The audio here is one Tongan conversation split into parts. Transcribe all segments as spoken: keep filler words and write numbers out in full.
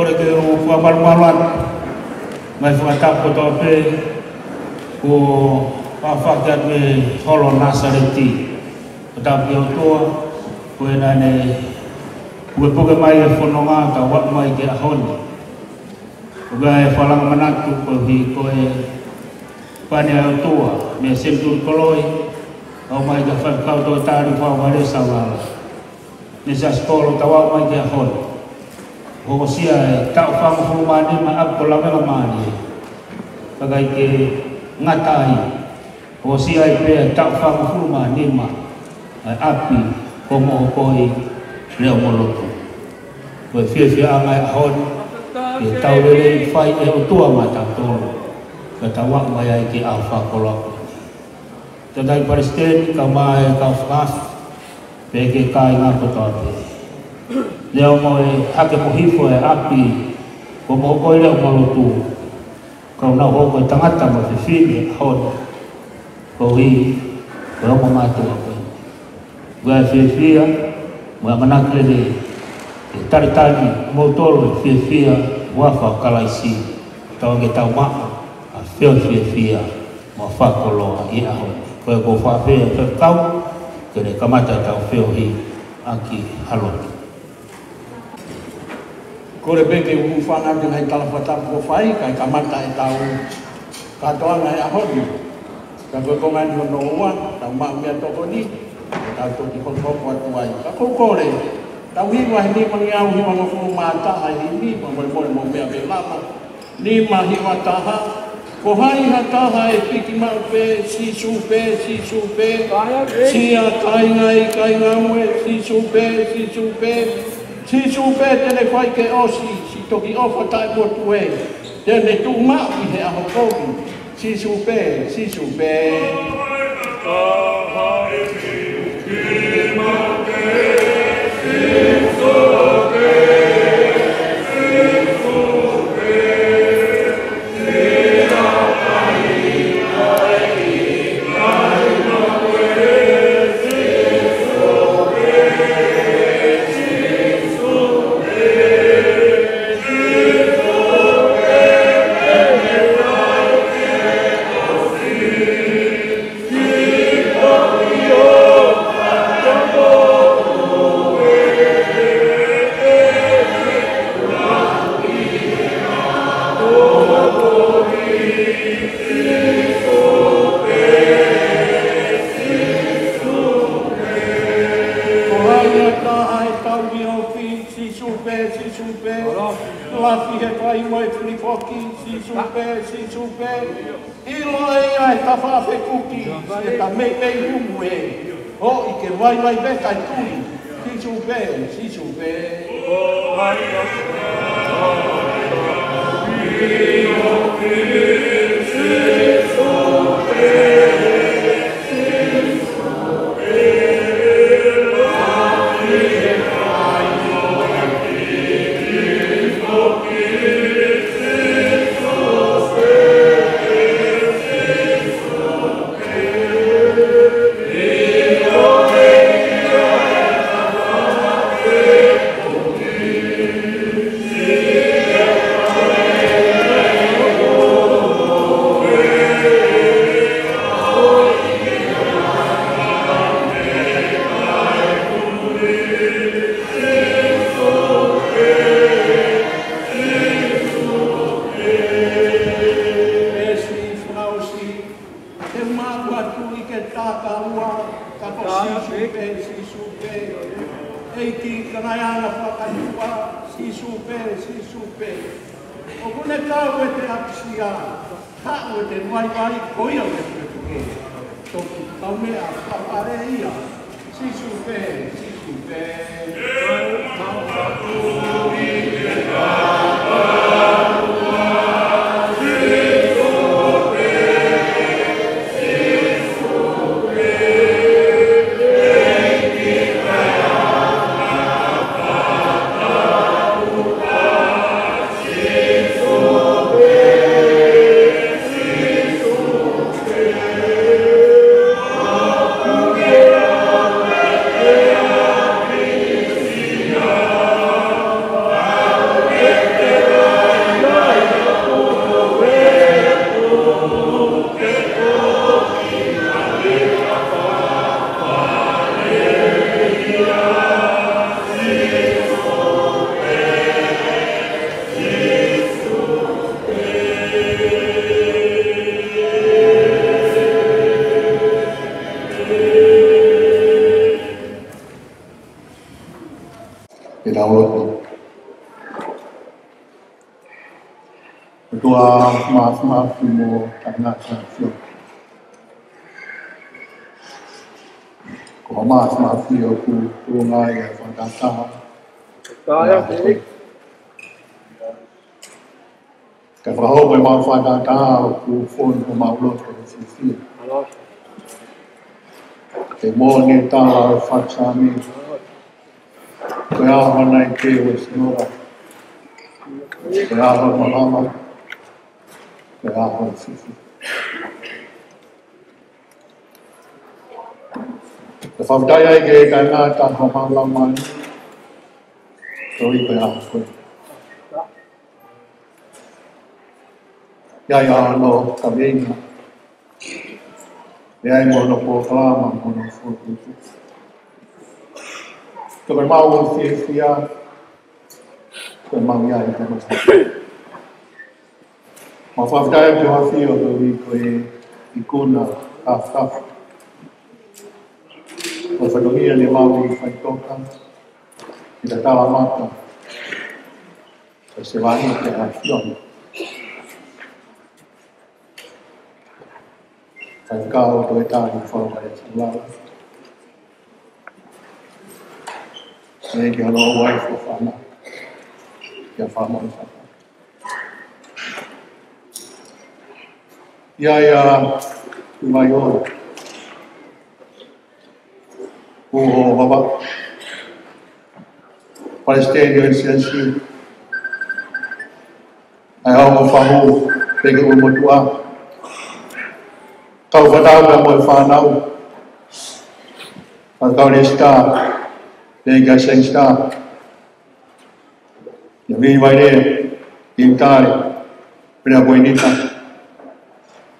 Kole ke u fakamalumalu atu, ngaahi fakatapu kotoa pē, kuo fafaki atu e holo Nāsaleti. Ko e tapu ki he ʻOtua, ko ena ne pukepuke mai e fononga, tau aʻu mai ki he ʻaho ni. Ko e fakalanga manatu koeʻuhi ko e pani ʻa e ʻOtua, mei he senituli koloi, aʻu mai ki he faifekau toketā Liufau Vailea Saulala. Mei he siasi kolo tau aʻu mai ki he ʻaho ni. Hokosia e taʻu fāngofulu mā nima ʻapi ko Lavengamālie. Ka ʻikai ke ngata ai. Hokosia ai pē e taʻu fāngofulu mā nima ʻa e ʻapi ko Moʻokoi Leʻomoalotu. Ko e fiefiaʻanga e ʻaho ni, ke tau lelei fai e ʻOtua maʻatautolu. Ka tau aʻu mai ai ki he ʻaho fakakoloa ko eni. Tangataʻeiki Palesiteni, kae ʻumaʻā e kau fakaafe, pea ki he kāinga kotoa pē. Neongo e hake mo hifo e ʻapi ko Moʻokoi Leʻomoalotu, ka ʻoku nau hoko ko e tangata mo e fefine ʻaho ni, koeʻuhi ko e ongo mātuʻa ko eni. Ko e fiefia mo e ʻamanaki lelei ke talitali kimoutolu e fiefia ʻi he huafa ʻo Kalaisi, tau ke tau maʻu ʻa e feohi fiefia mo e fakakoloa ʻi he ʻaho ni. Ko ia ʻoku ou fakaafeʻi e faifekau ke ne kamata ʻetau feohi ʻaki ha lotu. Kole pē ke u hūfanga atu he ngaahi tala fakatapu kuo fai, kae kamata ʻetau kātoanga he ʻaho ni. Ka ko e konga eni hono ua, tau maʻu meʻatokoni, tau toki hokohoko atu ai. Ka ʻoku ou kole, tau hiva he nima ngeau hivangofulu mā taha e himi, fakamolemole mou meʻa pē lava. Nima hiva taha. Ko hai ha taha ʻe piki maʻu pē, Sīsū pē, Sīsū pē. Kāinga ē. Sia, kāinga ē, kāinga ē, Sīsū pē, Sīsū pē. Sīsū pē te ne fai ke ʻosi, siʻi toki ʻofa taʻemotu ē. Te ne tuʻu maʻu ʻi he ʻaho kovi. Sīsū pē, Sīsū pē. Ko hai ha taha ʻe tauhi ofi, Sīsū pē, Sīsū pē. Lafi he fai mo e fili foki, Sīsū pē, Sīsū pē. ʻIlo ʻe ia e tafaʻaki kuki, siʻi ta meimei humu ē. Hoʻi ke vaivai pē kae tui, Sīsū pē, Sīsū pē. Te u maʻu atu ʻi he taʻu ua, ka ko Sīsū pē, Sīsū pē. ʻEiki, ka ngaahi anga fakaʻuta, Sīsū pē, Sīsū pē. ʻOku ne kau ʻi he ʻapisia, haʻu ʻi he vaivai, ko ia ʻoku ne tuketuke. Toki kaumeʻa fakapale ia, Sīsū pē, Sīsū pē. ʻOtua Māfimafi mo Tangata Sio. Ko e Māfimafi ʻoku tuʻunga ʻi he fakatātā. Ka fakahoko ʻemau fakatātā ʻoku fonu homau loto ʻo fiefia. Ke moʻoni e tala ʻo e fakasaame. Ko e ʻaho naʻe ke ʻo e sinoa. Ko e ʻaho ʻo e malava. Ko e ʻaho ʻo e fiefia. Ke fakafetaʻi ai ke tangata homau laumālie. Ko e ʻaho ko ē. ʻI ai hono kaveinga. ʻI ai mo hono polokalama, mo hono fokotuʻutuʻu. Ko ʻemau fiefia, ko ʻemau ʻi ai, ko ʻemau. Mau fakafetaʻi ki he ʻAfio koeʻuhi ko e ikuna tafatafa. Ko e fatongia ne mau faʻitoka, ki he tala mata. Ko e sevāniti ʻa e ʻAfiona. Faifekau Toʻetahi Fauvae Tulala. Pehē ki hono ʻofa ʻa e fānau. Ki he fānau. ʻI ai ʻa Tuʻi Vaiola. Uho Vava. Palesiteni ʻo e Siasi. ʻA e ongo fahu, pehē ki he ongo motuʻa. Kau fānau pea mo e fānau. Faifekau Lesita, pehē kia Sangster. ʻIo Vili Vailea, Tim Tale, Pelea Poinita,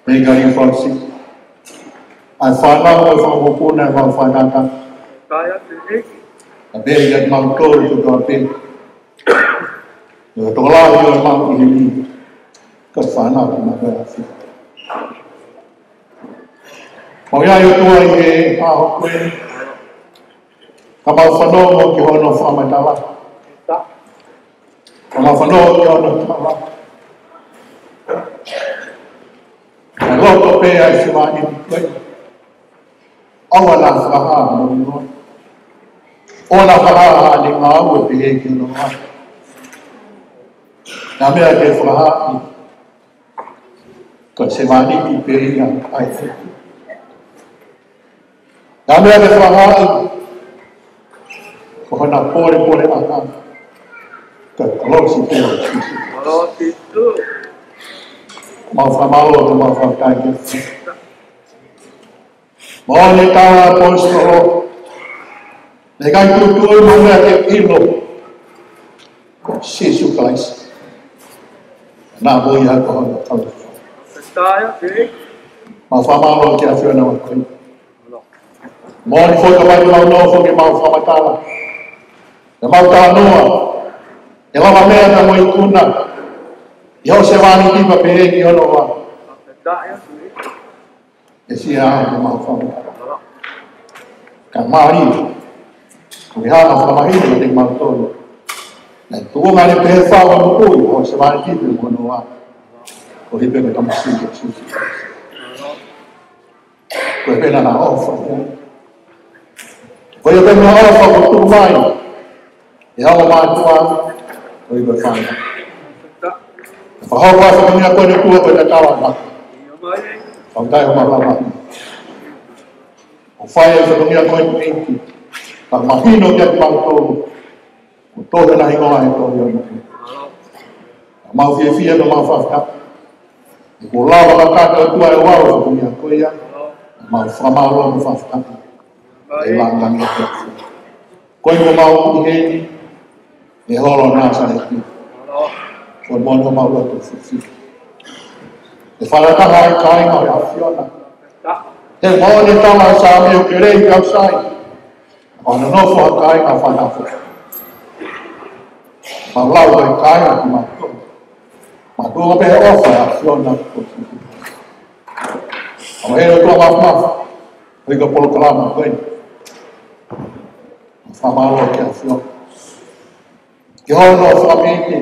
Meikali Fausi. ʻA e fānau ʻo e fanga mokopuna ʻemau fānau. Ka pehē kia kimautolu kotoa pē. ʻIo tokolahi ʻo ʻemau ʻi heni. Ka fānau ki he maʻu ʻa e ʻAfio. Mau ʻi ai ʻOtua ʻi he ʻaho ko ē. Ka mau fanongo ki hono fakamatala. Ka mau fanongo ki hono tala. Ka loto pē ʻa e sevāniti ko ē. ʻOua naʻa fakahā hono ʻuhinga. ʻOua naʻa fakahā ʻene ngāue pehē ki hono ngāue. Naʻa meʻa ke fakahā. Ko e sevāniti pē ia ʻa e. Naʻa meʻa ke fakahā. Ko hona pōlepole ʻa e. Ko e kolosi pē ʻo Sīsū. Mau fakamālō, mau fakafetaʻi. Moʻoni e tala ʻa e ʻaposetolo. Naʻe ʻikai tuʻutuʻuni mo meʻa ke ʻilo. Ko Sīsū Kalaisi. Naʻa mo ia ko hono kau. Mau fakamālō ki he ʻAfiona ʻo koe. Moʻoni foki ka ʻi heʻemau nofo ke mau fakamatala. ʻEmau talanoa. ʻE lava meʻa naʻa mo ikuna. ʻI hoʻo sevāniti pea pehē ki hono ʻofa. ʻE sia ʻa e mau fakamatala. Ka mālie. Ko e hā ʻa e fakamahino kiate kimautolu. Naʻe tuʻunga ʻene pehē fau ʻa e moʻui, hoʻo sevāniti pea mo hono ʻofa. Ko e hipe ko e tamasiʻi ko Sīsū. Ko e pena naʻa ʻofa. Ko e pena naʻa ʻofa ko tuʻu mai. ʻE hanga mātuʻa, ko e ko e fānau. Fakahoko ʻa e fatongia ko eni ʻOtua ko e tatala ma. Fakafetaʻi homau lava. ʻO fai ʻa e fatongia ko eni ʻEiki. Ka mahino kiate kimautolu. ʻO tohi ʻa e hingoa he tohi ʻo e moʻui. Mau fiefia ka mau fakafetaʻi. ʻOku lava ka kata ʻOtua ʻe ʻoua ʻo fatongia ko ia. Mau fakamālō mo fakafetaʻi. ʻE langa ni ʻa e Ko e mau ʻi heni, ʻe holo Nāsaleti. Ko e mono mau loto fifi. ʻE fakataha ʻa e kāinga ʻo e ʻAfiona. He moʻoni e tala ʻa e Saame ʻoku lelei kau sai. ʻO nonofo ʻa e kāinga fanafo. Mau lau ʻa e kāinga ki mātou. Mātou pē he ʻofa ʻa e ʻAfiona. ʻO he ʻOtua mafimafi. ʻOi ka polokalama ko eni. Fakamālō ki he ʻAfiona. Ki hono fakamoʻoni.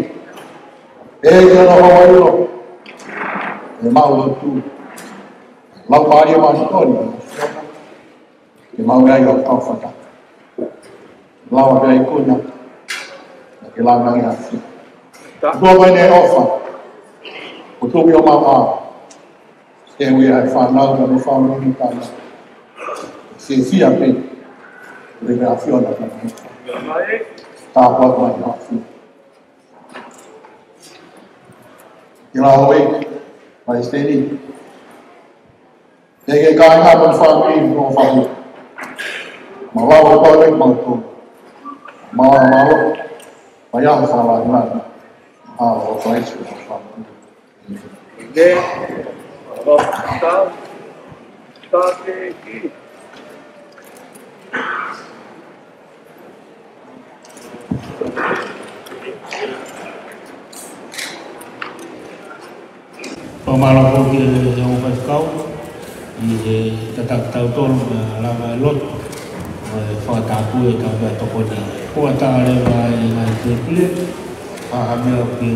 ʻE ki hono houalotu. ʻemau lotu, Laumālie Māʻoniʻoni, ke maʻu ai ʻa e kau fata. Lava pē ikuna, ke lava ange ʻa e ʻAfio. Tuku mai ʻene ʻofa, ʻo tumi ʻo mau ʻa, ke ui ʻa e fānau, ka no fānau ni tana. Siʻisiʻi pē, ʻe he ʻAfio na ka. Tāpuaki mai ʻa e ʻAfio. Ke lava ʻo e, Palesiteni. Ke ke kāinga mo e fāmili mo e fahu. Mālō e pau e mau tō. Mālō, mālō. Paia fala na. ʻA o Kalaisi mo e fāmili. Amen. Mālō. Tāteki. Fakamālō ki he ongo faifekau, ʻi he tataki tautolu mo e lava e lotu, ʻo e fakatapu ʻetau meʻatokoni. Ko e tā leva ʻi he ngaahi tēpile, ʻa e meʻa ʻoku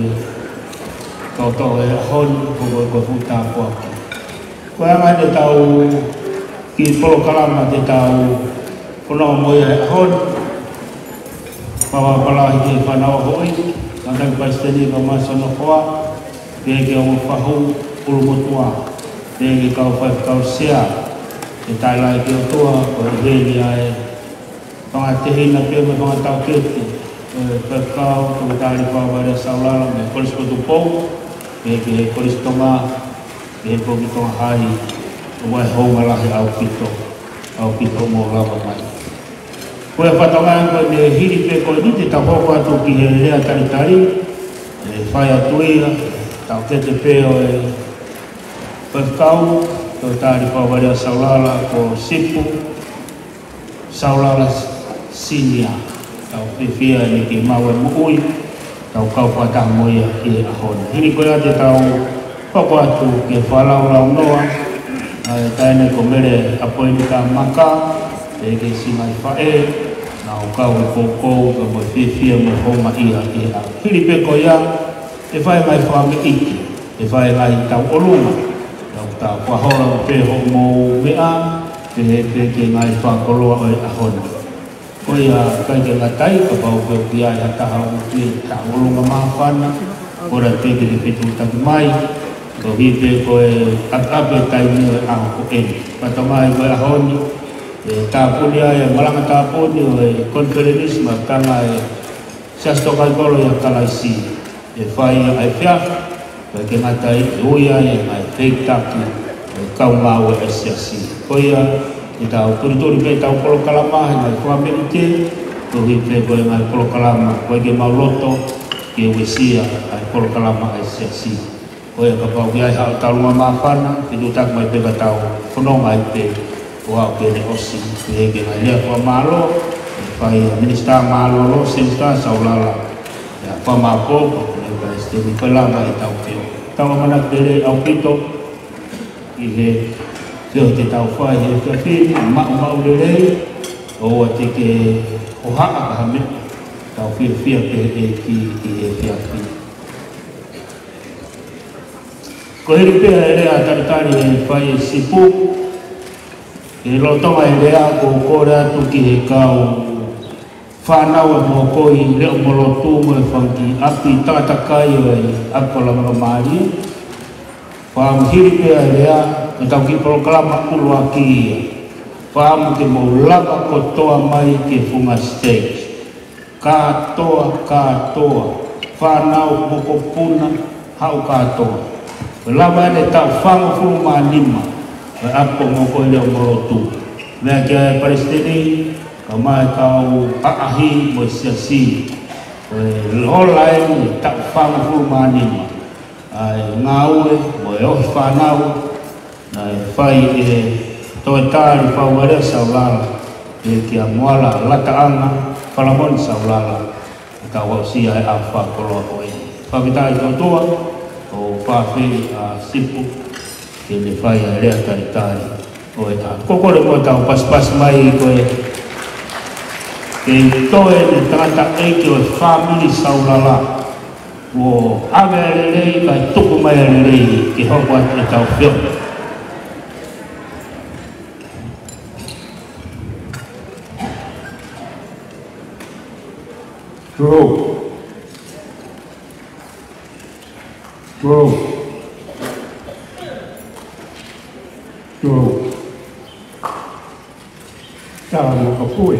ke toʻo he ʻaho ni, ko e, ko e fuʻu tāpuaki. Ko e anga ʻetau kiʻi polokalama te tau fononga mo ia he ʻaho ni. Papa Palahi ke fanau hoi, Tangataʻeiki Palesiteni ka masono hoa, pehē ki he ongo fahu ʻulumotuʻa, pehē ki he kau faifekau sea, ke tau ʻai ki he ʻOtua, ko e heli ai. Fanga tehina pea mo e fanga taukete, ʻe, faifekau, Toketā Lifa Vale Saulala, mei he Kolisi ko Tupou, pehē ki he Kolisi Tonga, pehē ki he Tonga Hai, ʻoku ʻi ai e hounga lahi ʻaupito, ʻaupito mo lava mai. Ko e fatongia ko eni, hili pē ko eni te tau hoko atu ki he lea talitali, ʻe fai atu ia, taukete pē ʻo e faifekau, Toketā Lifa Vale Saulala, ko Sipu, Saulala Sinia, tau fiefia ni ke maʻu e moʻui, tau kau fakataha mo ia ʻi he ʻaho ni. Hili ko ia te tau hoko atu ke fakalaulaunoa, ʻa e taʻahine ko Mele ʻApoinika Maka, pehē ki he siʻi ngaahi faʻē, naʻa nau kau he koukou, ka mo e fiefia mo e houngaʻia ʻi he ʻaho. Hili pē ko ia, ʻe fai e ngaahi fakameʻaʻiki, ʻe fai e ngaahi tauʻolunga, tau tā fakahola pē hoʻomou meʻa, pehē pē ki he ngaahi fakakoloa ʻo e ʻaho ni. Ko ia ʻikai ke ngata ai, kapau pē ʻoku ʻi ai ha taha ʻoku ʻi ai ha tauʻolunga māfana, kole pē ke ke fetuʻutaki mai, koeʻuhi pē ko e ʻapiʻapi e taimi ʻo e ʻaho ko eni. Pea tau mai ko e ʻaho ni, ʻe tāpuni ai e malanga tāpuni ʻo e konifelenisi maʻa e Siasi Tokaikoloi ʻa Kalaisi. ʻE fai ʻa e efiafi, ʻikai ke ngata ai, ʻe ui ai e ngaahi feitaki ʻo e kau ngāue ʻa e siasi. Ko ia, te tau tulituli pē ʻetau polokalama, he ngaahi fakameʻaʻiki, koeʻuhi pē ko e ngaahi polokalama, ʻoku ʻikai ke mau loto ke uesia ʻa e polokalama ʻa e siasi. Ko ia kapau ʻoku ʻi ai haʻo tauʻolunga māfana, fetuʻutaki mai pē ka tau fononga ai pē, ʻo aʻu ki heʻene ʻosi, pehē ki he ngaahi lea fakamālō, ʻe fai ʻe he Minisitā Mālōlō, Senisitā Saulala, ʻa e fakamālō, ko e Palesiteni, ko e lava ʻetau feohi. Tau ʻamanaki lelei ʻaupito, ʻi he feohi te tau fai he efiafi ni, maʻumaʻu lelei, ʻoua te ke hohaʻa ha meʻa, tau fiefia pē he ʻEiki ʻi he efiafi ni. Ko e hili pē ʻa e lea talitali ʻe fai ʻe Sipu, ʻi he lolotonga e lea ʻoku ou kole atu ki he kau fānau ʻa Mokoi, Leʻo mo Lotu mo e fanga kiʻi ʻapi takatakai ʻo e ʻapi fakalaumālie. Fakaʻamu hili pē ʻa e lea, ko ʻetau kiʻi polokalama ʻuluaki ia. Fakaʻamu ke mou lava kotoa mai ki he funga stage. Kātoa, kātoa, fānau, mokopuna, haʻu kātoa. Ko e lava ʻene taʻu fāngofulu mā nima, ko e ʻapi ko Mokoi, Leʻo mo Lotu. Meʻa ki ai Palesiteni, ka mai kau ʻaʻahi mo e siasi. Ko e ola eni taʻu fāngofulu mā nima. ʻA e ngāue, mo e ʻohi fānau, naʻe fai ʻe Toketā Lifa Vale Saulala, pehē kia Moala Lataʻanga Falamoni Saulala, ʻa e kau aʻusia e ʻaho fakakoloa ko eni. Fakafetaʻi ki he ʻOtua, ʻoku ou fakaafeʻi ʻa Sipu, ke ne fai ʻa e lea talitali ʻo e ʻaho. Ko e kole muʻa tau pasipasi mai ko e, ke toe ʻene tangataʻeiki ʻo e fāmili Saulala. Kuo ʻave ʻa e lelei, kae tuku mai ʻa e lelei ke hoko atu ʻetau feohi. Tō. Tō. Tō. Tala mo ka pui.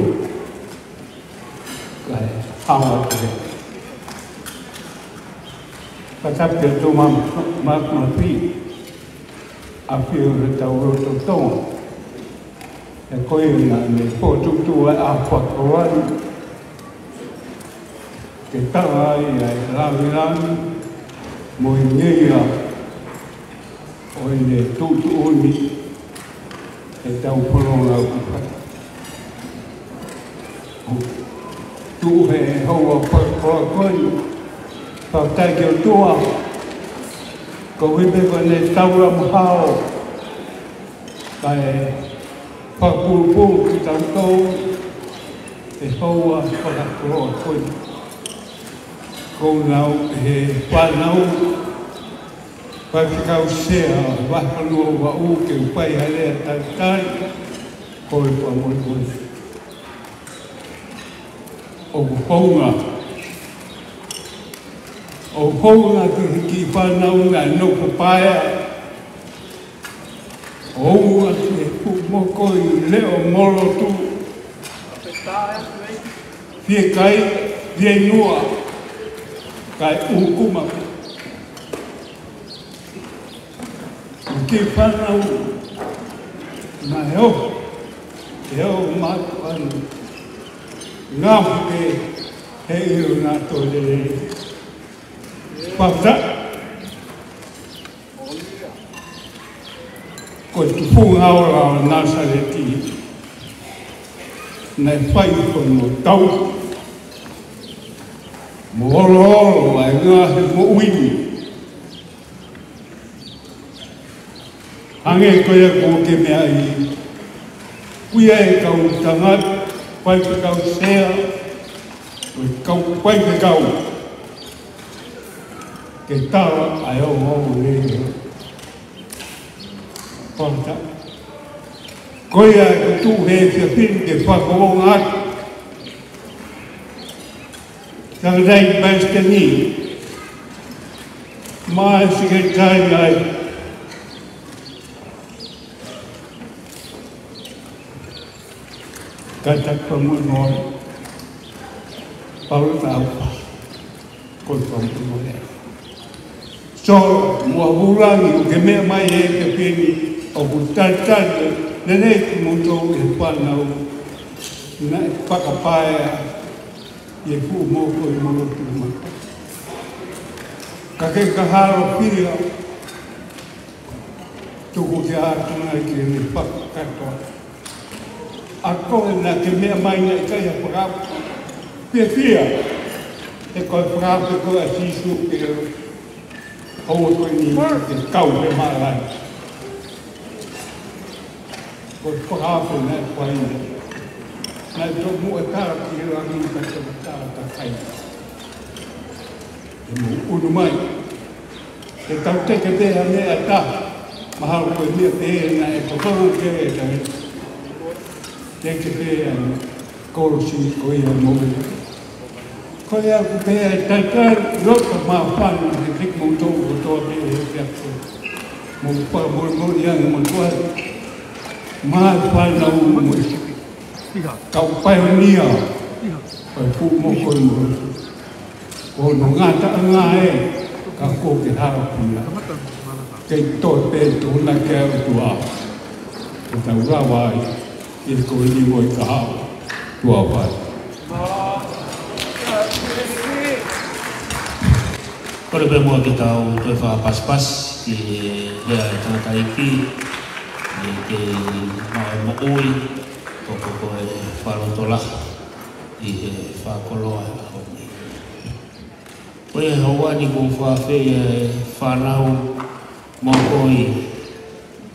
Kae hanga atu he. Ka tapu ke tō ma, ma, ma pui. ʻAfio he tau loto Tonga. He ko ia naʻa ne fokotuʻutuʻu ai ʻa Fakakoani. Ke tala ai ʻa e langilangi mo e ngeia ʻo ʻene tuʻutuʻuni ʻetau fononga ʻoku fai. Tuʻu he houa Fakakoani, fakafetaʻi ki he ʻOtua, koeʻuhi pē ko ʻene taula mo hao, kae fakapulupulu kitautolu he houa fakakoloa ko eni. Ko ʻenau, he fānau, Faifekau Sea, Vahefonua Vaʻu, ke u fai ha lea talitali, ko e fakamolemole. ʻOku hounga, ʻoku hounga ki he kiʻi fānau naʻe nofo paea, ʻoku hounga ki he fuʻu mokoi leʻo mo lotu, fiekaia, fieinua, kae ʻuhukuma. Kiʻi fānau, naʻe ʻoho, ʻe ʻoho mātuʻa ni. Ngaahi pē he ʻilo naʻa toe lelei. Fakafetaʻi. Ko e tufunga ola ʻo Nāsaleti, naʻe fai hono tau mo oloolo ʻa e ngaahi moʻui ni. Hangē ko ia kuo ke meaʻi, ʻoku ʻi ai e kau tangata, faifekau sea, ko e kau faifekau, ke tala ʻa e ongoongo lelei. Fakafetaʻi. Ko ia ʻoku tuʻu he efiafi ni ke fakaongo atu. Tangataʻeiki Palesiteni, mo e Sekelitali ai. Kae tapu mo e moʻoni. Paula Taufa. Ko e fakamolemole. So, mo e vūlangi, ʻoku ke meʻa mai he efiafi ni, ʻoku talitali lelei kimoutolu ʻe he fānau naʻe fakapaea ʻi he fuʻu mokoi mo lotu mai. Ka ke ka halo fia, tuku ke ʻatā nai ke ne fakakakato. ʻA koe naʻa ke meʻa mai naʻe ʻikai ha fakaafe. Fiefia, he ko e fakaafe ko ē ʻa Sīsū ke ʻoua ko eni ke kau he mālai. Ko e fakaafe naʻe fai. Naʻe tomuʻa tala ki he langi ka tomuʻa tala ka kai. Ke mou ʻunu mai. Ke tau teke pē ha meʻa ʻe taha, mahalo ko e meʻa pē naʻe tokanga ki ai e tangata. Teke pē ʻa e kolosi ko ia mo e. Ko ia ʻoku pehē ʻe he talitali, loto māfana kiate kimoutolu kotoa pē he efiafi ni. Mou fakamolemole ange mo tuai. Māfana mo e kau paionia ʻo e fuʻu mokoi mo lotu. Ko hono ngataʻanga ē, ka ko ke hao puna. Kei toe pē tōna ke au tua. Ko tau lava ai, ke ko ni mo e kahaʻu. Tuʻa ʻofa atu. Kole pē muʻa ke tau toe fakapasipasi, ki he lea ʻa e tangataʻeiki, ʻi he kei maʻu moʻui, ko ko ko e fakalotolahi, ʻi he fakakoloa ʻo e ʻaho ni. Ko e houa ni ʻoku ou fakaafeʻi e fānau mokoi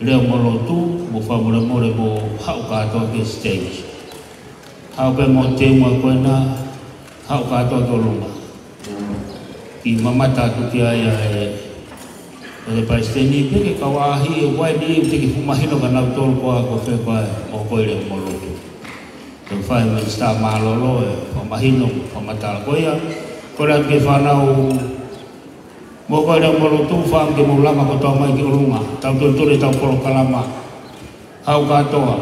leʻo mo lotu, mou fakamolemole mou haʻu kātoa ki he stage. Haʻu pē mo e teunga ko ena, haʻu kātoa ki ʻolunga. Ke mamata atu ki ai ʻa e, ʻa e Palesiteni, pea ke kau ʻaʻahi ʻe ʻoua ʻe niʻihi te ke fuʻu mahino kia nautolu ko ā ko fē ko ā ʻa e Moʻokoʻi Leʻo Molotu. Te u fai Minisitā Mālōlō e fakamahino, fakamatala ko ia. Kole atu ki he fānau Moʻokoʻi Leʻo Molotu, fakaʻamu ke mou lama kotoa mai ki ʻolunga. Tau tulituli ʻetau polokalama. Haʻu kātoa.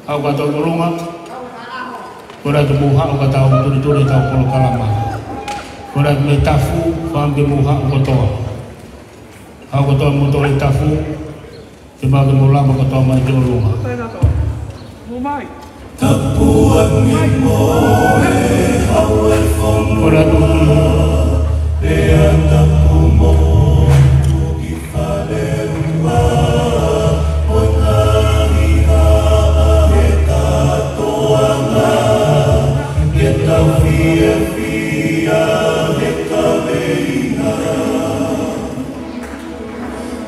Haʻu kātoa ki ʻolunga. Kole atu mou haʻu ka tau tulituli ʻetau polokalama. Kole atu mei Tafu, fakaʻamu ke mou haʻu kotoa. Haʻu kotoa mou tole Tafu. Ke mau ke mou lama kotoa mai ki ʻolunga. Mou mai. Tapuange mo e Hau e Fonua, pea tapu mo Tuʻi Faleua, ʻo e ngaahi haʻa he kātoanga, ke tau fiefia he kaveinga.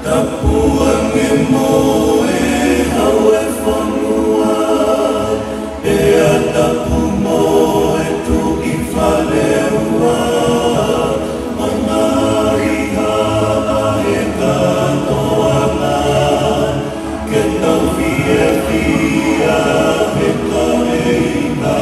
Tapuange mo e Hau e Fonua, pea tapu mo e Tuʻi Faleua, ʻo e ngaahi haʻa he kātoanga, ke tau fiefia he kaveinga.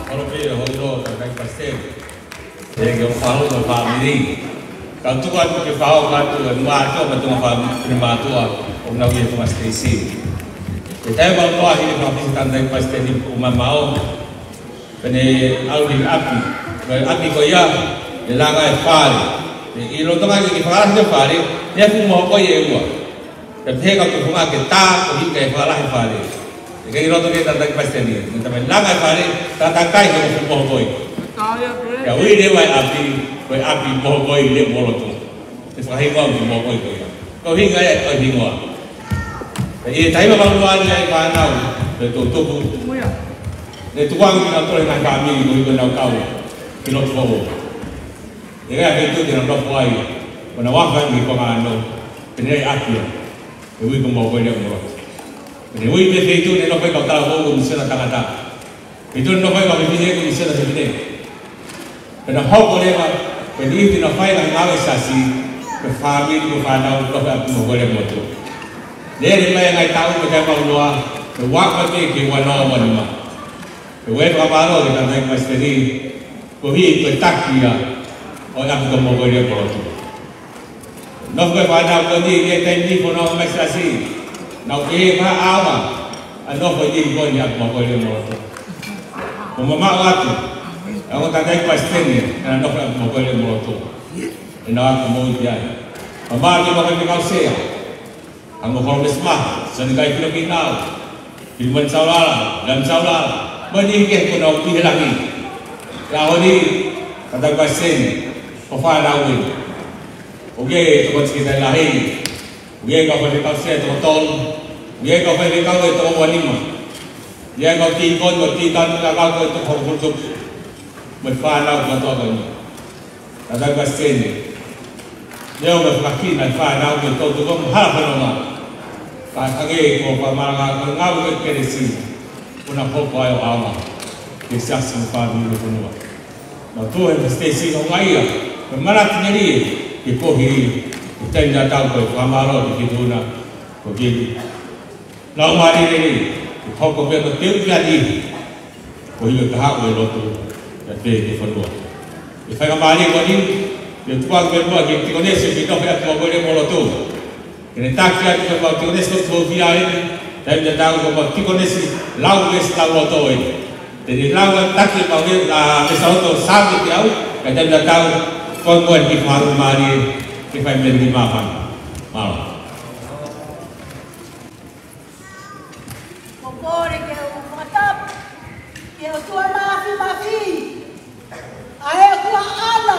Alo pē, hoi lo, kakai pasiteli. Pea ke ʻofa atu ki he fāmili. Kau tuku atu ke fakaʻofa atu e mātuʻa, mātuʻa, fāmili mātuʻa, ʻo nau ia ko Masi Teisi. Ke tai mau toa hili fakafisi tana tai pasiteli ko Mamao. Pea ne ʻalu ki ʻapi. Ko e ʻapi ko ia, ʻe langa e fale. ʻE ʻi loto ngā ke fakalahi e fale, He fuʻu mohokoi ʻe ua. Pea pehē ka ko e funga ke tā, ko e hiki e fale he fale. ʻE kei loto ke tātaki palesiteni. Mo tāmai langa e fale, tātakai he fuʻu mohokoi. Pea ui leva e ʻapi, ko e ʻapi mohokoi leʻo moloto. ʻE fakahingoa fuʻu mohokoi ko ia. Ko e hingoa ia, ko e hingoa. Pea ʻi he taimi ʻoku mau noa ai e fānau, pea tau tupu. Ne tukuange kinautolu ʻe he ngaahi fāmili ko ia ʻoku nau kau ki loto foʻou. ʻI he feituʻu te nau nofo ai, ʻo nau afe ki Tonga ʻAno, pea ne ʻai ʻaki ia, ʻe ui ko Mohokoi Leʻo Moloto. Pea ne ui pē feituʻu ne nofo ai kau talavou ko e misiona tangata. Feituʻu ne nofo ai kau fefine ko e misiona fefine. Pea nau hoko leva, pea ne ʻi ai te nau fai e ngāue ʻa e siasi, ko e fāmili ko e fānau, nofo ʻi ʻapi Mohokoi Leʻo Moloto. Ne ʻi ai e ngaahi taʻu pea taʻu mau noa, pea ua pē ki he ua noa ua nima. Pea ʻoku ou fakamālō ki he tangataʻeiki palesiteni, koeʻuhi ko e taki ia ʻo e ʻapi ko Mohokoi Leʻo Moloto. Nofo ko e fānau ko eni ʻi he taimi ni ko ʻenau ō mai siasi. Nau pehē ʻe fai ʻaonga ʻa e nofo ʻi he ko eni ʻapi Mohokoi Leʻo Moloto. Ko e mamaʻo atu ʻa e ongo tangataʻeiki palesiteni ʻa e nofo ʻapi Mohokoi Leʻo Moloto. ʻEnau ako mo i ai. Mamaʻo atu mo e kau sea. Hangē ko Kolomesi Maha, Sione Kaifino Kīnau, Filimoni Saulala, Lami Saulala, mo e niʻihi kehe kuo nau ʻi he langi. Pea ʻoku ou tui, ka tau ka seni, ko e fānau eni. ʻOku ʻi ai e toko tiki tai lahi, ʻoku ʻi ai e kau faifekau sea ʻe toko tolu, ʻoku ʻi ai e kau faifekau ʻe toko ua nima. ʻI ai e kau tīkoni, kau tīkoni, kau kau ʻe toko hongofulu tupu. Mo e fānau kātoa ko eni. Tangataʻeiki palesiteni. Leo mo e fakakina e fānau mo e tautuku mo e hala fononga. Ka hangē ko e fakamalanga ko e ngāue ko e kelesi. Ko ʻena hoko ai ʻo ʻaonga ki he siasi mo e fāmili mo e fonua. Mau tui he palesiteni ʻoku ngai ia. Ko e manatu melie ke kohi ia. Ko e taimi tatau ko e fakamālō ki he tuna. Ko e kili. Nau mālie lelei, ke hoko pē ko e teu ki a ni, ko e hilo taha ʻo e lotu, ʻa e pē ki he fonua. ʻE fai ka mālie ko eni, ke tuku atu pē muʻa ki he tikonesi, ke nofo ʻi ʻapi Mohokoi Leʻo Moloto. Ke ne taki atu pē mau tikonesi ko e tō fia eni, taimi tatau ko mau tikonesi, lau veesi lau loto eni. Te ne lau ʻa e taki mau le, la veesi lau loto sāme ki au, ka taimi tatau, ko e moe ki faru mālie, ke fai meni ki māfana. Mālō. Ko e kole ke u fakatapu ki he ʻOtua Māfimafi, ʻa e ʻOtua ʻAna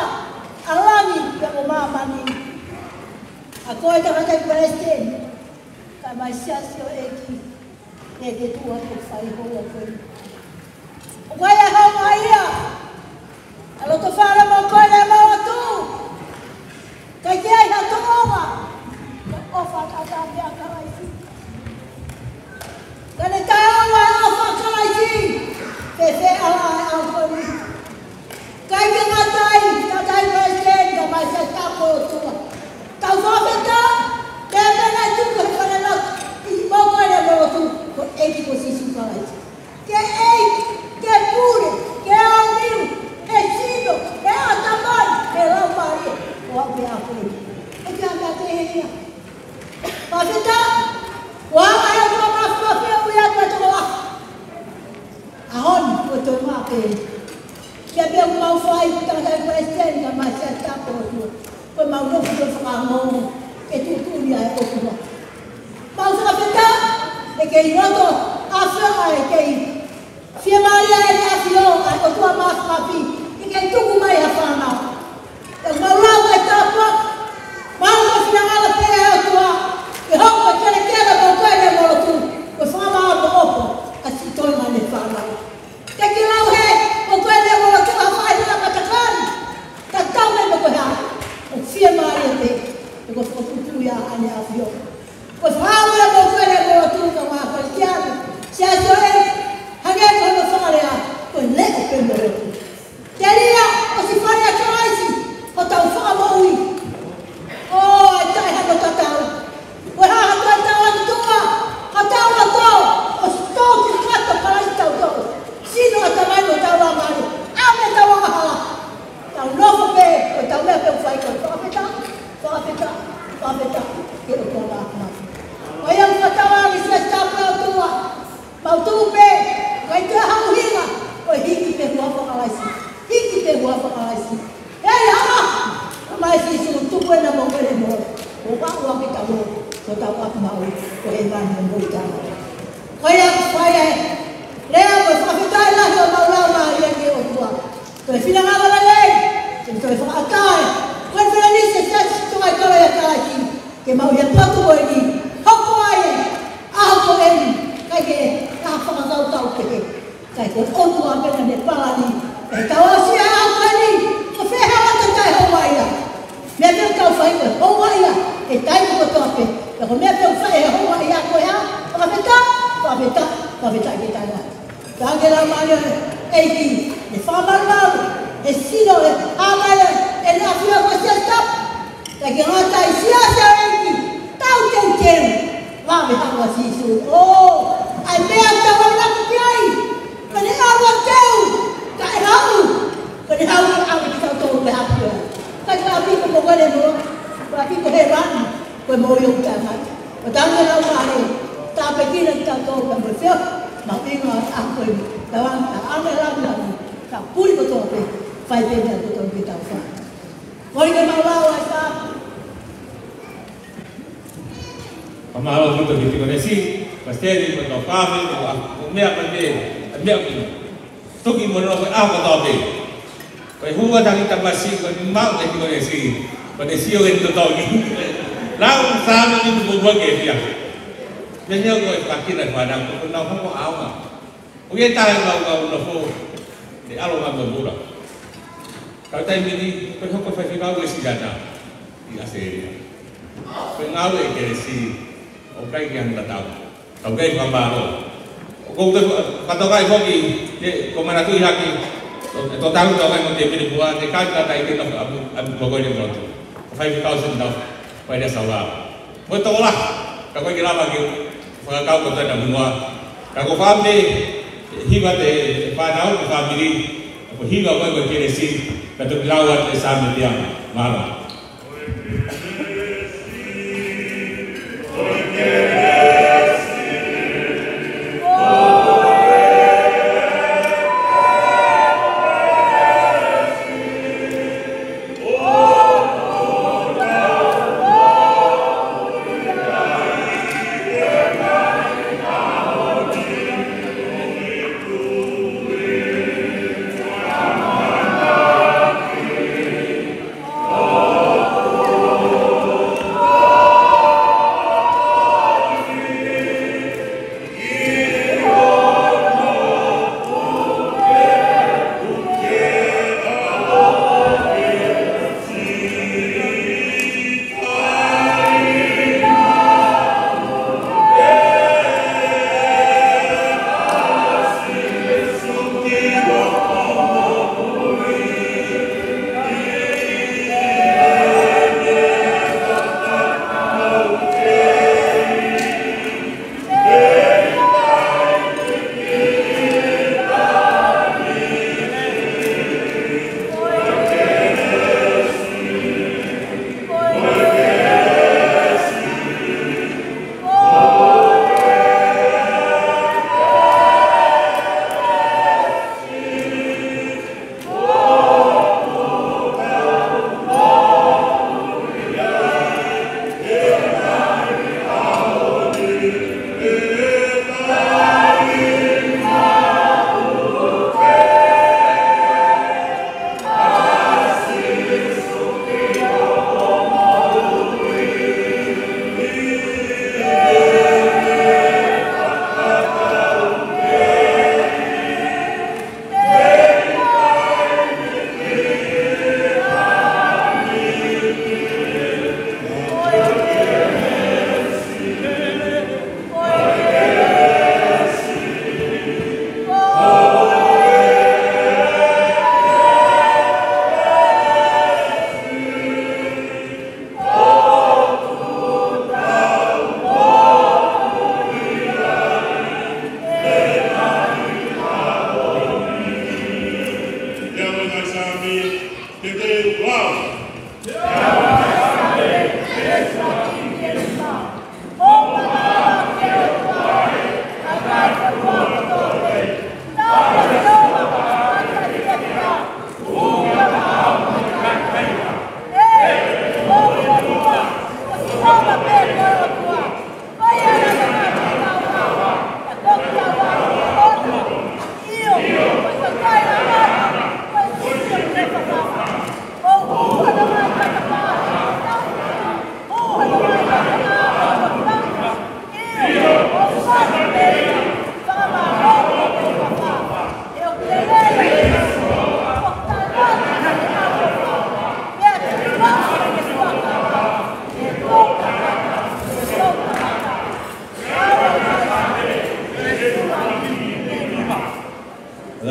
ʻa langi pea mo māmani. ʻA koe tangataʻeiki palesiteni, kae ʻumaʻā e siasi ʻo e ʻEiki, ke ke tuʻu atu ʻo fai houa ko eni. ʻOku ʻi ai e houngaʻia ʻa e loto fale Mohokoi Leʻo Moloto. ʻIkai ke ʻi ai ha toʻonga, ka ko e ʻofa tatau pē ʻa Kalaisi. Ka ne taʻeʻoua e ʻofa ʻa Kalaisi, fēfē ʻa e ʻaho ko eni. ʻIkai ke ngata ai, tangataʻeiki palesiteni, kae ʻumaʻā e siasi, kāinga ʻo e ʻOtua. Tau fakafetaʻi, pea pehē atu ko e fale lotu ʻi Mohokoi Leʻo Moloto, ko e ʻEiki ko Sīsū Kalaisi. Ke ʻEiki, ke Pule, ke ʻAoniu, ke Sino, ke ʻAtamai, ke Laumālie, ʻo aʻu ki he ʻaho ko eni. ʻE ke anga ke ia. Fakafetaʻi, ʻoku ʻi ai e ʻOtua Māfimafi ʻoku ʻi ai e tokolahi. ʻAho ni, ko e toe maʻu pē. Ke pea mau fai, tangataʻeiki palesiteni, kae ʻumaʻā e siasi, kāinga ʻo e ʻOtua. Ko e mau nofo ko e fakaongo, ke tuʻutuʻuni ʻa e ʻOtua. Mau fakafetaʻi, ʻe kei loto ʻafio ʻa e kei fiemālie ʻa e ʻAfio, ʻa e ʻOtua Māfimafi, ʻe kei tuku mai ha fānau. Pea mau lau e tāpuaki, mau ko e finangalo pē ʻa e ʻOtua, ke hoko e kelekele Mohokoi Leʻo Moloto, ko e fakamaʻopoʻopo, ʻa siʻi toenga ʻene fānau. Ke ke lau he, Mohokoi Leʻo Moloto, ʻa fai ʻa e matakali. Tatau ai mo ko e hā, ʻoku fiemālie pē, ʻe ko e fokotuʻutuʻu ia ʻa ʻene ʻAfio. Ko e fānau ia Mohokoi Leʻo Moloto, kae ʻumaʻā e Kalisitiane, siasi ʻo e ʻEiki, hangē ko hono fakalea, ko e leʻo pē Moloto. Telia, ʻosi fai ʻa Kalaisi, hotau fakamoʻui. ʻOku ʻi ai e taʻehāmai tatau. Ko e hā ha toe tau atu tua, ha tau atu, ʻosi tō ki kata Kalaisi ʻetau tō. Sino, ʻatamai mo e tau laumālie, ʻa e tau angahala. Tau nofo pē, ko e tau meʻa pē ʻoku fai ko e fakafetaʻi, fakafetaʻi, fakafetaʻi, ki he ʻOtua Māfimafi. Ko ia ʻoku fakatauange siasi, kāinga ʻo e ʻOtua. Mau tuʻu pē, ʻikai toe ha ʻuhinga, ko e hiki pē huafa ʻo Kalaisi. Hiki pē huafa ʻo Kalaisi. ʻEi, hala! Ka mai Sīsū, tuku ʻena Mohokoi Leʻo Moloto. ʻO ka Ko hotau ʻapi maʻu, ko e ngaahi moʻui taʻengata. Ko ia ʻoku fai ai e lea, ko e fakafetaʻi lahi ʻo mau lau mai ia ki he ʻOtua. Ko e finangalo lelei, ko e toe fakaʻatā e konifelenisi ʻa e Siasi Tokaitora ʻia Kalaisi, ke mau ʻi he potu ko eni, hoko ai e ʻaho ko eni, ʻikai ke ʻi ai ha fakakaukau kehe. Ka ko e ʻOtua pē naʻa ne palani, ʻe tau aʻusia ʻa e ʻaho ko eni, ko fē ha ʻaho te tau houngaʻia. Meʻa pē ʻoku tau fai ko e houngaʻia he taimi kotoa pē. Pea ko e meʻa pē ʻoku fai he houngaʻia ko e hā? Fakafetaʻi, fakafetaʻi, fakafetaʻi ki he taʻengata. Ka ke lau mai e ʻEiki, ʻe fakamalumalu, ʻe sino, ʻe hāmai, ʻe ne afio ko e Siasi Tapu. Ka ke ngata ai Siasi ʻa e ʻEiki, tau teuteu, vave hanga ʻa Sīsū. ʻŌ, ʻa e meʻa tau ʻalu atu ki ai, ka ne ʻalu ʻo teu, ka ʻe haʻu, ka ne haʻu ʻo ʻave kitautolu ki he ʻapi ko ē. Ka ko e ʻapi ko Moʻunga Nui, ko e ʻapi ko hēvani, ko e moʻui ʻoku taʻengata. Ko e tangata lau mālie, tāpuekina kitautolu ka mo e fio, mahuʻinga ʻa e ʻaho ko eni, tau anga, tau anga lau lau, tau puli kotoa pē, fai pē meʻa kotoa pē tau fai. Ko ia ke mau lau ai sa. Fakamālō ʻaupito ki he Tikonesi, Pasiteli, mo e kau fāmili, mo e, mo e meʻa pē, meʻa pē. Toki mo nofo ʻi he ʻaho kotoa pē. Ko e hunga taki tamasiʻi, ko e maʻu e Tikonesi, ko e sio ki he totongi. Lau Saame ni mo e ke fia. Meʻa ni ʻoku ou fakina e fānau, ko e nau hoko ʻaonga. ʻOku ʻi ai e taha ʻi he ngaahi nofo, ʻe ʻalu ʻo ngāue mo e mula. Ka ko e taimi ni, ko e hoko faifekau ʻi Uēsiliana, ʻi ʻAositelēlia. Ko e ngāue ʻi he kelesi, ʻoku ʻikai ke ʻi ai hano tatau. Ka ʻoku ʻikai fakamālō. ʻOku ou fakatokangaʻi foki, ʻe, ʻoku ou manatuʻi hake, ʻo, ʻe tō tahu tō mai mo Tēvita Pua, ʻe kau tata ʻi he nofo ʻapi, ʻapi ko ē ʻi he lotu. Ko e faifekau Seni Tau, Faifekau Saula. Mo e tokolahi, ka ʻoku ʻikai ke lava ke fakakau kotoa ʻena muʻa. Ka ko e fāmili, hiva ʻa e fānau, ko e fāmili, ko e hiva ko e kelesi, ka toki lau atu e Saame ia. Mālō.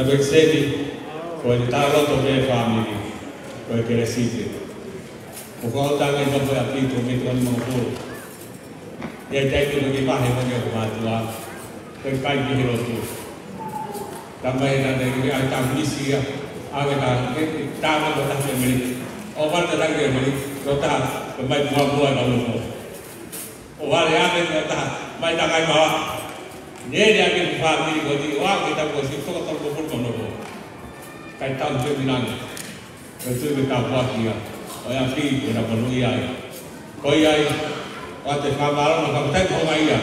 Ko e seni, ko e tau loto pē fāmili, ko e kelesi pē. Ko e kau tangi no ko e apito me ko ni mo ko. Ia tai tu ko ki mahe mo ni ko mātuʻa. Ko e kai ki he lotu. Tamai na ne ki ai ta misi ia. Ave ta ke ta mo ta ke mili. O wa ta ke mili. Ko ta ko mai mua mua ka mo. O wale ave ta ta mai ta kai ma. Ne ne ake fāmili ko ni o ake ta ko si ko ta ko ko ko. Kai ta ke minani. Ko e tui me ka puaki ia, ʻo e afi, ʻe na pono ia ai. Ko ia ai, ʻo te fakamālō, mo ka matai mo ngai ia.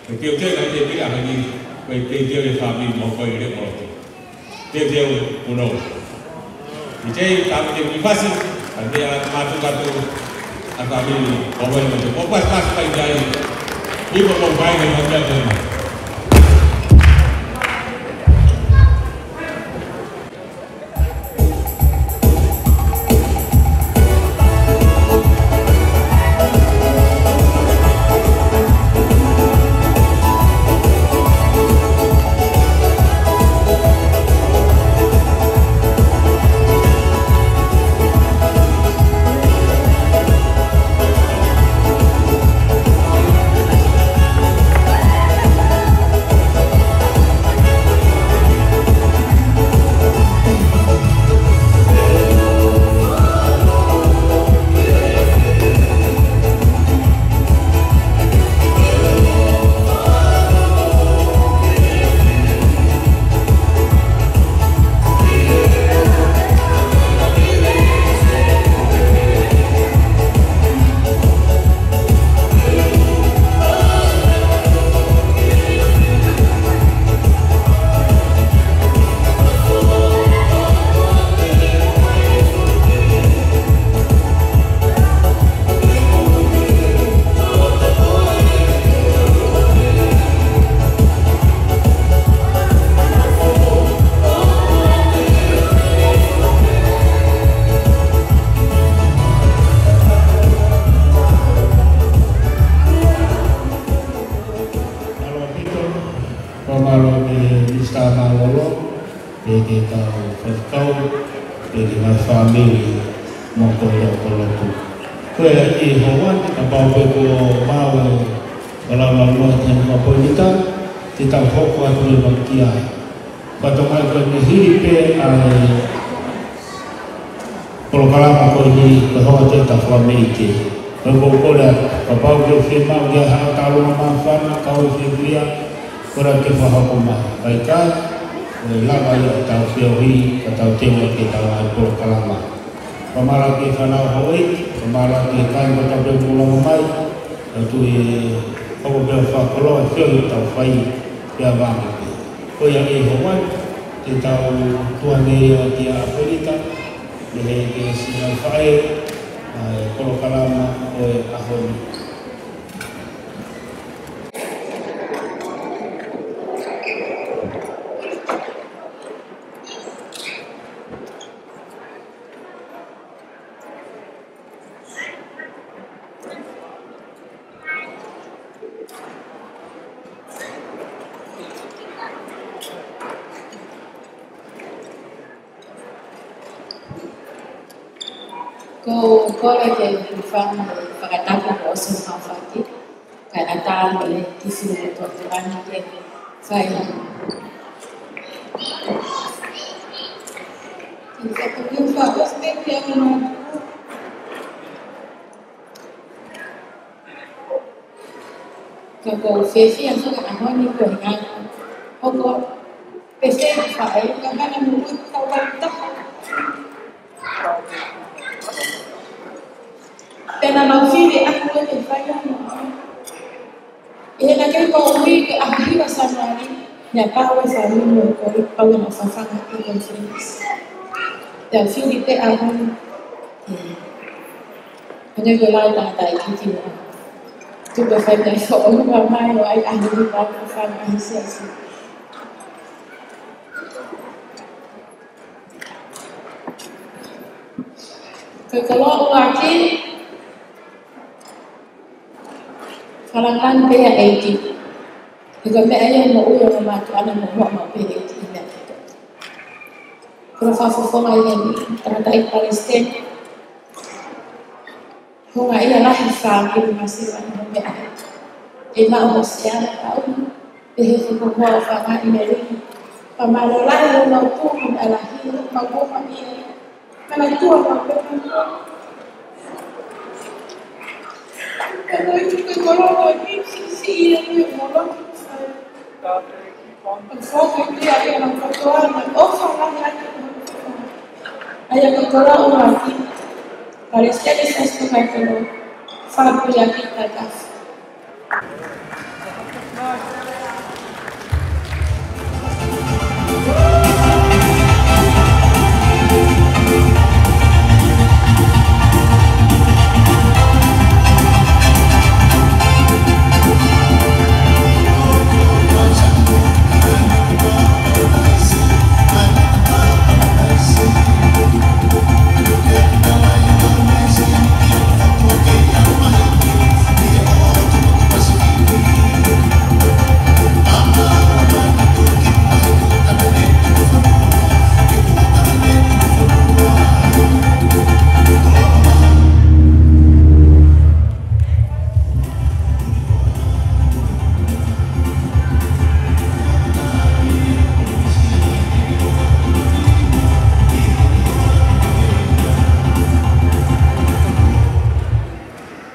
Ko e teuteu na te pila hani, ko e teuteu e fāmili mo ko e le mo. Teuteu, puno. I te, ka te mi fasi, ka te a matu katu, a fāmili, mo ko e mo te, mo ko e fasi kai ai. Ipo mo kai mo te. Mālō ʻaupito, fakamālō ki he Minisitā Mālōlō, pea ki he kau faifekau, pea ki he ngaahi fāmili, mo ko ia ʻoku lotu. Ko ia ʻi he ʻaho ni, kapau pē kuo maʻu e lālāngia ʻa e Kau Poini, te tau hoko atu leva ki ai. Pea toki ko eni hili pē ʻa e polokalama ko eni ko e hoko atu e tafaʻaki mei te. Ko e kole atu, kapau ʻoku ke fiemaʻu ke ʻi ai haʻo talanoa māfana, kau fiefia, kole ke fakahoko mai. Ka ʻikai, ʻe lava ia ʻetau feohi, ka tau teuteu ke tau ʻai polokalama. Fakamālō ki he fānau houʻeiki, fakamālō ki he kāinga kotoa pē ʻoku lava mai, ʻa e tui ʻe hoko pē ʻo fakakoloa e feohi ʻoku tau fai, pea vānga pē. Ko ia ʻi he ʻaho ni, te tau tuʻu hake ia kia ʻAfelita, mei he Siasi Faʻē, ʻa e polokalama ʻo e ʻaho ni. Ko e kole ke u fanga fakatapu mo ʻOsi Mafaki, kae ʻatā mo e kisi mo tuatulani ke fai. Ke fakapuki fa ʻosi te ke ana. Ka ʻoku ou fiefia he ʻaho ni ko e ngaahi hoko pē se faʻē ka hana mo ui kau ai taha. Pea naʻa mau fili ʻa ko e fai ʻa mo ʻa. ʻI heʻena kei ko ui ke ʻahiva Sanuali, naʻe pau e Sanuali mo ko e pau e mafafanga e conference. Pea fili pē ʻa mo. Hangē ko e lau tangataʻeiki mo. Tuku e fai mai foʻou ua mai ʻo ʻai ʻahiva fafanga ʻa e siasi. Ko e koloa ʻuluaki, fakalāngilangi pē ʻa e ʻEiki. He ko e meʻa ia ʻoku moʻui ʻa e mātuʻa na mo hoʻo maʻu pē ʻEiki ʻi he meʻa kotoa. Koloa fakafofonga ʻi heni, tangataʻeiki palesiteni. Houngaʻia lahi fāmili Masiva ʻi he meʻa. ʻE maʻu ʻo sea pau. ʻE he fuku hoa ʻo fanga ʻi Meli. Pea mālō lahi ʻo nau tuku ʻa lahi, mau kōma ia. Mana tua mau kōma. Ka ko e tuku e koloa ko eni, si, si ia ko e koloa. Ka foki pē ia ʻi he kotoa, ʻofa lahi atu. ʻA ia ko e koloa ʻuluaki, palesiteni Siaosi Tokaikoló, fakapuleʻi ʻaki e tatafu.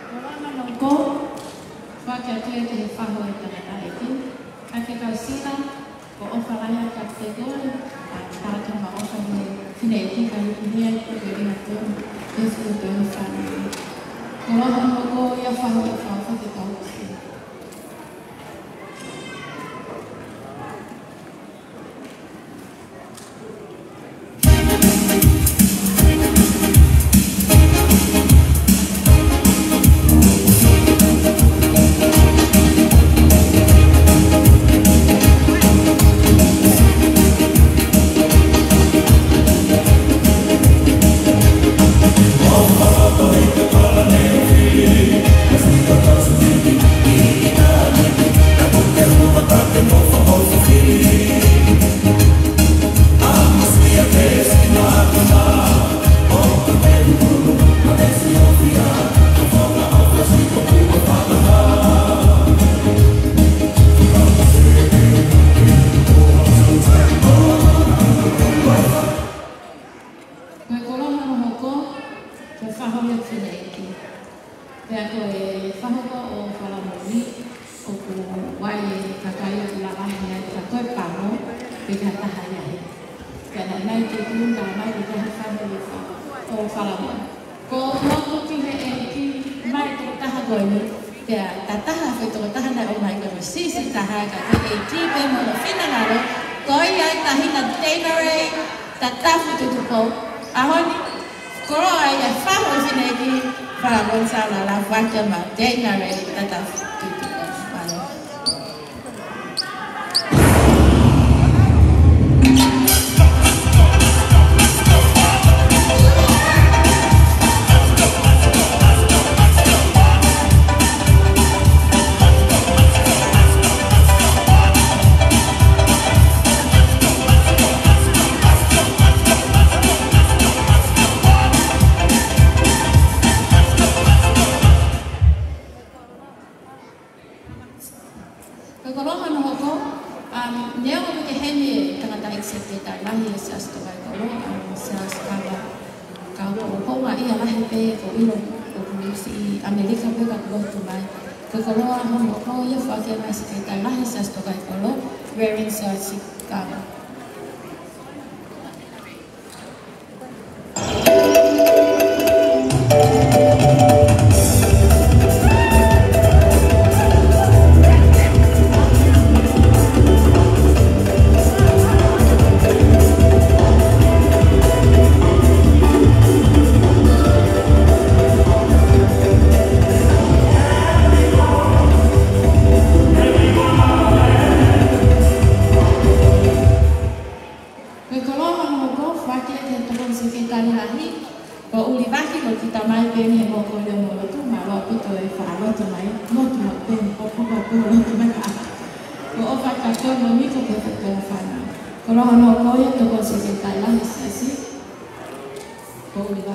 Koloa hono hoko, foaki atu ia ki he fahu ʻo e tangataʻeiki. Kae fekau sila, ko e ʻofa lahi ʻa e kapiteni, ʻa e tangata mo e ʻofa ʻi he fineʻeiki ka hiki mei ai ko e ʻuhinga tonu, ʻe fuʻu tonu fānau. Koloa hono hoko ia fahu ʻe fā fā fekau sila. Ko e koloa hono hoko, ko e fahu ia ʻo e fineʻeiki. Pea ko e fahu ko ē ʻo Falamoni, ʻoku ʻi ai e kakai ʻoku lavahe ai ka ko e pango, pe ko ha taha ia he. Pea naʻe ʻi ai e tuʻunga mai ki he fahu ʻo Falamoni. Ko e lotu ki he ʻEiki, mai tokotaha ko eni, pea tataha foʻi tokotaha naʻe ʻomai ko e siʻisiʻi taha ka ko e ʻEiki pē mo hono finangalo, ko ia e taʻahine Deinarei Tatafu Tutukou, ʻaho ni, koloa ia ʻa e fahu ʻo e fineʻeiki, Falamoni Saulala, foaki maʻa Deinarei Tatafu Tutukou. Mālō. Ko e koloa hono hoko, um, neongo pē ʻoku ʻi heni e tangataʻeiki sekelitali lahi ʻo e Siasi Tokaikoló, um, Siaosi Kava, ka ʻoku ou houngaʻia lahi pē ko e ʻilo ʻoku siʻi ʻAmelika pē ka kuo lotu mai. Ko e koloa hono hoko ia foaki maʻa e sekelitali lahi ʻo e Siasi Tokaikoló, Reverend Siaosi Kava. Ko e koloa hono hoko, foaki ki he tokoni sekelitali lahi, ko ʻUlivaki, ko e kiʻi tamai pē eni he moʻui ko ia mo e lotu, mālō ʻaupito e faʻa lotu mai, lotu mai pē eni, ko e pō ko e pō lotu mai ka. Ko e ʻofa kātoa mo e miko pē fetō fana. Koloa hono hoko ia, tokoni sekelitali lahi he siasi, Pauliva.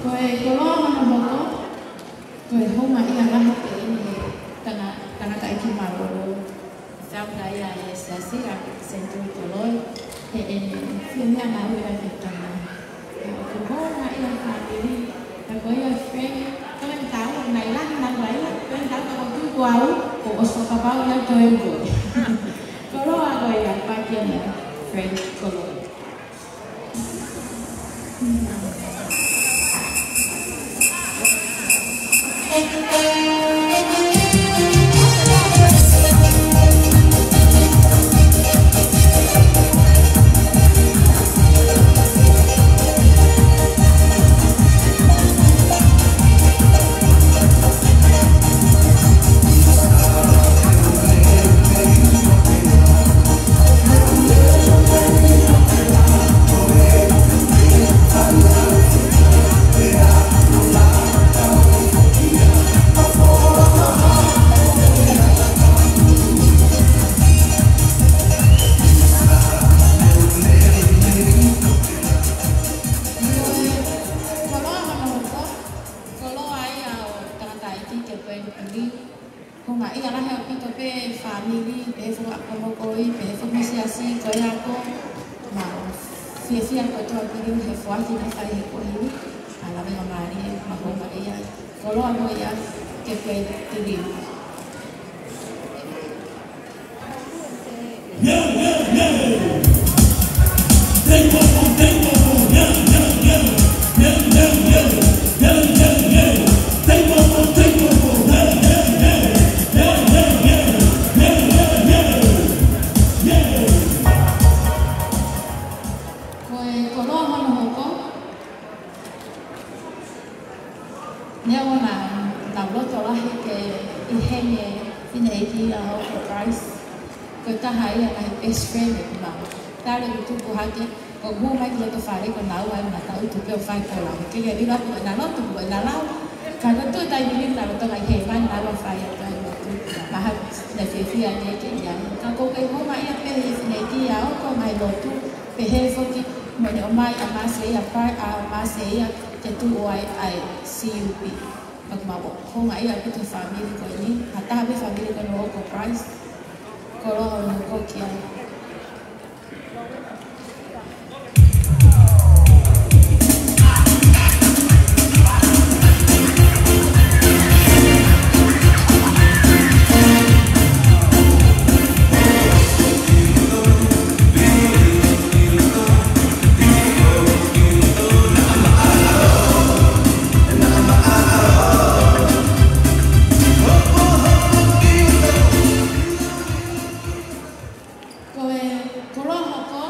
Ko e koloa hono hoko, ko e houngaʻia lahi pē eni he tanga-, tangataʻeiki mālōlō, founder ia e siasi ʻa Saint Louis Koloi, he ʻene fiemaʻu ia ke tanga. ʻOku houngaʻia fāmili, ka ko ia Frank, ko e tau, naʻe lahi naʻa ia, ko e tau ka ko tuku au, ʻo ʻosi kapau ia toe uo. Koloa ko ia, pakia ni, Frank Koloi. Koloa ia ʻo tangataʻeiki ke pē ni pili. Houngaʻia lahi ʻaupito pē fāmili, pehē foki ʻa Komokoi, pehē foki mo e siasi, ko e ako, mo e fiefia kotoa pē he foaki naʻe fai he kuohili, ʻa e lavengamālie, mo e houngaʻia, koloa mo ia, ke pē ni pili. Ko e koloa hono hoko, neongo naʻa, naʻa ku loto lahi ke ʻi heni e fineʻeiki ʻa Uncle Bryce. Ko e taha ia ʻa e best friend ʻeku maʻu. Talu ʻeku tupu hake, ko ʻeku hū mai ki loto fale ko naua ʻi he mataʻutu pē ʻo fai ko lau. Ke ke vila ko ena lotu ko ena lau. Ka ko e tuʻu taimi ni naʻa ku lolotonga ʻi heni mai naua fai atu ai lotu. Mahalo naʻe fiefia ange ke ʻi ai. Ka ko e kei homa ia pē he fineʻeiki ʻa Uncle mai lotu. Pehē foki mo ʻene ʻomai ʻa Maseia, ʻa Maseia ke tuʻu ai ʻa e C U P. Pea ʻoku mau houngaʻia ʻaupito he fāmili ko eni, ha taha pē fāmili ko eni ʻo Uncle Bryce, koloa hono hoko ki ai. Ko e koloa hoko,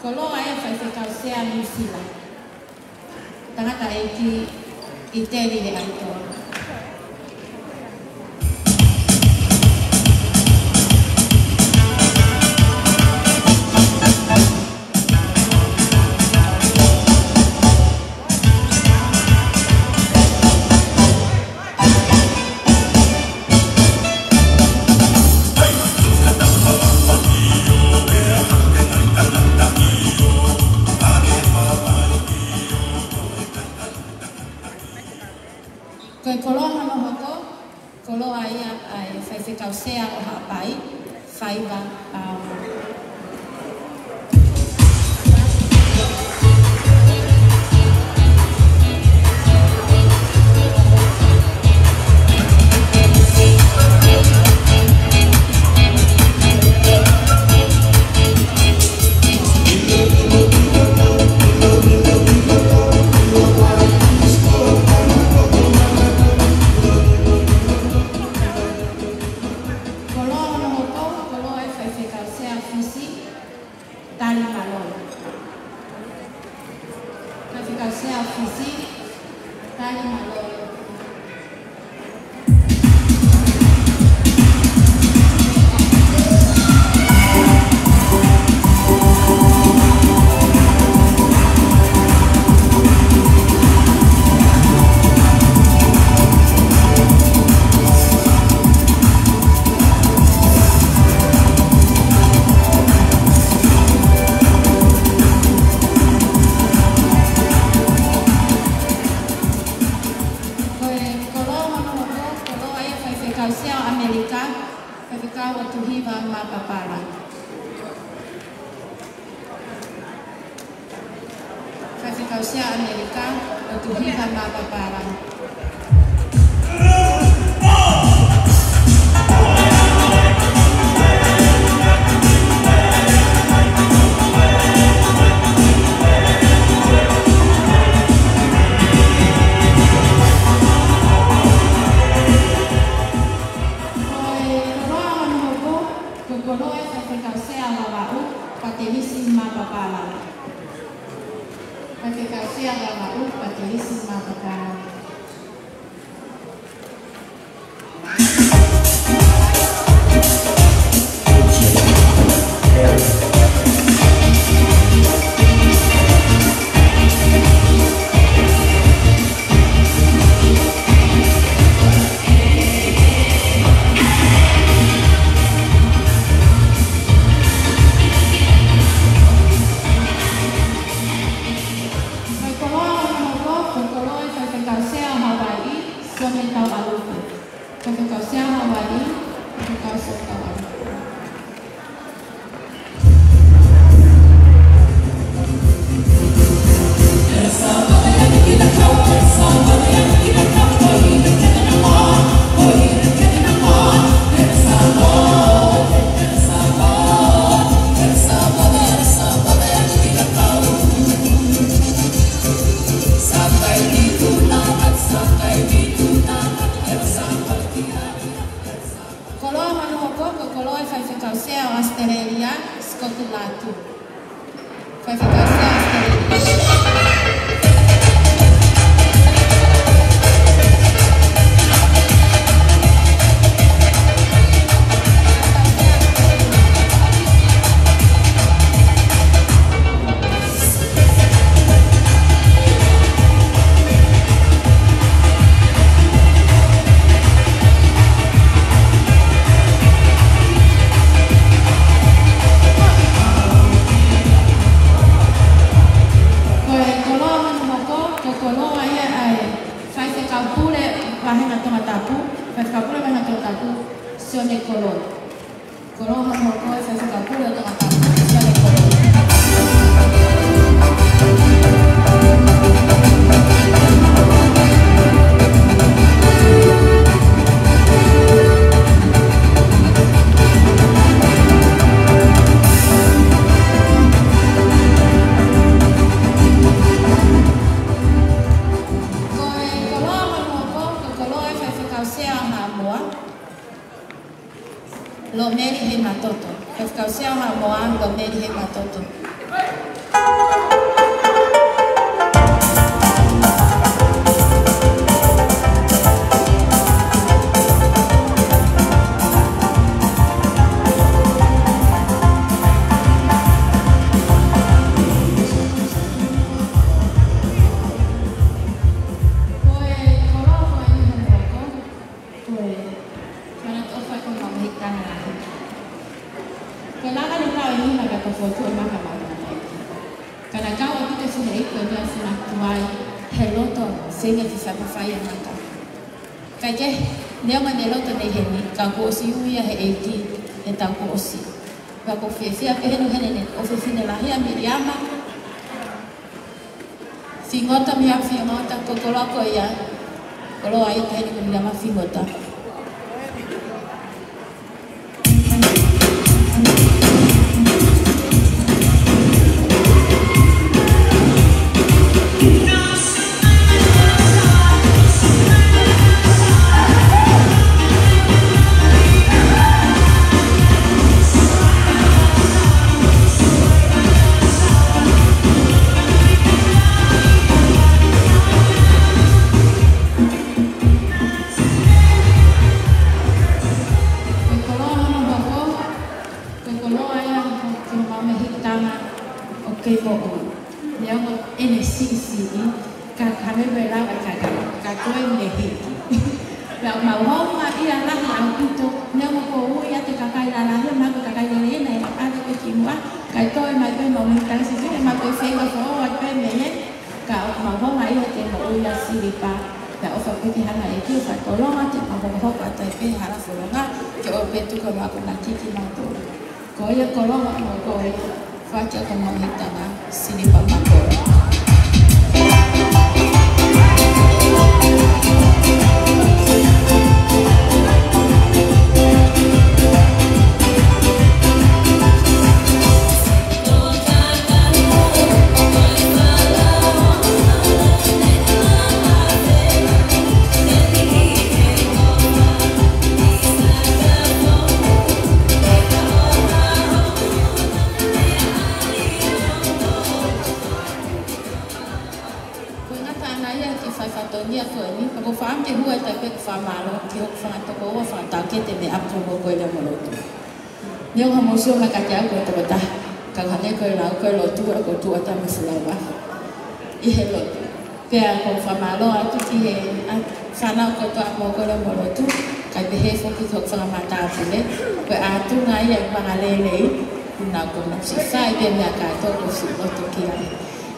koloa e faifekau sea Nuʻu Sila. Tangataʻeiki ʻIteli Leaitolo. Ko e koloa hono hoko, koloa ia ʻa e faifekau sea ʻo Haʻapai, Faiva Paolo. Koloa hono hoko, Faifekau Sea ʻAmelika, Faifekau ʻOtuhiva Mapapala. Faifekau Sea ʻAmelika, ʻOtuhiva Mapapala. Ko e koloa hono hoko, ko e koloa ʻa e Faifekau Sea Vavaʻu, Patelisi Mapapala. Faifekau Sea Vavaʻu, Patelisi Mapapala. Ko e koloa hono hoko, ko e koloa ʻa e Faifekau Sea Hawaiʻi, Sione Tauʻalupo. Faifekau Sea Hawaiʻi, Faifekau Sione Tauʻalupo. Koloa hono hoko, ko e koloa ʻa e Faifekau Sea ʻo ʻAositelēlia, Scott Latu. Faifekau Sea ʻAositelēlia. Ko e koloa hono hoko, ko e koloa ia ʻa e Faifekau Pule Vāhenga Tongatapu, Faifekau Pule Vāhenga Tongatapu, Sione Koloi. Koloa hono hoko ʻa e Faifekau Pule Tongatapu, Sione Koloi. Ko e koloa hono hoko, ko e koloa ʻa e Faifekau Sea Haʻamoa, Lomeli Heimatoto. Faifekau Sea Haʻamoa, Lomeli Heimatoto. Ko e koloa ko eni hono hoko, ko e Mana toʻo fai ko e mau mehikitanga lahi. Ko e langa ni tau e niha ka tau fotu e maka mau na mai. Ka naʻe kau ʻa Pita Sineʻi ko e meʻa funa tuai he loto seinga ki fai mafai e maka. Kae kehe, neongo ʻene loto nei heni, ka kuo ʻosi ui ia he ʻEiki he taʻu kuo ʻosi. Ka ʻoku ou fiefia pē heni ʻene ʻofefine lahi ʻa Miliama Fingota, Miliama Fingota, ko e koloa ko ia, koloa ia ʻa e taʻahine ko Miliama Fingota. Ko e koloa hono hoko, ko e koloa ia ʻo e mau mehikitanga ʻoku kei moʻui. Neongo ʻene siʻisiʻi, ka, ka mei he lau ʻa e kakai, ka ko e mehiki. Pea ʻoku mau houngaʻia lahi ʻaupito, neongo kuo ui ʻa e kakai lalahi, mahalo ko e kakai lelei ena ʻe ʻave pē ki muʻa, kae toe mai pē mau mehikitanga siʻisiʻi, ʻe mau toe feinga foʻou atu pē mei heni, ka ʻoku mau houngaʻia he moʻui ʻa Silipa, pea ʻofa pē ki he hala ʻo e ʻEiki, ʻofa tolonga te mau hokohoko atu ai pē hala ʻO pē tuku hono akonaki kiate kimautolu. Ko ia koloa mo ko ia, fati ʻa ko mau hitana, sini pa mato. Ko e ngata ʻana ia ki he fai fatongia ko eni, ka ko e fakaʻamu ke hū ai pē ʻeku fakamālō ki hoku fanga tokoua, fanga taukete mei ʻapi ko ē ʻo e lea mo e lotu. Neongo hoʻomou sio mai kiate au ko e tokotaha, ka hangē ko e lau ko e lotu, ʻa ko e tuʻu atu mo e fulaua ʻi he lotu. Pea ʻoku ou fakamālō atu ki he, ʻa, fānau kotoa ʻapi ko ē ʻo e lea mo e lotu, kae pehē foki ki hoku fanga matāpule, ko e ʻatunga ia ʻo e vanga lelei, ʻoku nau, ʻoku nau siʻi fai pē meʻa kātoa ʻoku ou siʻi loto ki ai.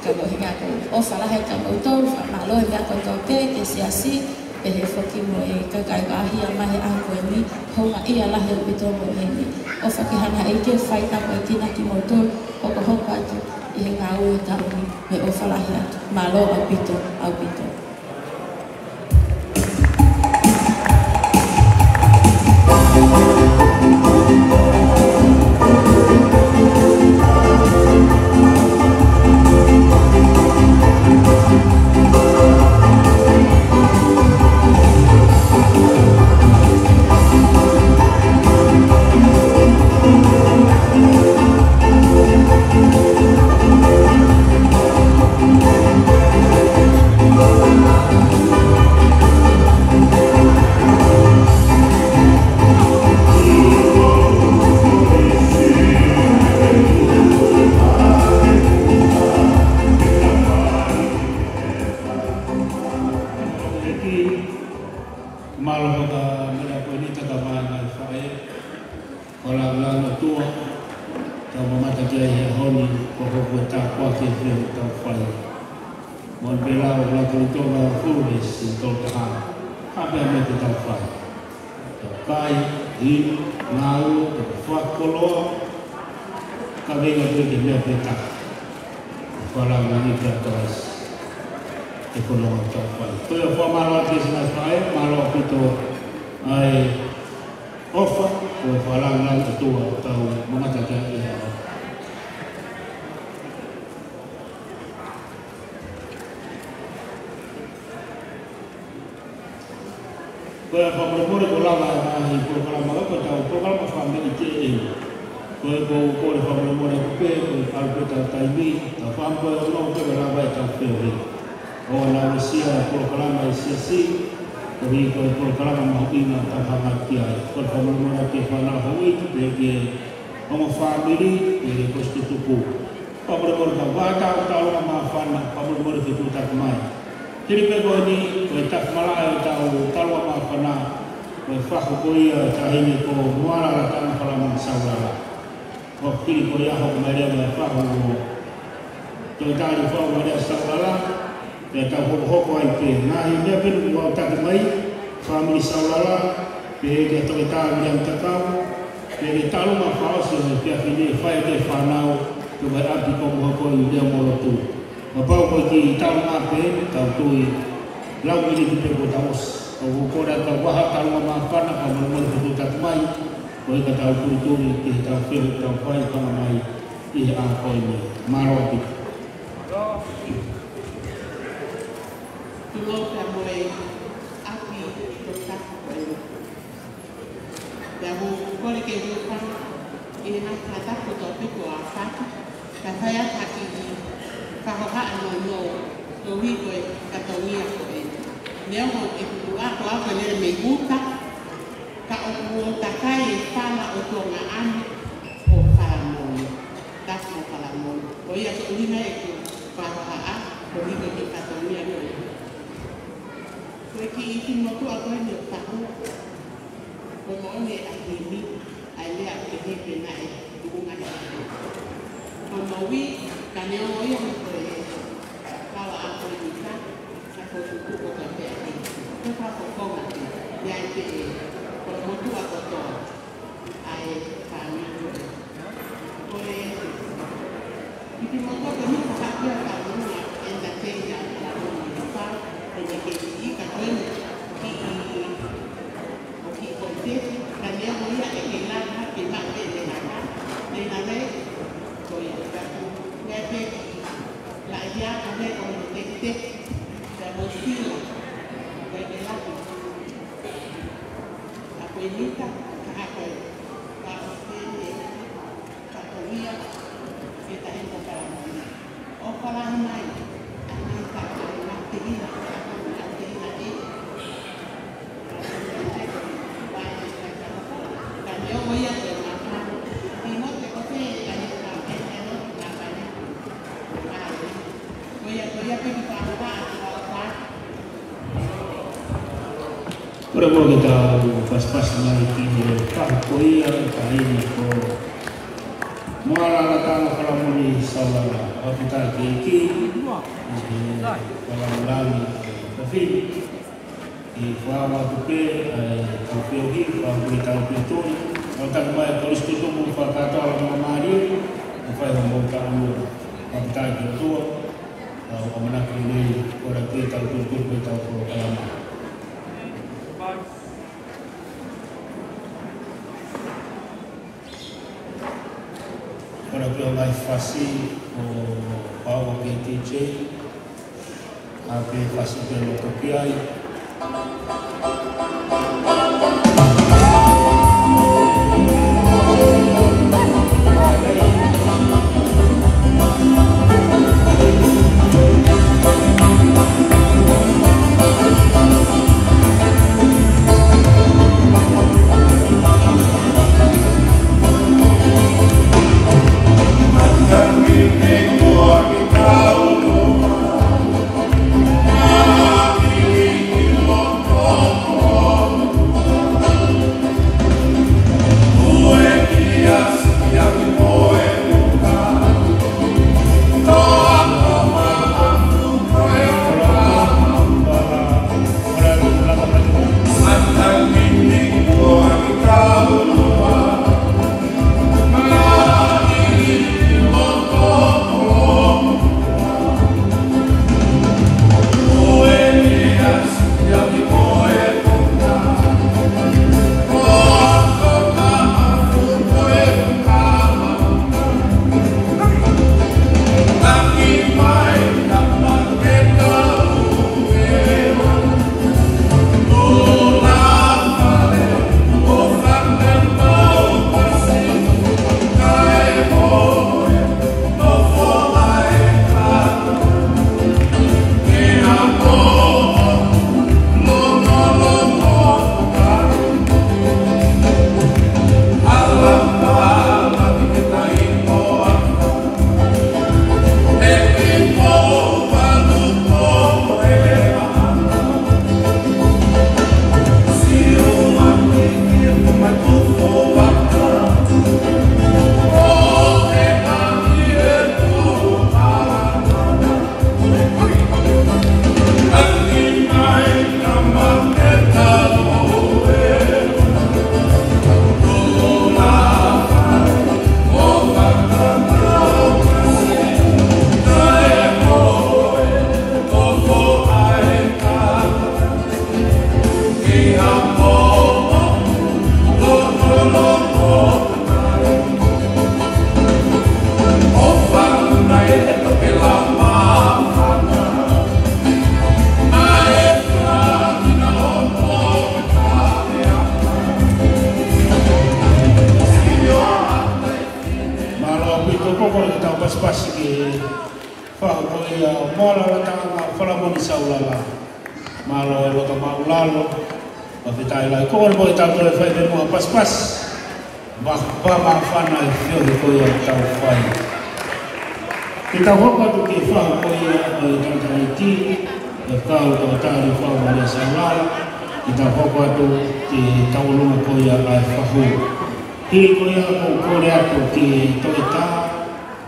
Ka ko e ʻuhinga ko e ʻofa lahi kiate kimoutolu, fakamālō he meʻa kotoa pē ki he siasi, pehē foki mo e kakai ʻoku ʻaʻahi mai he ʻaho ko eni, houngaʻia lahi ʻaupito mo eni. ʻOfa ke hanga ʻe he ʻEiki ʻo fai tāpuekina kimoutolu, hokohoko atu ʻi he ngāue ʻo e taʻu ni, mo e ʻofa lahi atu. Mālō ʻaupito, ʻaupito. Mālō hoka mera ko e nita ka mai mai faʻē. Ko e lāngilangi ʻOtua, tau mamata ki ai he ʻaho ni, ko hoku tāpuaki ʻe fiha ʻoku tau fai. Mo e pela o la kulitova fules i tau taha, hape ame te tau fai. Tau kai, inu, ngāue, tau fakakoloa, ka venga pē ke meʻa pē taha. Ko e lāngilangi kia Kalaisi, ʻi he fononga ʻoku tau fai. Ko ia fakamālō atu ki he siʻi ngaahi faʻē, mālō ʻaupito ʻa e ʻofa, ko e fakalāngilangi ʻOtua ʻoku tau mamata ki ai he ʻaho ni. Ko e fakamolemole kuo lava e ngaahi polokalama ka ko ʻetau polokalama fāmili teʻeki. Ko e ʻoku ou kole fakamolemole atu pē, ko e ʻalu pē ʻetau taimi, tau fāmili ko e ono pē kuo lava ʻetau feohi. ʻOua naʻa aʻusia e polokalama ʻa e siasi, koeʻuhi ko e polokalama mahuʻinga ʻoku tau hanga ki ai. Kole fakamolemole ki he fānau houʻeiki, pehē ki he ongo fāmili, pehē ki he kosipeli tupu. Fakamolemole ki he ʻū vaʻa tau, taulanga māfana, fakamolemole ki he tuʻu taki mai. Hili pē ko eni, ko e taki malaʻe ʻo ʻetau taulanga māfana, ko e fahu ko ia ʻa e taʻahine ko Moala Latana Falamanga Saulala. Ko Fili ko ia hoko mai leva e fahu ʻo Toketā Liufau Malia Saulala, pea tau hokohoko ai pē. Ngaahi meʻa pē ʻoku mau taki mai, fāmili Saulala, pehē kia Toketā Viliami Takau, pea ke taulanga fakaʻosi ʻo e efiafi ni ʻe fai ʻe he fānau, ko e ʻapi ko mo hoko ʻi he lea mo e lotu. Kapau ko e kiʻi taulanga pē, tau tui, lau miniti pē kuo tau ʻosi. ʻOku ou kole atu ki he ʻū vaʻa taulanga māfana, fakamolemole ki he tuʻu taki mai, koeʻuhi ka tau tulituli ki heʻetau feohi ʻoku tau fai, hanga mai ʻi he ʻaho ko eni. Mālō ʻaupito. Tulou pea mo e ʻapi ʻo e tapu ko eni. Pea ʻoku ou kole ke u hūfanga ʻi he ngaahi fakatapu kotoa pē kuo ʻoatu, kae fai atu ha kiʻi fakahohaʻa nounou, koeʻuhi ko e fatongia ko eni. Neongo ʻeku tuʻa ko au ko e lele mei ʻuta, ka ʻoku ou takai e fala ʻo Tonga ʻani ʻo Falamoni. Tapu mo Falamoni. Ko ia ko e ʻuhinga ʻeku fakahohaʻa, koeʻuhi ko e fatongia ko eni. Ko e kiʻi kiʻi motuʻa ko eni ʻo Tahu. Ko e moʻoni ʻa Himi, ʻa e lea ʻoku pehē pē naʻe tuʻunga he ʻaho. Ko hono ui, ka neongo ia ko e kau ʻa Polinita, ka ko e tuku ko ka pea ke. Ko e fakafofonga pē, ia ʻi he, ko e motuʻa kotoa. ʻa e fāmili. Ko e, ʻi he motu ko eni ka hake ʻa e fāmili, ʻe na te ia ʻa e fāmili, ʻe na ke ʻi ka ko eni, ki ʻi, ʻo ki ko te, ka ne ʻo ia ʻe ke la ha ke ma ʻe le ha ka, ne na le, ko ia ka ku, ne te ki, la ia ka ne ko te te, ka mo sila, ka ke la ku. Ka ko e mita, ka hake, ka ʻo te ne, ka ko ia, ke ta hei ka ka. ʻO ka la mai, a mai ka ka la te hina, ka ko la te hina e. Ka ko ia te ma ka. Ni mo te ko te, ka hei ka, e te no, ka ka ni. Ka ko ia, ko ia te ki ka ka, ka ka. Kole muʻa ke tau pasipasi mai ki he fahu ko ia, ka ina ko Moala Latanga Falamoni Saulala, ʻoku tau kei ki, ʻi he fakalāngilangi ʻo e fafine. ʻI he faʻahinga atu pē, ʻa e tau feohi, faʻahinga atu pē tau feohi, ʻo tau mai ko Lisitū Tumu fakakātoa ʻa Laumālie, ʻo fai hoʻomou taʻu, ʻo tau ki tua, ʻa, ʻamanaki nei, ko e tau tutuku pē tau polokalama. Ko e pio mai fasi ʻo Paua K T J, ʻa pē fasi pē loto ki ai. Mālō ʻaupito, ko e kole ke tau pasipasi ki he fahu ko ia ʻo Moala Latanga Falamoni Saulala. Mālō e loto māʻulalo, fakafetaʻi lahi. Ko e kole ke tau toe fai pē muʻa pasipasi. Mā, mā, māfana e feohi ko ia ʻoku tau fai. Ke tau hoko atu ki he fahu ko ia ʻo e tangataʻeiki, ʻe kau tangataʻeiki Falamoni Saulala, ke tau hoko atu ki he tauʻolunga ko ia ʻa e fahu. Hili ko ia ʻoku ou kole atu ki he toʻutangata,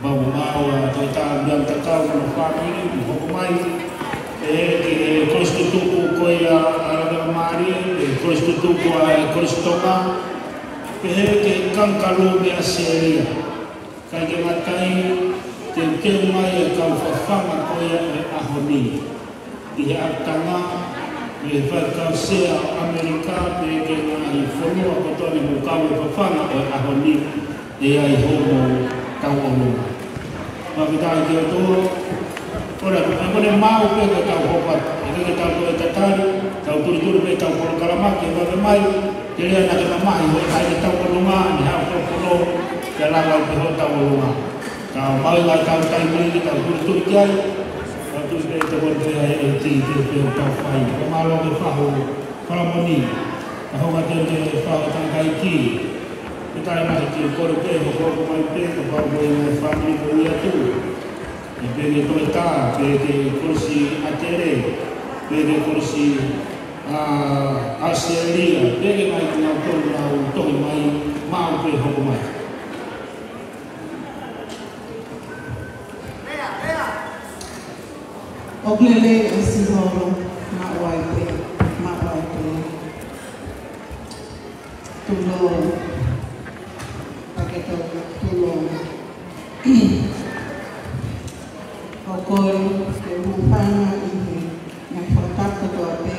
Mau mau ʻa Toʻutangata Miana Tatau mo e fāmili, mo hoko mai. ʻE, ki he Kolisi Tutuku ko ia ʻa Laumālie, ʻe Kolisi Tutuku ʻa e Kolisi Tonga. Pehē ki he Kangaroo mei ʻAositelēlia. Kae ke matai, teuteu mai e kau fafanga ko ia ʻo e ʻaho ni. ʻI he ʻapitanga, mei he faifekau sea ʻo ʻAmelika, pehē ki he ngaahi fonua kotoa ni mo kau e fafanga ʻo e ʻaho ni, ʻe ʻi ai hoʻomou tauʻolunga. Fakafetaʻi ki he ʻOtua, ʻoku ne maʻu pē ko ʻetau hopa, ʻikai ke tau toe tatali, tau tulituli pē ʻetau polokalama ke vave mai, ke lea naʻa ke mamahi, ʻoku ʻikai ke tauʻolunga, ni hao ko pono, ke lava pē hoʻo tauʻolunga. Tau maʻu ʻetau taimi ke tau tulituli ki ai, tau tui pē te koni pē ai e tī pē pē tau fai. Ka mālō ke fahu, falamoni, ka hoka te ke fahu tangataʻeiki. Ke tai mai ki kore pē, hokohoko mai pē, ka pau ko e ngaahi fāmili ko ia tu. ʻE pehē ki he Toʻetā, pehē ki he Kolisi ʻAtele, pehē ki he Kolisi, ā, ʻAositelēlia, pehē ki he ngaahi kinautolu naʻa nau tohi mai, maʻu pē hoko mai. ʻOku lelei ʻa Sihova, maʻu ai pē, maʻu ai pē. Tulou, pea ke tau tulou. ʻOku ou kole ke u hūfanga ʻi he ngaahi fakatapu kotoa pē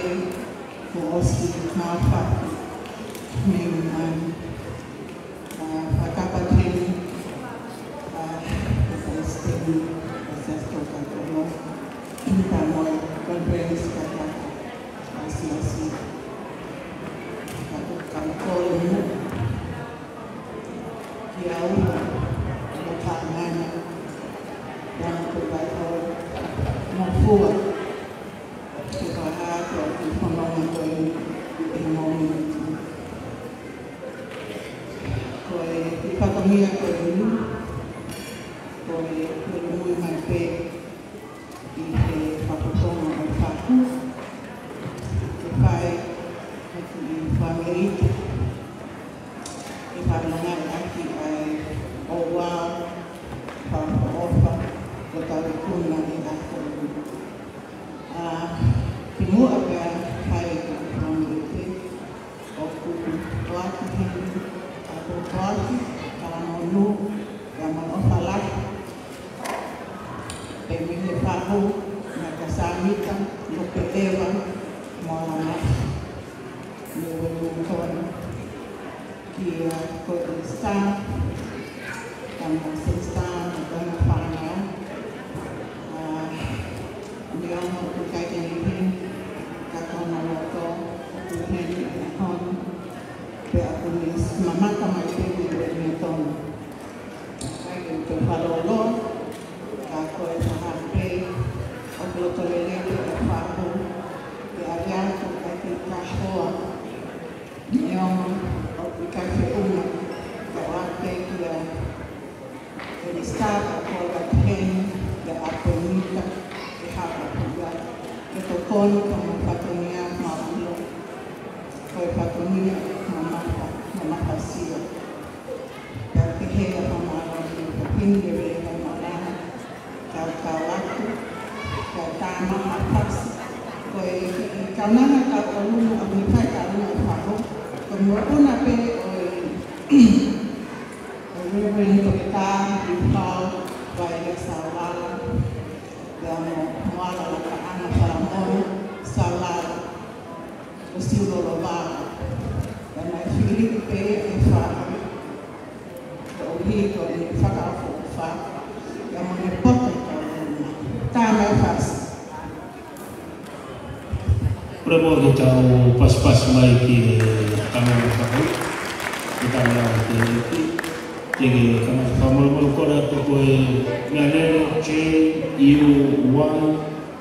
kuo ʻosi maʻu faku mei muʻa. ʻA, fakatapu atu heni, ʻa, ko Palesiteni, ʻa Siasi Tokatolo, pea mo e Konifelenisi Fakatapu ʻa e Siasi. Ka, ka u kole mo, ki au, mo Tāngana, pea mo Tupaiho, mo Fua. Ke fakahā atu ʻa e fononga ko eni ʻi he mōmeniti ni. Ko e fatongia ko eni, ko e, ko e lumui mai pē ʻi he fakatonga ʻo e faku, ke fai ʻaki e fāmili, ke fakalongoakiʻi ʻa e ouau fakaʻofoʻofa kuo tau ikuna ʻi he ʻaho ni. ʻA, kimuʻa pea fai ʻa e fāmili, ʻoku ʻoatu heni ʻa e ʻoatu, ʻa e monū, ʻa e ʻofa lahi, pea mei he fahu, naʻe ʻia Sāmita, Lopeʻeva, mo Lamafi, mo Wellington, kia Kodisā, pea mo Sisitā, mo hono fānau, ʻa, neongo ʻoku ʻikai ke ne heni, ka ko hono loto, ʻoku heni he ʻaho ni, pea ʻoku ne mamata mai pē mei Wellington. ʻIkai ke u toe fakalōloa, ka ko e taha pē, ʻoku loto lelei pē ʻa e fahu, ke ʻave atu ʻa e kiʻi kahoa, neongo ʻoku ʻikai feʻunga, ka ʻoatu pē kia Elisitā, ka ko e ʻoatu heni, kia ʻAponita, ke hapa pia, ke tokoni ki hono fatongia maʻu ʻilo, ko e fatongia mamafa, mamafa sio. Pea pehē ʻa e fakamālō ki he Pine Valley Home Alliance, kau kau atu, kau tā maha pasi. Ko e kiʻi kaunanga tauʻolunga ʻoku ne fai tauʻolunga ʻo e fahu. Ko e mokopuna pē ʻo e, ʻo e Reverend Toketā Hihau Vailea Saulala, pea mo Moala Lakaʻana Falamoni Saulala. ʻO Siulolo Vava, ʻa e mai fili pē e fahu, koeʻuhi ko e fakaʻofoʻofa, ʻa e mo ne poto tauʻolunga. Tā mai fasi. Kole muʻa ke tau pasipasi mai ki he tangata fahu, ki he tangata ki he, ki he tangata fakamolomolo kole atu ko e meʻalele J U Y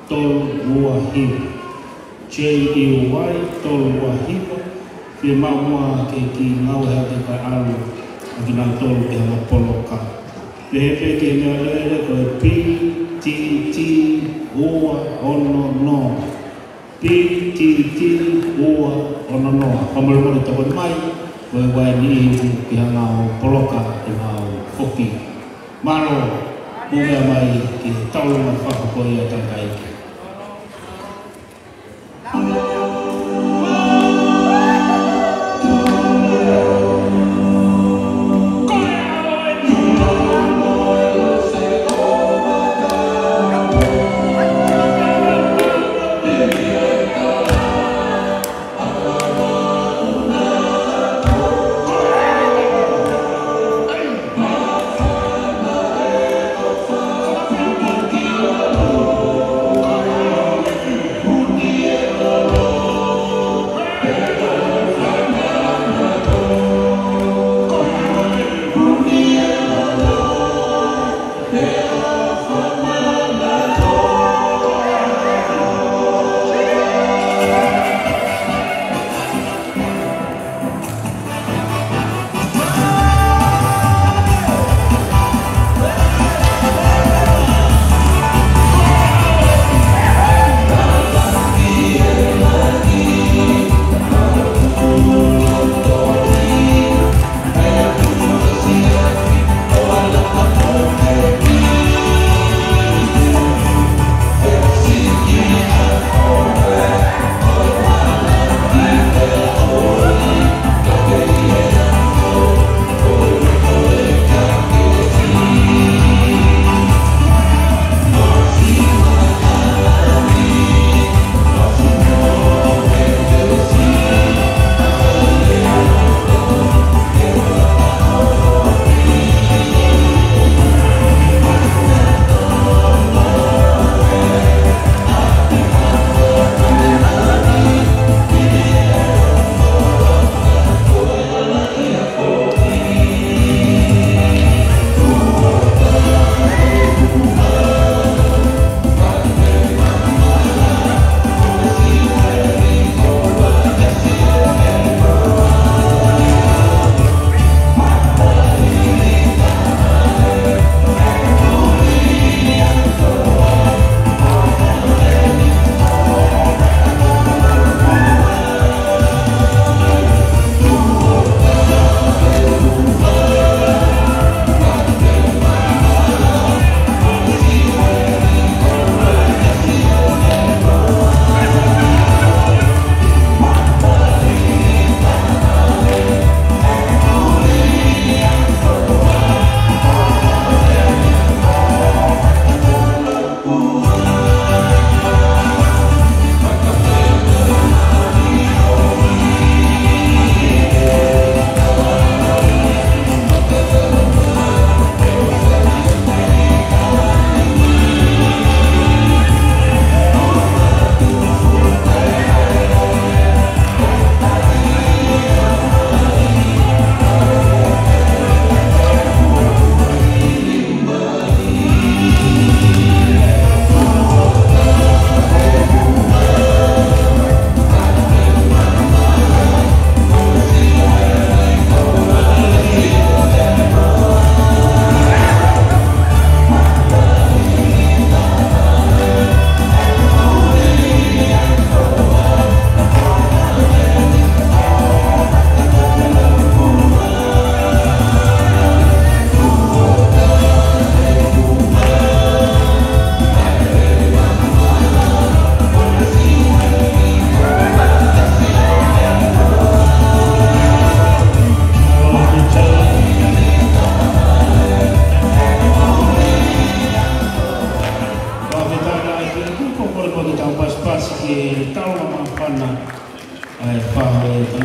tolu ua hiva. J U Y tolu ua hiva, fiemaʻu muʻa ke kiʻi ngāue hake kae ʻalu ʻa kinautolu ke hanga poloka. Pehē pē ki he meʻalele ko e P T T ua ono noa. P T T ua ono noa. Fakamolemole tokoni mai, ko e uaini ipu ke hanga ʻo poloka ʻi he ngāue foki. Mālō, mou meʻa mai ki he tauʻolunga fahu ko ia tangataʻeiki.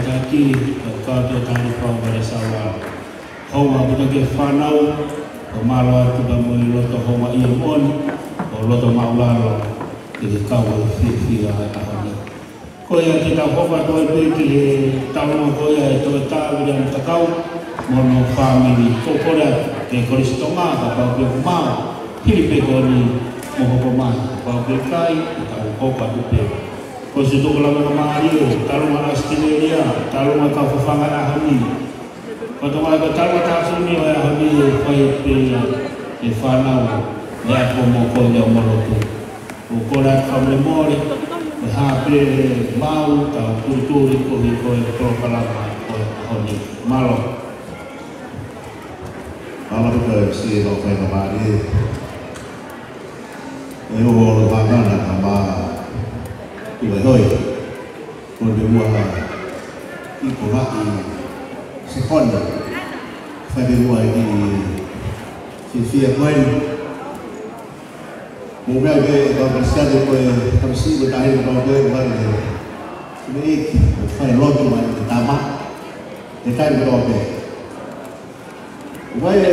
Taki, ʻo kau tō tani pau vale saua. Hounga puta ke fānau, ʻo mālō atu ka mo e loto houngaʻia moʻoni, ʻo loto māʻulalo, ke ke kau ʻo fiefia ʻa e ʻaho ni. Ko ia ke tau hoko atu ai pē ki he talunga ko ia ʻe Toʻetā Viliami Takau, mo hono fāmili, ko e kole atu ke kolisi Tonga, kapau pē ʻoku maau, hili pē ko eni mo hoko mai, kapau pē ʻikai, ʻe tau hoko atu pē. Ko e situ ko lama ka mālie, talunga ʻAositelēlia, talunga kau fafanga ʻaho ni. Ko e tau mai ko e talunga tāsuni ʻo e ʻaho ni ʻe fai pē ia ʻe he fānau, ʻe ako mo ko ia mo lotu. ʻOku ou kole atu fakamolemole, ʻe hā pē ʻe maau, tau tulituli koeʻuhi ko e polokalama ʻo e ʻaho ni. Mālō. Mālō ʻaupito e siʻi lau fai ka mālie. ʻE uho lo hangana ka mā tu e hoi. Ko e ua i ko haʻi sekona. Fai ua i ki fiefia ko eni. Mo mea ke e kau Kalisitiane ko e kamisi ko e tahi ko e kau ko e ua e. Ko e ʻEiki, ko e fai lotu mai ko e tama. He taimi ko e. Ko e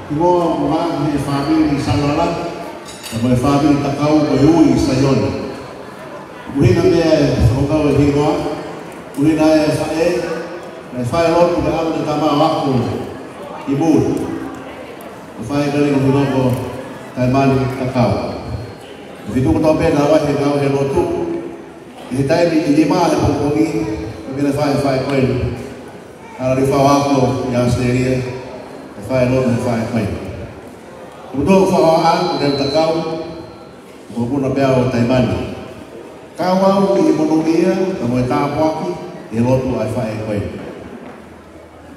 hingoa mo e fāmili Salala, ka mo e fāmili Takau ko e ui Saione. Ko e hingoa meʻa e fakakaukau e hingoa, ko e hingoa e faʻē, naʻe fai lotu ko e ʻalu e tama ʻo ako ʻi muli. Ko e faʻē ko eni ko e hingoa ko Taimani Takau. Ko e fitu kotoa pē naʻa nau ʻi he ngāue he lotu, ʻi he taimi ʻi nima he pongipongi, ko e meʻa naʻe fai he faʻē ko eni. ʻAlu ʻo fai ako ʻi ʻAositelēlia, ʻo fai lotu he faʻē ko eni. Ko e tō fakaʻā, ko e Takau, ko e puna pea ʻo Taimani. Kau au ʻi he monūʻia, ka mo e tāpuaki, ʻi he lotu ʻa e faʻē ko eni.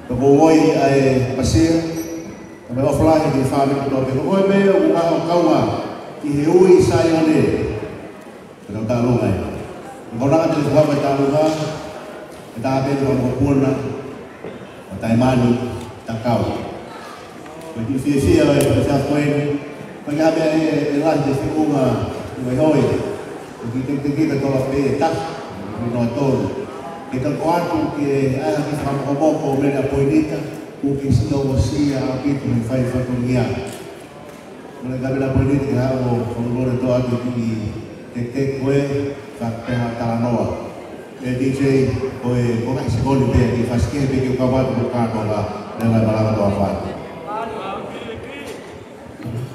Ko e ongoʻi ʻa e ʻapasia, ka mo e ʻofa lahi ki he fāmili kotoa pē. Ko koe pē ʻoku ngaohi ʻo kau ā ki he ui Saione. Ko e tau tālunga ē. Ko e konga te u fua ko e tālunga, ko e tāpeni ko e mokopuna, ko Taimani Takau. Ko e kiʻi fiefia ʻo e, ko e fiefia ko eni, ko e ngaahi meʻa ʻe, ʻe lahi te fiʻunga, ko e hoi, ko e kiʻi tekiteki ka tola pē ʻe taha, ko e noa tolu. Ke tau ko atu ki he ʻaho ki he fakamokomoko ʻo Mele ʻApoinita, kuo ke siʻi ongosia ʻaupito he fai fatongia. Mole ka mena pole ni te ke haʻu ʻo fakamole toa atu ki he te ko e fakapeha talanoa. ʻE D J, ko e, ko e ngaahi sekoni pē, ke fasike pē ke u kau atu ko kātoa, lea mai malanga toa fai.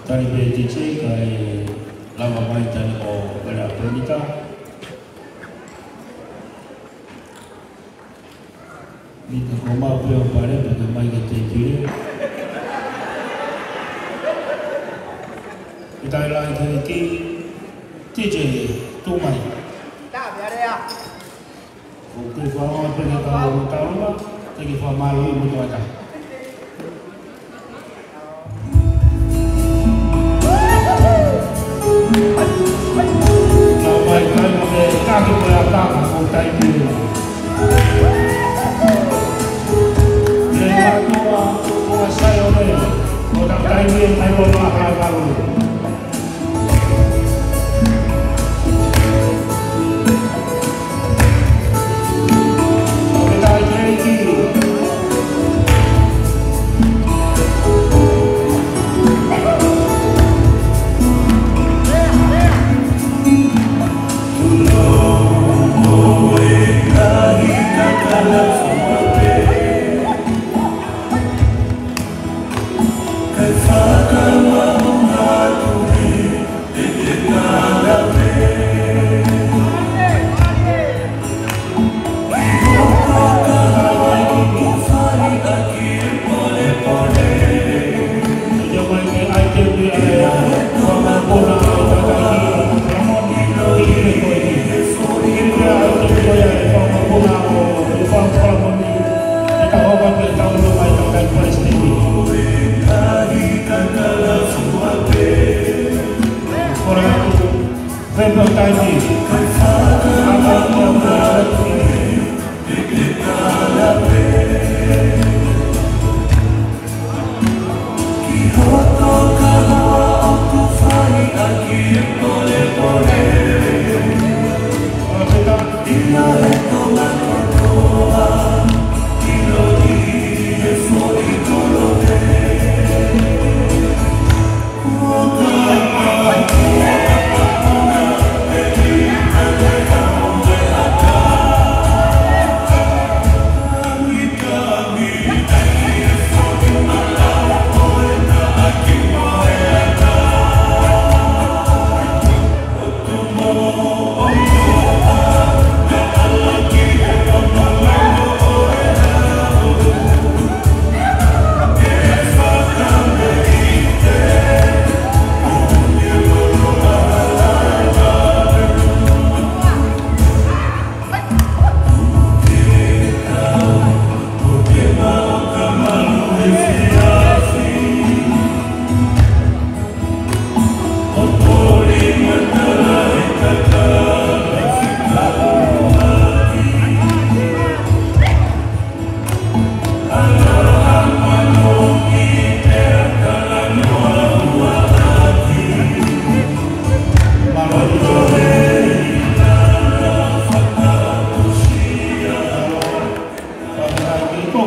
Tali pē D J, kae lava mai tali ko Mele ʻApoinita. Mita ko mau pē ʻo pale, pea te mai ke te pile. Kita i lai ke ki. D J, tu mai. Ta, biarea. ʻOku ke fakaongo pē ke kau ʻo taurua, te ke fakamālō ʻi moto ata.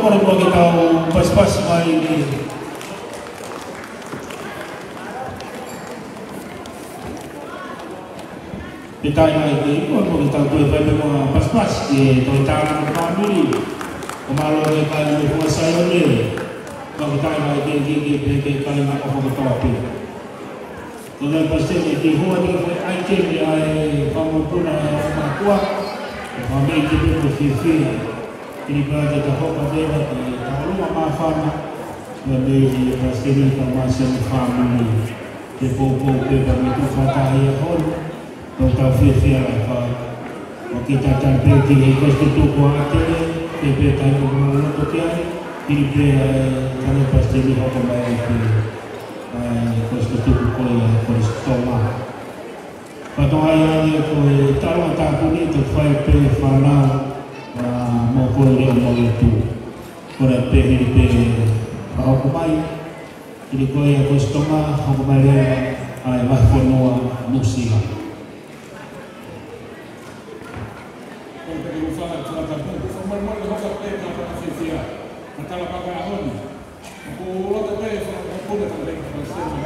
Kole muʻa ke tau pasipasi mai ki he taimi ni, kole muʻa ke tau toe fai pē muʻa pasipasi ki he tohi tānaki fāmili. ʻOku mālō e kāinga mei Fuaʻa Saione. Ka ko e taimi ni ke, ke, ke, ke kāinga ʻofa kotoa pē. Ko e palesiteni, ke hū atu ki he foʻi ʻaiteni ʻa e fakamokopuna ʻa e mātuʻa, ʻo fakameʻite pē ko e fiefia. Hili pē ʻa e taʻofa pē ʻa e taʻolunga māfana, ʻa e palesiteni ka māsani fāmili. Ke poupou pē ka mei tuʻa fakataha ʻi he ʻaho ni, ʻoku tau fiefia ai ka ʻoku ke tatali pē ki he kosipeli ko ʻAtele, ke pehē ʻoku mau loto ki ai, hili pē ʻa e kau palesiteni hoko mai ai pē. ʻA e kosipeli ko ia ʻa e Kolisi Tonga. Fakatokangaʻi ange ko e taʻu ʻa e tāpuni ʻoku fai pē fānau, ʻa, mo ko e leʻo mo e tū. Ko e pehē pē fakahoko mai, hili ko ia ʻa e Kolisi Tonga, hoko mai leva ʻa e vahefonua Nuʻusila. Ko e pehē ʻoku fai ʻa e tala tapu, ko e fakamolemole hoko pē ka fakafiefia, ka tala paka ʻaho ni. ʻOku ou loto pē ʻe fakapuna ka lei ka sema.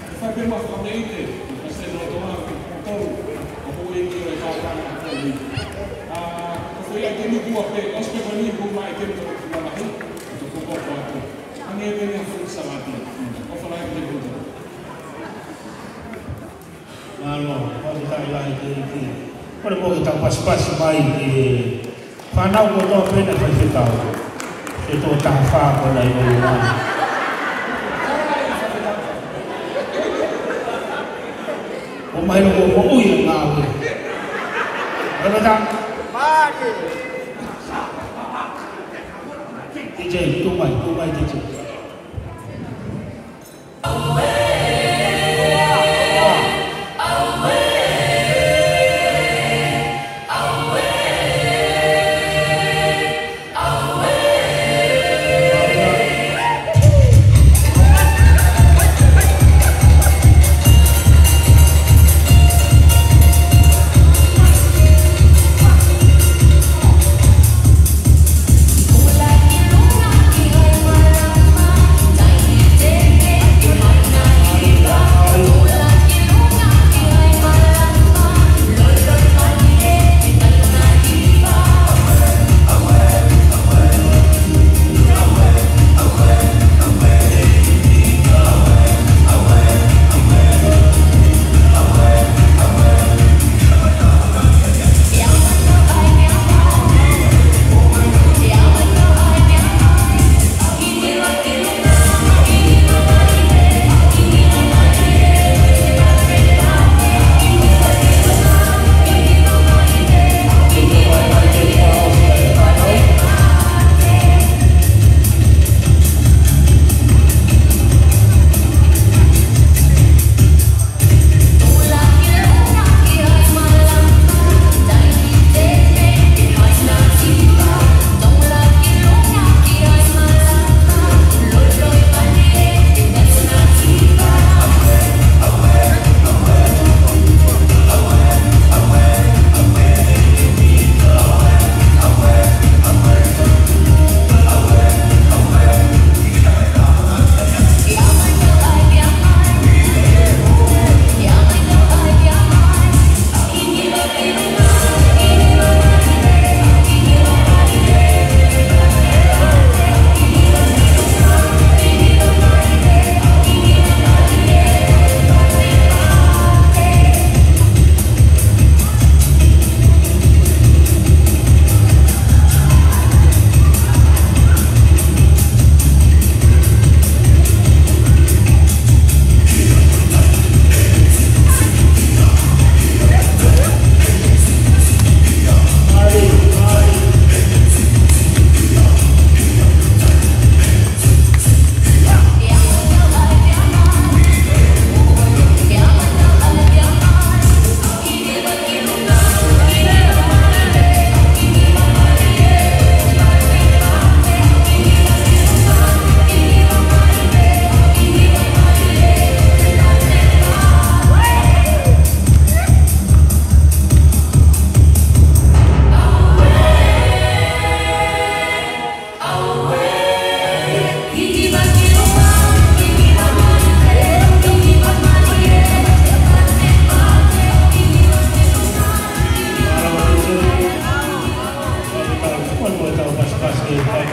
ʻE fai pē muʻa fakameʻite, ka sema o toa, ka tolu, ʻoku ʻi ai ʻa e kātanga ko eni. ʻA, ko e foʻi ʻaiteni kuo pē, ʻosi pē ko eni kuo mai ʻaiteni ko e kuo lahi, ʻo toko poko atu. Hangē pē ni ha fuʻu salati. ʻOfa lahi ki he kuo. Mālō, ʻoku tau lahi ki he ʻEiki. Kole muʻa ke tau pasipasi mai ki he fānau kotoa pē naʻe faifekau. Ke tō taha fā ko ena ʻi ʻolunga. ʻOku mahino kuo moʻui ʻa e ngāue. Rebeka. T J, tuʻu mai, tuʻu mai, T J.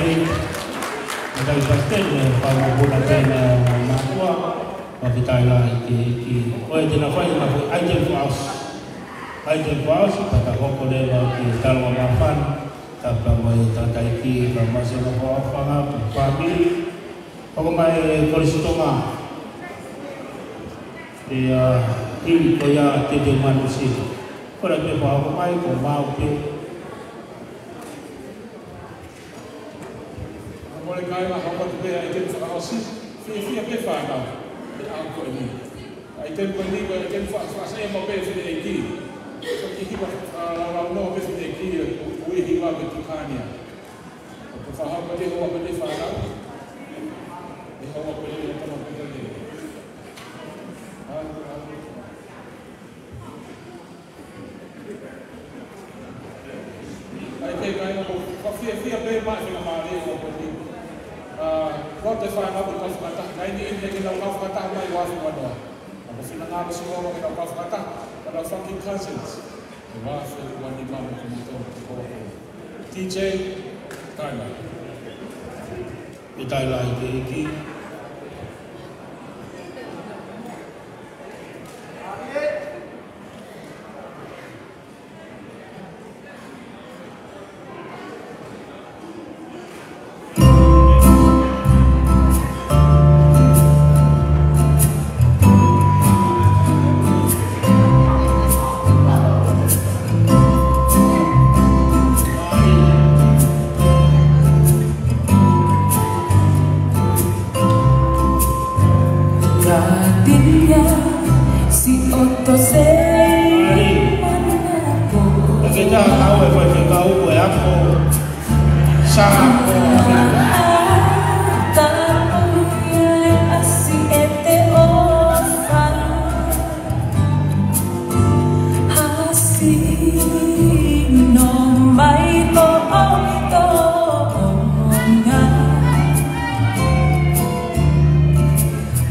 Tangataʻeiki palesiteni mo e kau mokopuna pea mo e mātuʻa, fakafetaʻi lahi ki he ʻEiki. Ko e te na fai na fai ʻaiteni fakaʻosi. ʻAiteni fakaʻosi, pea ta hoko leva ki he tala māfana, tapu mo e tangataʻeiki, kae ʻumaʻā siʻono fanga, fanga, fāmili, hoko mai Kolisi Tonga. ʻIa, hili ko ia te te manu sito. Ko e pē fakahoko mai, ko mau pē. Mole kai ma hoko te pea ʻaiteni fakaʻosi, fiefia pē fānau, ʻi he ʻaho ko eni. ʻAiteni ko eni ko e ʻaiteni fa-, fakaʻosi mo pē fineʻeiki. Ko e kiʻi hiva, ʻa, lau lau nō pē fineʻeiki, ʻo, ʻo e hiva pē ki Kānia. ʻO ko e fakahoko te hoa pē te fānau. ʻE hoa pē te tama pē te. ʻA, ʻa. ʻAi, ke kai mo, ko fiefia pē mai fina mālie ʻo ko ni. ʻA, ko te fānau ko kau fakataha, kai ni ʻi he ke nau kau fakataha mai ua fua noa. ʻA, ko fina ngā masi ua ke nau kau fakataha, ko nau funky cousins. Ua fua ni mama ko ni tau ko ko. D J, kai mai. Fakafetaʻi lahi ki he ʻEiki. Ka tinia si oto se manako. Ke tā kau e faifekau ko e ako. Sa ko. Ka tapu ia ʻasi e te ofa. Hasi no mai ko o Tonga.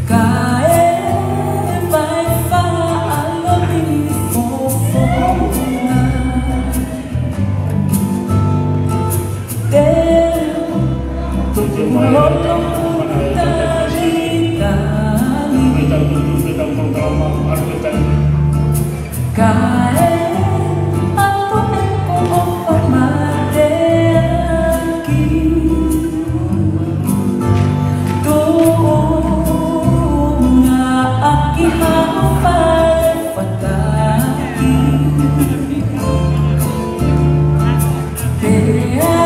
Kae mai faʻa ʻalo ni fofonga. Te u lolo talitali. Kae ʻapo e ko o fa mateaki. Tuʻunga ʻaki haʻu fai fataki. Pea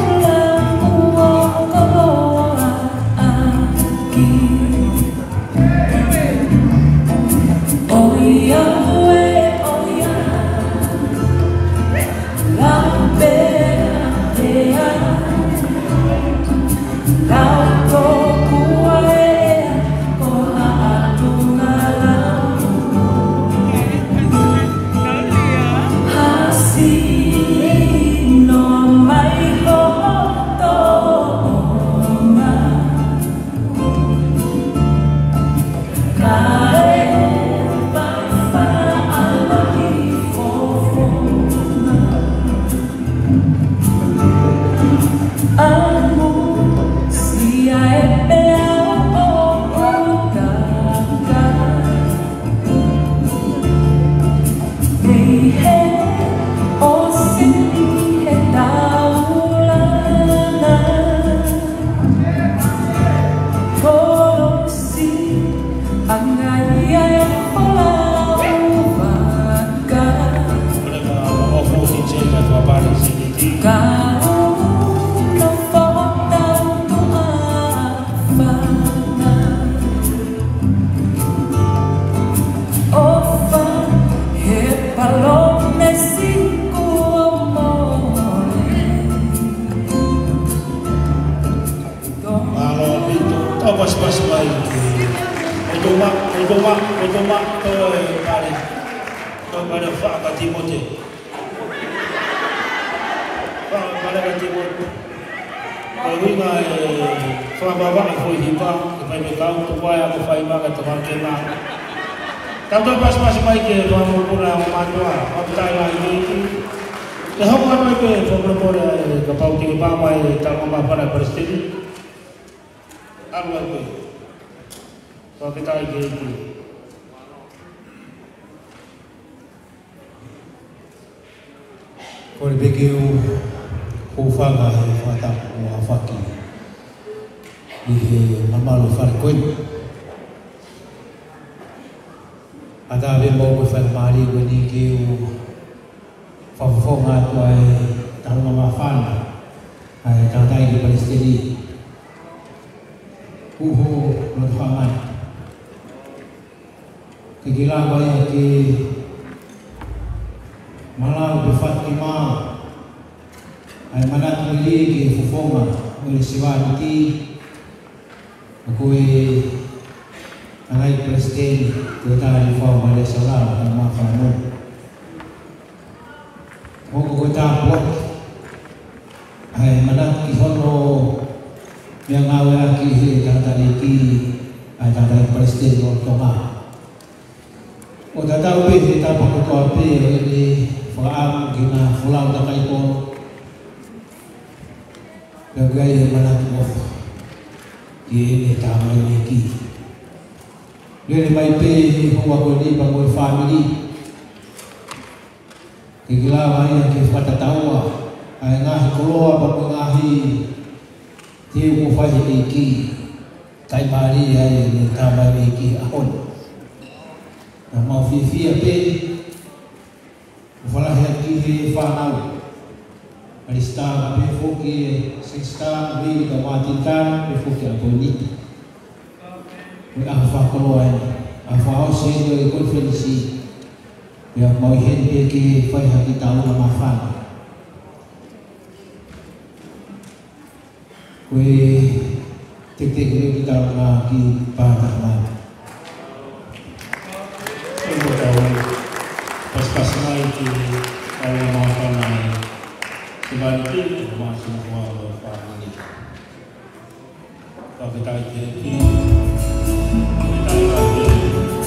ula ua koloa ʻaki. ʻOiauē, ʻoiauē, lau pea, pea, lau tokua ē, ko ha atu na lau. Hasi no mai ko o Tonga. Mei he ʻosi he taulana. Kolosi, ʻangaia e folau vaka. Kole ma o fo si che ma tua pare si ni ti. Kau no fo tau tua fana. ʻOfa he palōmesi kuo mole. Mālō ʻaupito, tau pasipasi mai. ʻOtua, ʻOtua, ʻOtua, toe pale. Toe pale faka Timote. Faka pale ka Timote. Ko e ʻuhinga e fakavavevave foʻi hiva, ʻe fai me kau, tuku ai ʻa e fai maka tokanga ke na. Tau toe pasipasi mai ki he fanga mokopuna mo e mātuʻa, fakafetaʻi lahi ki he ʻEiki. ʻE hoko atu ai pē, fakamolemole, ʻe kapau te ke pā mai, tau ma ʻAlu atu. Fakafetaʻi ki he ʻEiki. Kole pē ke u hūfanga he fakatapu ʻo Afaki ʻi he mamalu fale ko eni. ʻAtā pē mo e faingamālie ko eni ke u fakafofonga atu ʻa e tauʻolunga māfana ʻa e tangataʻeiki palesiteni, Uho Lotohamani. Ke ke lava ia ke malau pe fakamaau ʻa e manatu lelei ki he fofonga ʻo e sevāniti, ʻa ia ko e tangataʻeiki palesiteni, Toketā Liufau Malielesolala Haʻamāfana. Hoko ko e tāpuaki ʻa e manatu ki hono meʻangāueʻaki he tangataʻeiki, ʻa e tangataʻeiki palesiteni ʻo Tonga. ʻO tatau pē he tapa kotoa pē ʻo ʻene fakaʻamu ki he ngaahi folau takai polo, pea ʻoku ʻi ai e manatu ʻofa ki heʻene tamaioʻeiki. Lele mai pē he houa ko eni pea mo e fāmili, ke ke lava ia ke fakatataua ʻa e ngaahi koloa pea mo e ngaahi teu kuo fai ʻe he ʻEiki, taʻimālie ai ʻene tamaioʻeiki he ʻaho ni. Naʻa mau fiefia pē ʻo fakalahi atu ki he fānau, Alisitā, pehē foki ʻe Sesitā, Vili, ka Mātini Tana, pehē foki ʻa Poinita. Ko e ʻaho fakakoloa eni, ʻaho fakaʻosi eni ʻo e konifelenisi, pea mau ʻi heni pē ke fai ha kiʻi tauʻolunga māfana. Ko e teketeke eni ʻetau ngaahi kiʻi pātaka mai. Ko e tau pasipasi mai ki he tauʻolunga māfana ʻa e sevāniti, ko Māsina Hoa mo e fāmili. Fakafetaʻi ki he ʻEiki. Fakafetaʻi ki he ʻEiki. Fakafetaʻi ki he ʻEiki.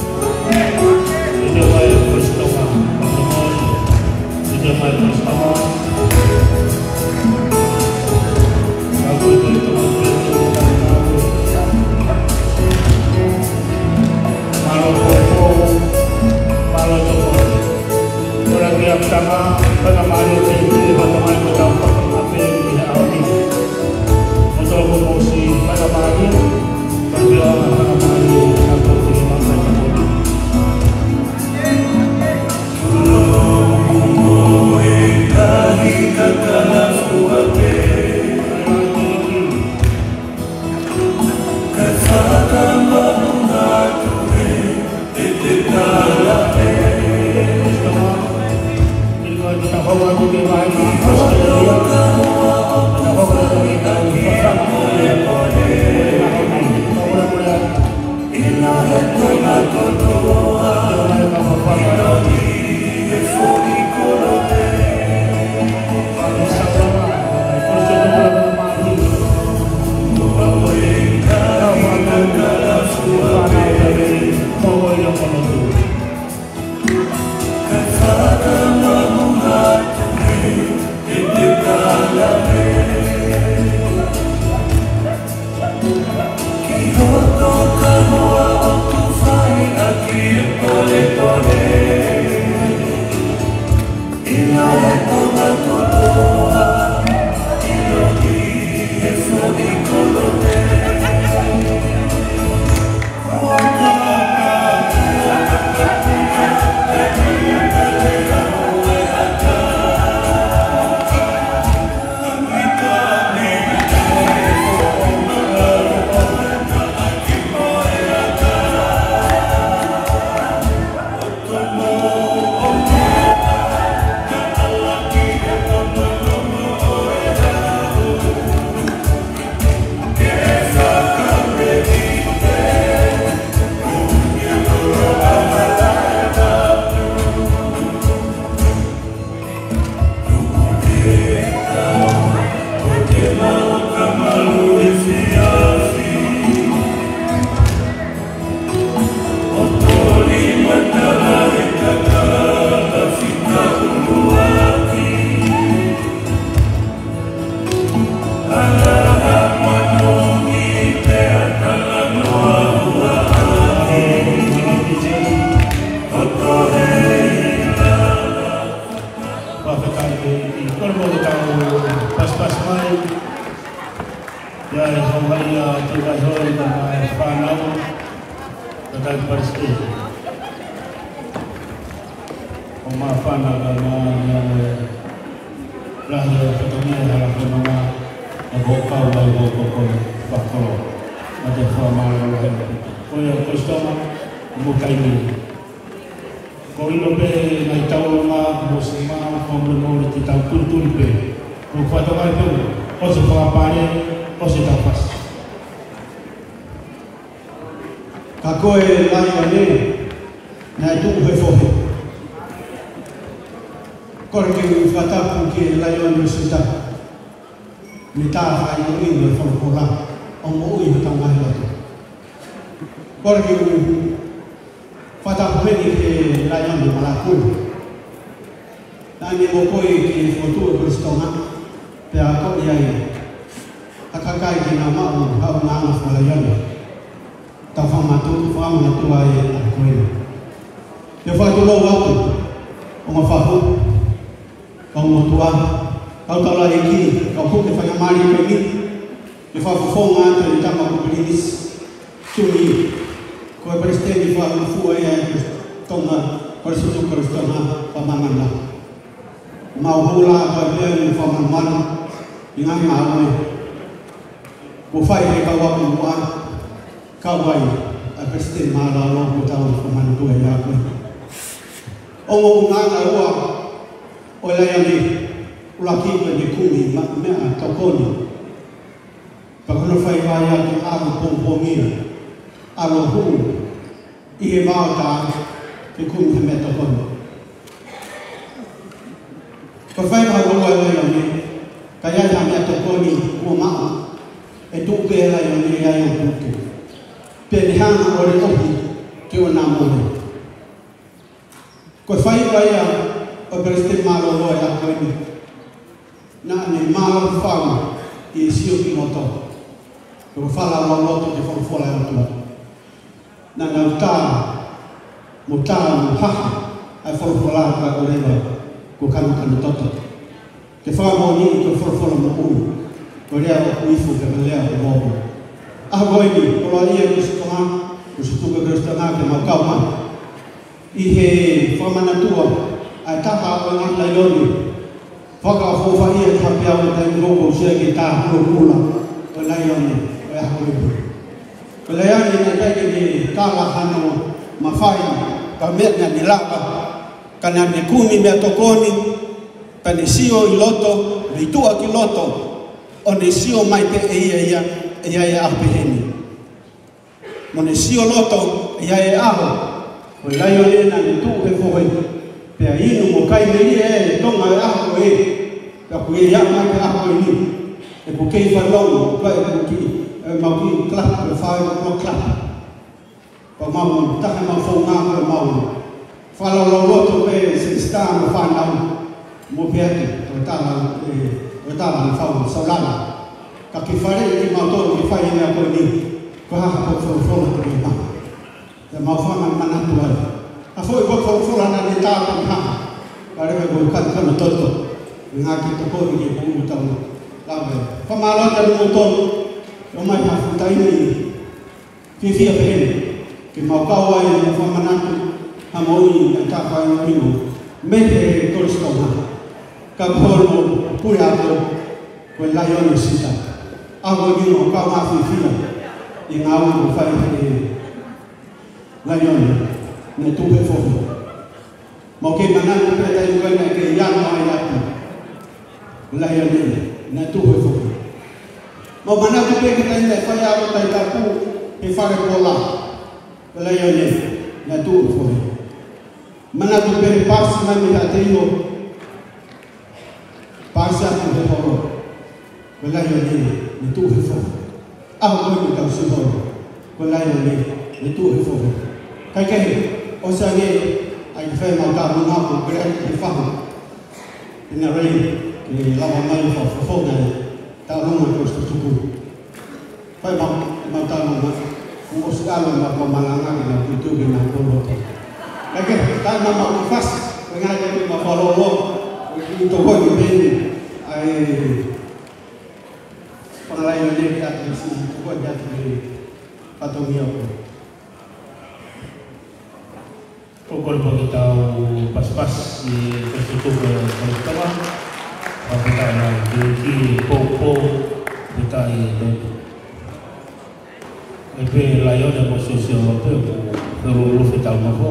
Mālō ʻaupito. Mālō ʻaupito. Ora ki he ʻapitanga, faingamālie ke ʻi he fatongia ʻo tau fakamaʻa pē ʻi he ʻaho ni. Mo tau ko mosi, faingamālie, pea ke ʻIa, e hau hai ʻa Tū Vaihoa, ʻa e fānau, ʻa e palesiteni. ʻO māfana ka mā ni ane lahi ʻo e fatongia hala fononga ʻa ko kau mai ʻo ko ko fakolo. ʻA te fakamālō lahi. Ko ia ko Stonga, mo Kaimi. Ko ilo pē ngai tau ma, mo si ma, ko mo mo te tau tulituli pē. Ko fatonga pē, ʻo se fakapale, ʻo se tau fasi. Ka ko e laione, naʻe tuʻu he fohe. Kole ke u fakatapu ki he laione ʻo Siuta. Mei tā fai ʻo ʻi he folofola, ʻo moʻui hotau ngaahi loto. Kole ke u fakatapu heni ki he laione malakulu. Naʻa ne mokoi ki he fokotuʻu ʻo Kolisi Tonga, pea akoʻi ai ha kakai ke nau maʻu ha ʻulungaanga fakalaione. Tau fakamatu-, fakamanatua ai ʻa ko ē. Te u fakatulou atu, ongo fahu, kau motuʻa, kau taulaʻeiki, kau puke faingamālie ko eni, ke fakafofonga atu e tama ko Pilinisi Tumi, ko e palesiteni fakafua ia ʻa e Kolisi Tonga, Kolisi Tonga, Kolisi Tonga, fakamāmani. Mau hula ko e pea ni fakamāmani, ʻi ngaahi ngāue kuo fai he kau ʻapi muʻa, kau ai ʻa e palesiteni mālōlō ko e tau fakamanatua ia ko ē. Ongo ʻulungaanga ua ʻo e laione, ʻuluaki ko e kumi ma-, meʻatokoni. Pea ko hono fai mai ʻa e ʻalu pongipongia, ʻalu hū ʻi he vao tā ke kumi ha meʻatokoni. Ko e fai mai ʻa e laione, ka ʻi ai ha meʻatokoni kuo maʻu, ʻe tuʻu pē ʻa e laione ʻi ai ʻo puke. Pea ne hanga ʻo leʻohi ke ʻoua naʻa mole. Ko e faiva ia ʻo e palesiteni mālōlō ʻo e ʻaho ko eni. Naʻa ne mālōlō fau ʻi he sio ki loto. Ko e fala loloto ki he folofola ʻa e ʻOtua. Naʻa nau tā mo tā mo haha ʻa e folofola ka ʻoleva ko Kanokanototo. Ke fakamoʻoni ko e folofola moʻui, ko e lea ʻoku ifo pea mo e lea ʻoku vōvō. ʻAho ko eni, koloaʻia Kolisi Tonga, Kolisi Tuka Kolisi Tonga, ke mau kau mai ʻi he fakamanatua ʻa e taha ʻo e ngaahi laione. Fakaʻofoʻofaʻia ʻe he taha pē ʻo e taimi ʻoku ou sio ki he tā kulokula ʻo e laione ʻo e ʻaho ko eni. Ko e laione naʻe ʻikai ke ne tala hano mafai, ka meʻa naʻa ne lava, ka naʻa ne kumi meʻatokoni, pea ne sio ʻi loto, mei tuʻa ki loto, ʻo ne sio mai pē ʻe ia ia, ʻe ia ia ʻaho pehē ni. Mo ne sio loto, ʻe ia e ʻaho, ko e laione naʻa ne tuʻu he fohe, pea inu mo kai melie ʻa e Tonga he ʻaho ko ē, pea ko ia ia mai ki he ʻaho ko eni, ʻe ko kei fanongo, ko e ko ki, ʻe mau ki clap, ko e fai ko clap. Pea mau taha mau founga, pea mau fakaloloto pē Silisitā mo e fānau, mo pē atu, ʻo tala, ʻe, ʻo tala mo fau, saulala. Ka ke fale ʻi mautolu ke fai e meʻa ko eni, ko e hā ha potu folofola te ke maʻu. Pea mau fakamanatu ai. ʻA e foʻi potu folofola naʻa ne tā pē ha. Ka leva ko Kanokanototo. Ngaahi tokoni ke pulu tau. Lave. Fakamālō atu moutolu. ʻOmai ha fuʻu taimi fiefia pē eni, ke mau kau ai ʻo fakamanatu ha moʻui ʻa e tā fai ʻo ʻi muʻa mei he Kolisi Tonga. Ka ko hono puleako, ko e laione Siuta. ʻA ko eni mau kau mai fiefia ʻi he ngāue ʻoku fai ʻe he laione, naʻe tuʻu he fohe. Mau kei manatu pē taimi ko ē naʻe kei ʻi ai ʻa e ʻapi. Laione, naʻe tuʻu he fohe. Mau manatu pē ki he taimi naʻe fai ai ʻa e Taitapu he fale pola. Laione, naʻe tuʻu he fohe. Manatu pē pasi mai mei Haʻateiho. Pasi atu he holo. Ko e laione naʻe tuʻu he fohe. ʻAho ko ē ʻoku tau sio holo. Ko e laione naʻe tuʻu he fohe. Kae kehe, ʻosi ange, ʻai ke fai mau tālunga ko e laione he fahu. Ina rei, ke lava mai ʻo fakafofonga e tālunga ko e tutuku. Fai mau, mau tālunga. Kuo ʻosi ʻalu mau kau malanga ke nau tutu ke nau koloto. Kae kehe, tā mau mau ki fasi. Ko e ngaahi ke mau fakalolo. Ko e tokoni pē eni. ʻAi, Lele atu ki siʻi tuku atu ki he fatongia ko ē. Ko e kole pē ke tau pasipasi, ʻe Kolisi Tupu ʻa Kolisi Tonga. Pea pehē ʻe he ʻEiki, poupou, pehē ʻe he ʻEiki. ʻE pehē Laione mo Siosiua Lope, ko e lolo fetau mafo.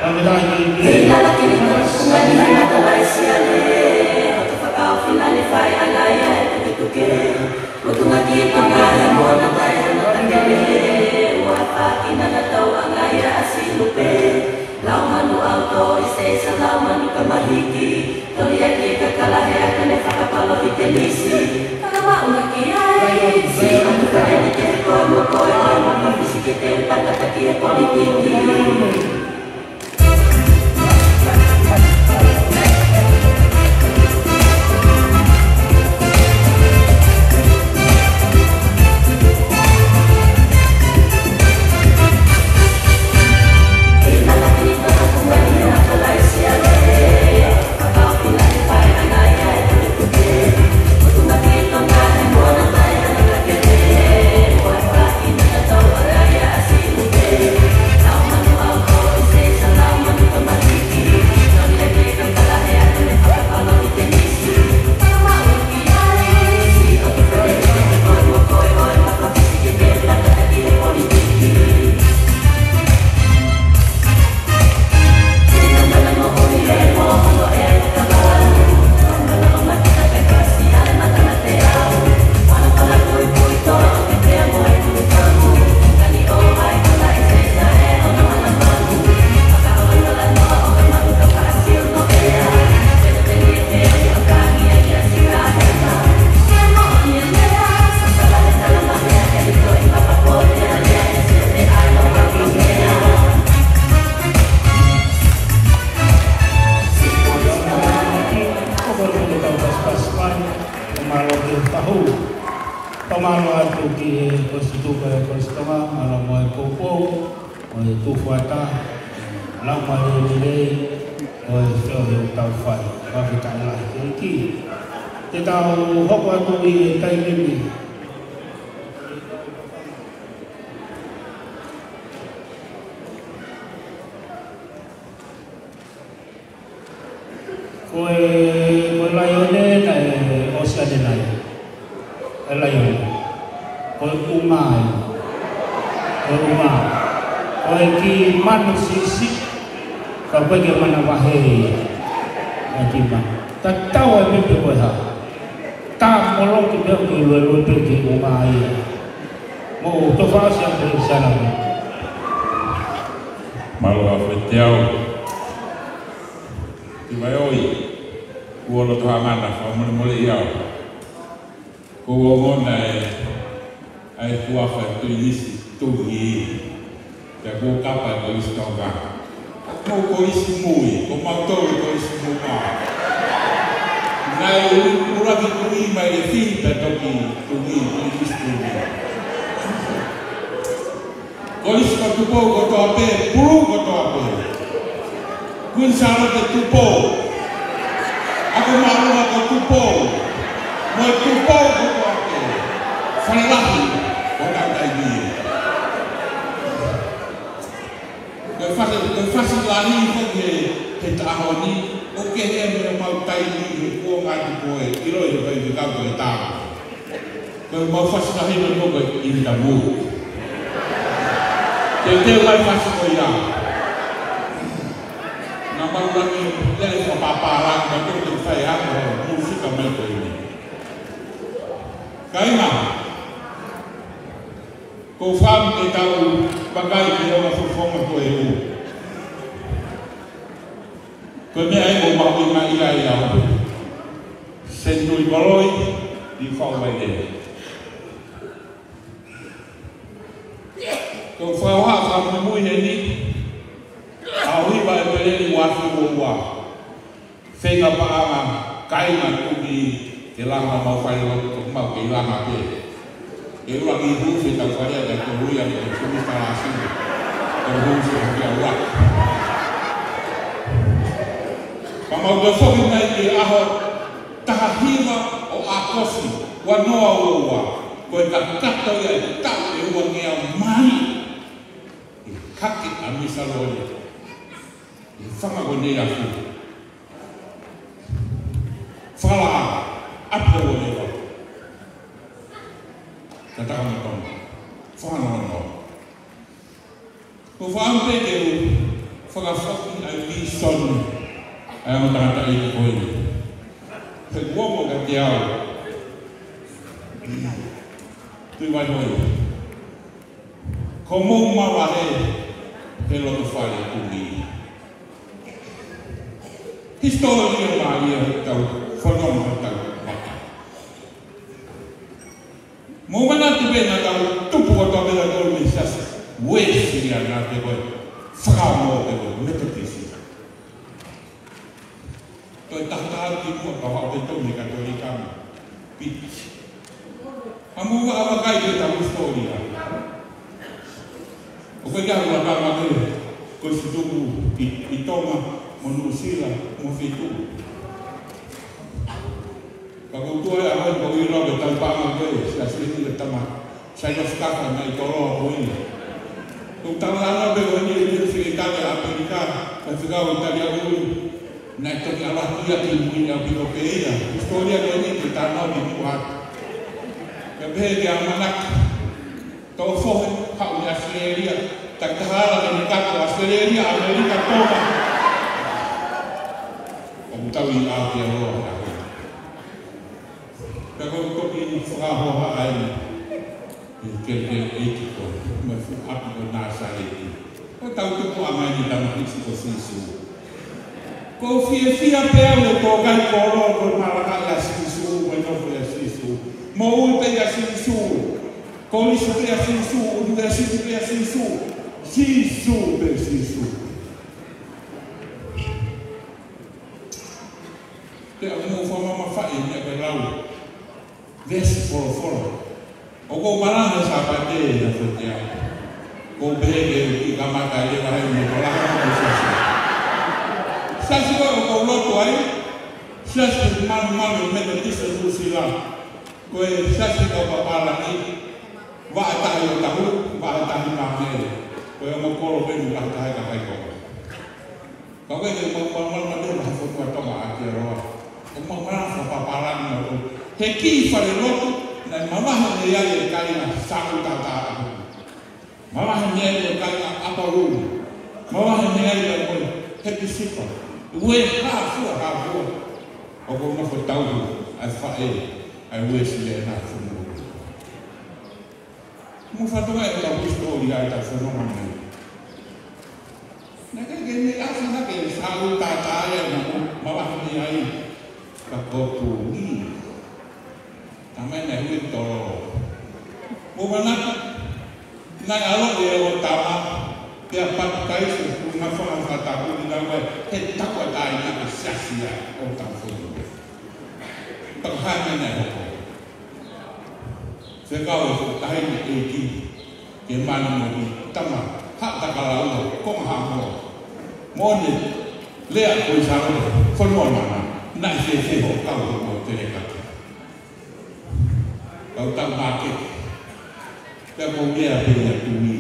Ka me tai ki. Hei lala ki ni ko sunga ni hana ka lai siale, ʻo te fakaofina ni fai ʻa Laia ʻe tuketuke. Ko tunga ki Tonga he mona tai hana ka tele, ua faki nana tau ʻa Laia ʻa Silupe. Lau manu au ko i se sa lau manu ka mahiki. Toli ake ka kala he aka ne fakapalo i te nisi. Kala maʻu na ki ai. Si atu ka eni ke ko mo ko e ʻai mo ka fisi ke te uta ka taki e politiki. Ko e kole pē ke tau pasipasi mai, ʻo mālō ki he fahu. Pea mālō atu ki he Kolisi Tupu ʻa Kolisi Tonga, mālō mo e poupou, mo e tuʻu fuata, lau mālō lelei, ʻo e feohi ʻoku tau fai, fakafetaʻi lahi ki he ʻEiki. Te tau hoko atu ʻi he taimi ni. Ko e, ko e Laione naʻe ʻosi ʻanenai. E Laione. Ko e ʻumaʻā. Ko e ʻumaʻā. Ko e kiʻi manu siʻisiʻi. Ka ko e kiʻi manavahē ia. E kiʻi manu. Tatau ai pē pe ko e hā. Tā moloki pē ʻoku ke luelue pē ki he ʻumaʻā ia. Mou tofa ʻosi ʻa e pē sana. Mālō ʻa Fete au. Ki vai oi, ua loto hangana, fakamolemole ʻi au. Ko ua mona e, ʻa e kuafa e Tuinisi, Tuinisi. Pea kuo kapa e Kolisi Tonga. Ko Kolisi Mui, ko mautolu Kolisi Mui. Naʻe ui, ʻuluaki kui mai e fili pea toki Tuinisi, Tuinisi, Tuinisi. Kolisi ko Tupou kotoa pē, pulu kotoa pē. Kuini Sālote Tupou. Ako Māʻolunga ko Tupou. Mo e Tupou kotoa pē. Fale lahi, ko e taimi. Ko e fasi, ko e fasi lahi ko ē he taʻahoni, ʻoku kehe mei he mau taimi he kuonga atu ko ē, ʻiloʻi he kai ke kau ko e taʻahoni. Ko e mau fasi lahi mai ko ē ʻi Tamu. Te te mai fasi ko ia. Naʻa mau laki lele fakapāpālangi, ka te te fai hanga ʻo mūsika mai ko eni. Kāinga, ko fam ke tau pakai ke ʻoua fofonga ko e u. Ko e meʻa ʻoku mahuʻinga ia ʻi au. Senituli Koloi, ʻi Fauaile. Ko e fakahoha fakamuimui heni, ʻaho hiva ʻEpeleli ua afe ua ua. Feinga paʻanga, kāinga, tuki ke langa mau fale lotu, mau kei langa pē. ʻE ʻuluaki hū fetau fale ʻa e tau ui ʻa e tau tumi talasi. Tau hū fetau kia ua. Ka mau tau foki mai ki he ʻaho taha hiva ʻo ʻAokosi. Ua noa ua ua, ko e kakato ia ʻe taʻu ʻe ua ngeau mai. ʻI he hake ʻa Misa Loea ʻi he fanga ko eni ʻa Fua. Fala, ʻapi ua ngeau. Tataka mo Tonga. Fanga noa noa. Ko e fakaʻamu pē ke u fakafoki ʻa e vīsone ʻa e ongo tangataʻeiki ko eni. He kuo mo ka te au. Tuʻi Vaihoi. Ko mou mavahe he loto fale kumi. Hisitōlia mai ia he tau fanongo he tau maka. Mou manatu pē naʻa tau tupu kotoa pē ʻa e kolo mei Siasi Uēsiliana pē ko e Fakaongo pē ko e Metotisi. Toe taha taha ki muʻa ka hao pē tau mei Katolika mo Piti. ʻA mou vakai pē tau hisitōlia. ʻOku ʻikai ke u laka mai ko e situpu ʻi, ʻi Tonga mo Nuʻusila mo Fītū. Ka ko e tuʻu ʻa e ʻaho ni ko e ʻilo ko e tau paʻanga ko e Siasi ni ko e tama. Sai ʻo fakafa mai tolo ko eni. Ko e tau lana pē ko eni ʻi he fika ʻi ʻAmelika, ka fika ʻo Italia ko eni. Naʻe toki ʻalu atu ia ki mui ʻaupito pē ia. Hisitōlia ko eni ke tau nau ki muʻa. Ka pehē ke ʻamanaki. Tau fohe, haʻu ʻi ʻAositelēlia. Takitaha ala ke ne kato ʻAositelēlia, ʻAmelika, Tonga. ʻOku tau ʻi Aotearoa. Ka ko e toki fakahoha ai. ʻI he kelekele ʻeiki ko, mo e fuʻu ʻapi ko Nāsaleti. Ko e tau tupuʻanga ʻeni ʻa e tama hisi ko Sīsū. ʻOku ou fiefia pē au he tō kai kolo ko e malanga ʻia Sīsū, mo e nofo ʻia Sīsū. Moʻui pē ʻia Sīsū. Kolisi pē ʻia Sīsū, ʻunivēsiti pē ʻia Sīsū. Sīsū pē Sīsū. Pea ʻoku mou fakamamafaʻi ʻeni ʻa e lau. Veesi folofola. ʻOku ou malanga he Sāpate ʻi he foʻi ʻaho. ʻOku ou pehē ke u kiʻi kamata ʻi he vahe ni ko e laha mo e Siasi. Siasi ko ē ʻoku ou lotu ai. Siasi Manumalu Metotisi Nuʻusila. Ko e Siasi kau papālangi. Vaʻa tahi ʻo Tahu, vaʻa tahi Māngele. Ko e ongo kolo pē mo e vaʻa tahi ka hai kolo. Ka ko e ke mau maumau ma dua ha fotu a Tonga ʻAotearoa. ʻO mau maumau fakapapālangi ma dua. He kiʻi fale lotu, naʻe mavahe mei ai e kāinga Saʻu Tātā. Mavahe mei ai e kāinga ʻApalulu. Mavahe mei ai e kāinga Hepisipa. Uē hā fua, hā fua. ʻOku ou nofo tauhi ʻa e faʻē, ʻa e Uēsiliana Funua. Mo fatongia ʻetau hisitōlia ʻetau fononga mai. Naʻe ʻikai ke ne ʻasi hake Saʻu Tātā ia naʻa mavahe mei ai ka ko Tūngi. Tamai naʻe hui tolo. Mou manatu, naʻe ʻalu ʻe ʻo tama, pea papitaiso, ʻuhinga fanga fakatapu ni naʻa ʻi ai he takuʻa taina ko Siasi ia ʻo Taufonu. Pea ko e hā e meʻa naʻe hoko. Fekau e fuʻu taʻahine ʻeiki ke mani mo e tama haʻa Takalaua, Konga Haʻamoa. Mo ne lea ko e sālote, fonua mana, naʻe fēfē hoʻo kau hoʻo telekaki. Kau tau mākeke. Pea ko e lea pē ia Tūngi.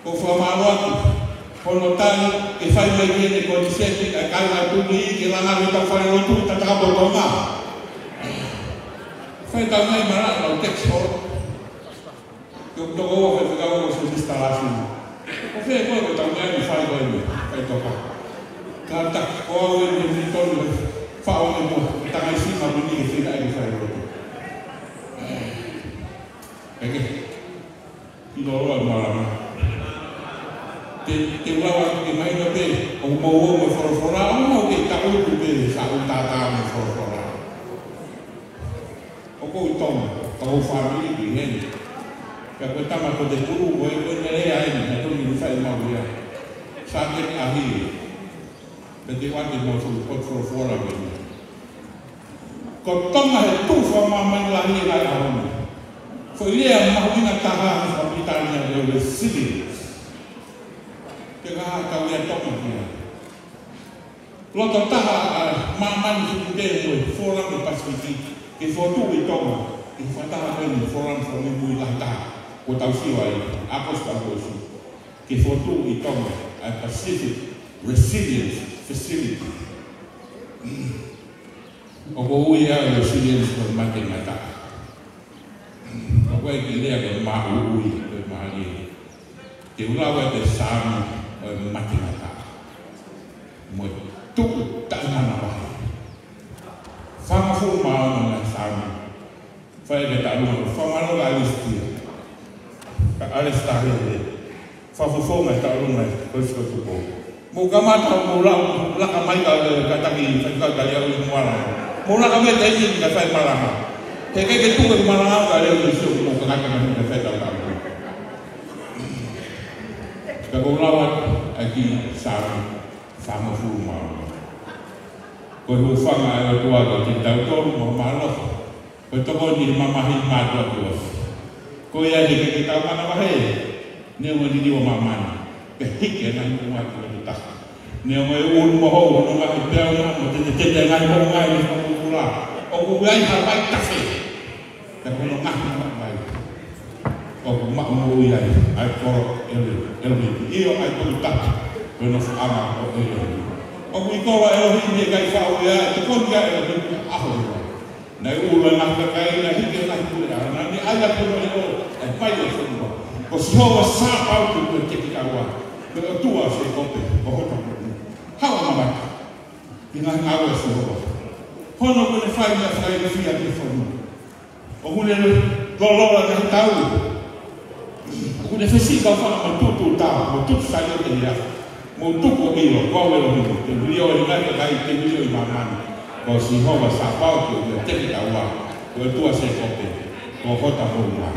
ʻOku ou fakamālō atu, hono tali, ke fai mai ki heʻene koniseti, ʻa e kāinga Tūngi, ke langa ʻetau fale lotu, tataka mo Tonga. Fai tau mai mara, lau text hall. Ke u toko ua fai fekau ʻo se Mister Lasima. ʻO fē ko e tau mai ni fai ko eni, fai toka. Ka ta ko au eni ni tonu, fai ʻo eni mo, tangai sima mo ni ke fina eni fai lotu. Eke. ʻIloa malanga. Te, te ua ua ke mahino pē, ʻoku mou ō mo e folofola, ʻoku mou ke taʻutu pē, Saʻu Tātā mo e folofola. ʻOku ou Tonga, ka ko e fāmili ki heni. Pea ko e tama ko e te pulu, ko e, ko e nere ai, na tonu ni fai mau ia. Sa te ahi. Pea te ua te mau fulu, ko e folofola ko eni. Ko Tonga he tuʻu fakamāmani lahi ʻi he ʻaho ni. Foʻi lea mahuʻinga taha he fakapilitānia ko e resilience. Te ka kau ia Tonga ki ai. Loto taha ʻa māmani fuku te mo e Fōlame Pasifiki. Ke fokotuʻu ʻi Tonga, ʻi he fakataha ko eni Forum for Ngingineering Lahi Taha, kuo tau sio ai, ʻAokosi kuo ʻosi. Ke fokotuʻu ʻi Tonga ʻa e Pacific Resilience Facility. ʻOku ui ʻa e resilience ko e mate ngataʻa. ʻOku ʻi ai e kiʻi lea ko e māʻuiʻui, ko e mālie. Te u lau ʻa e Saame ko e mate ngataʻa. Mo e tuʻu taʻemanavahē. Fāngofulu mā ono ngaahi Saame. Fai ke tau luna, fakamālō kia ʻAlestia. Ka ʻAlestia he he. Fakafofonga e tau luna, ko e siko tupo. Mou kamata hoʻomou lau, laka mai ka, ka taki, ka, ka, ka, ka, mou laka mai ka ini ka fai malanga. He ʻikai ke tuku e malanga ka leo ni sio mou kamata mai ka fai tau tau. Ka ko e lau atu ʻa e kiʻi Saame fāngofulu mā ono. Ko e hūfanga ʻa e ʻOtua kiate kitautolu mo e mālohi. Ko e tokoni ʻi he mamahi mātuʻaki ʻosi. Ko ia he ʻikai ke tau manavahē, neongo e liliu ʻa māmani, pea hiki ʻa e ngaahi moʻunga ki loto taha. Neongo e ʻulu mo hou hono ngaahi peau na, mo tetetete ʻa e ngaahi moʻunga ʻi he fakapoʻuli. ʻOku ʻi ai ha vaitafe, pea ko hono ngaahi maʻu mai. ʻOku maʻu moʻui ai, ʻa e kolo ʻElohimi, ʻio ʻa e Tohi Tapu, ko e nofoʻanga ʻo ʻElohimi. ʻOku ʻi he kolo ʻElohimi ʻe ʻikai faʻu ia, ʻe tokoni ʻa ʻElohimi ʻaho ni. Naʻe ʻulu ʻa e ngaahi kakai, naʻe hiki ʻa e ngaahi puleʻanga, naʻe ʻai ʻa e puleʻanga ʻo e mai ʻo e fonua. Ko Sihova Sāpaoti ko e Tekitaua, ko e ʻOtua ʻo Sēkope, ko hota moʻunga. Haʻu ʻo mamata ki he ngaahi ngāue ʻa Sihova. Hono ʻoku ne fai meʻa fakailifia ki he fonua. ʻOku ne loloa ʻa e ngaahi tau. ʻOku ne fesi kau fanga mo tutu tau, mo tutu sai o te ia. Mou tuku ʻo ʻilo, ko au ʻElohimi, te u liliu ʻa e ngaahi kakai, te u liliu ʻa māmani. Ko Sihova Sāpaoti ko e Tekitaua, ko e ʻOtua ʻo Sēkope, ko hota moʻunga.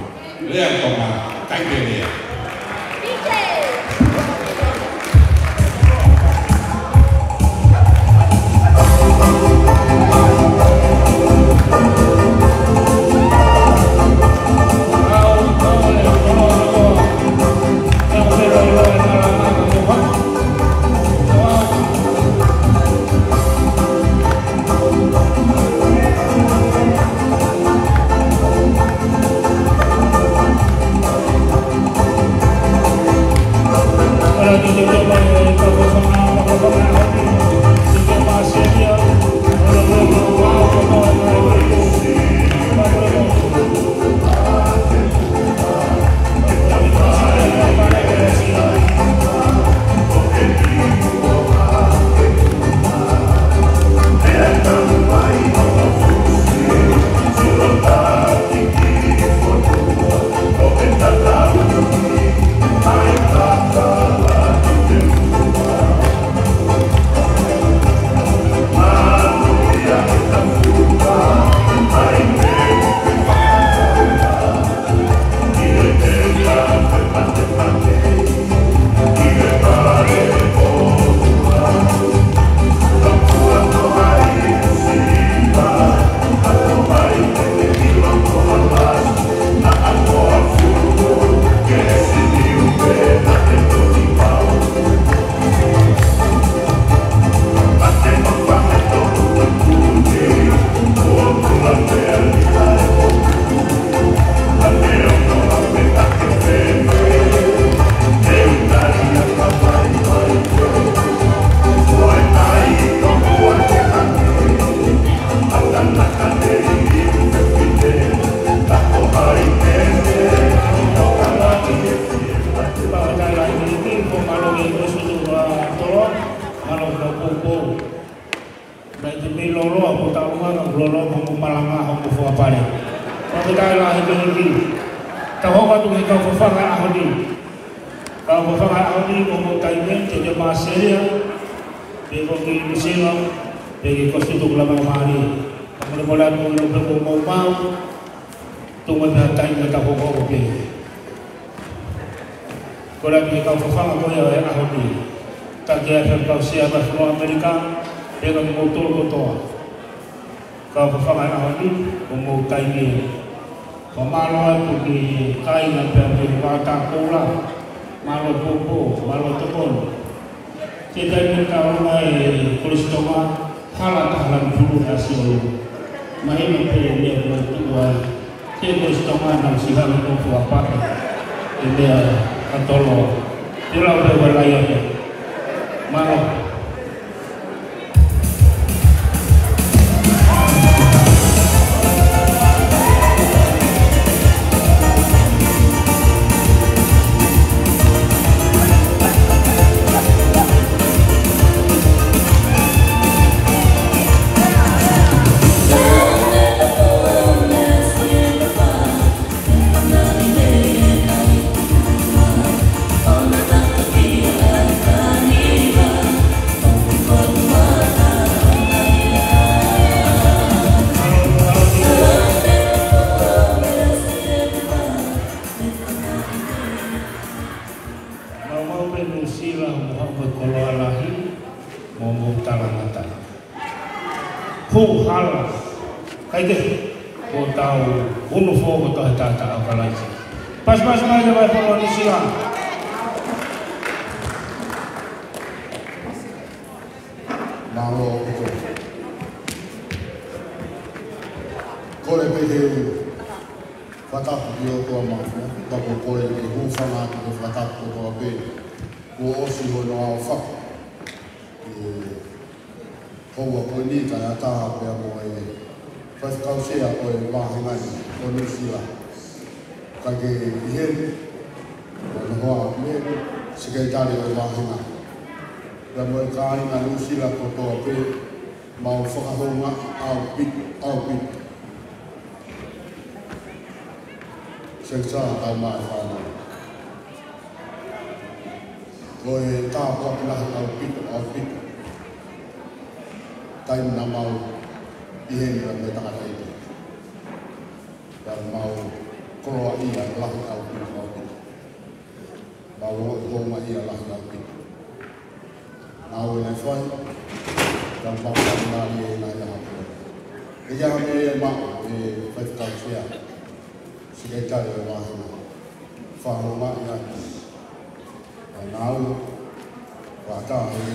Lea Tonga, kai pē lea. Naʻe te mei loloa, ko tau manga loloa, ko mo malanga, ko mo fakapale. Ko te kai la he tonu ki. Tau hoko atu ki he kau fafanga ʻaho ni. Kau fafanga ʻaho ni, ko mo taime, te te māselia, pe ko ki Nuʻusila, pe ki Kosipeli Tukulama Mali. Ka mo le mo la mo lo pe ko mo mau. Tuku mai pē ha taimi ka tau hoko pē. Ko e lahi e kau fafanga ko ia ʻo e ʻaho ni. Taki ʻa e faifekau sea ʻa e fonua ʻAmelika, pea mo kimoutolu kotoa. Kau fafanga ʻo e ʻaho ni, ko homou taimi. Fakamālō atu ki he kāinga pea mo e Vātā Koula, mālō poupou, mālō tokoni. Ke taimi ka ʻalu mai e Kolisi Tonga, hala taha lanu pulu ʻa Siolo. Mahino pē e meʻa ʻoku tuʻu ai. Te ko si Tonga na si hana ko fua pake. E meʻa ʻa Tolo. Te lau pē ua lai ake. Mālō. Maumau pē Nuʻusila, mo haʻu mo e koloa lahi, mo mou talangata. Hū hala. Kae kehe, ko tau unu fō ko tohi tata au kalaisi. Pasipasi mai ke vai polo Nuʻusila. Mālō ʻaupito. Kole pē ke u fakatapu ki he ʻOtua Māfimafi, ka ko e kole ke u hūfanga atu ki he fakatapu kotoa pē kuo ʻosi hono aofaki. ʻI he houa ko eni kae ʻatā pea mo e faifekau sea ʻo e vāhenga ni ʻo Nuʻusila. Kae kehe ʻi heni, ʻo e hoa me seketale ʻo e vāhenga. Pea mo e kāinga Nuʻusila kotoa pē, mau fakahoungaʻi ʻaupito, ʻaupito. Sengsa tau mai fānau. Ko e tāpuaki lahi ʻaupito, ʻaupito. Taimi naʻa mau ʻi heni mo e tangataʻeiki. Pea mau koloaʻia lahi ʻaupito, ʻaupito. Mau ongoʻi houngaʻia lahi ʻaupito. Naʻa ʻoku ne fai, ka mau fakamālie ʻi he ngaahi ʻaho ko ē. ʻE ia me ma e faifekau sea, seketale ʻo e vāhenga. Fakahoungaʻia atu. Ka naʻa ʻoku fakataha he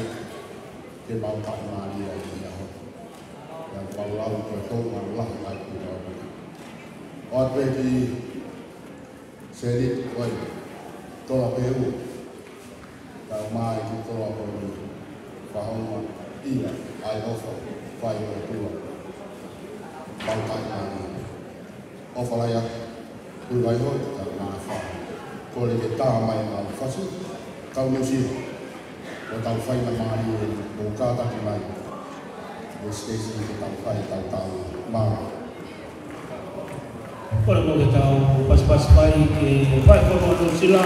ke mau fakamālie ʻi he ʻaho. Pea mau lau ko e hounga lahi ʻaupito. ʻOatu pē ki Seli, ʻoi, Tola Peu, tau mai ki Tola Peu, fakahoungaʻia, ʻai ʻofa, fai ʻOtua, mau kai mai. ʻOfa lahi atu, Tuʻivaihoʻi, tau mai fa. Kole ke tā mai mau fasi, kau Nuʻusila. Ko tau faingamālie ʻoku kātaki mai. Ko e station ko tau fai tau tau mau. Kole mo ke tau pasipasi mai ke fai ko mo Nuʻusila.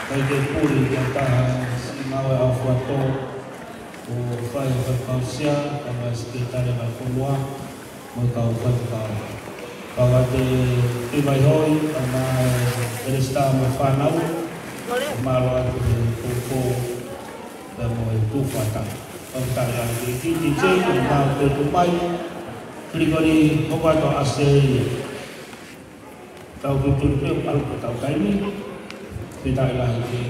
Kai ke puli ke taha si mau e au fuato. Ko fai e faifekau sea, ka mai seketale mai fonua. Mo e kau faifekau. Kau a te Tuʻivaihoʻi, ka mai Elesita mo e fānau. Mālō atu he koukou. Pea mo e tuʻu fakataha. Kau tala ki ki ki ki ki mau te tu mai. Kilikoli, hoko atu ʻa Seli. Tau tutuli pē, ʻalu pē tau taimi. Pē tai lahi ki.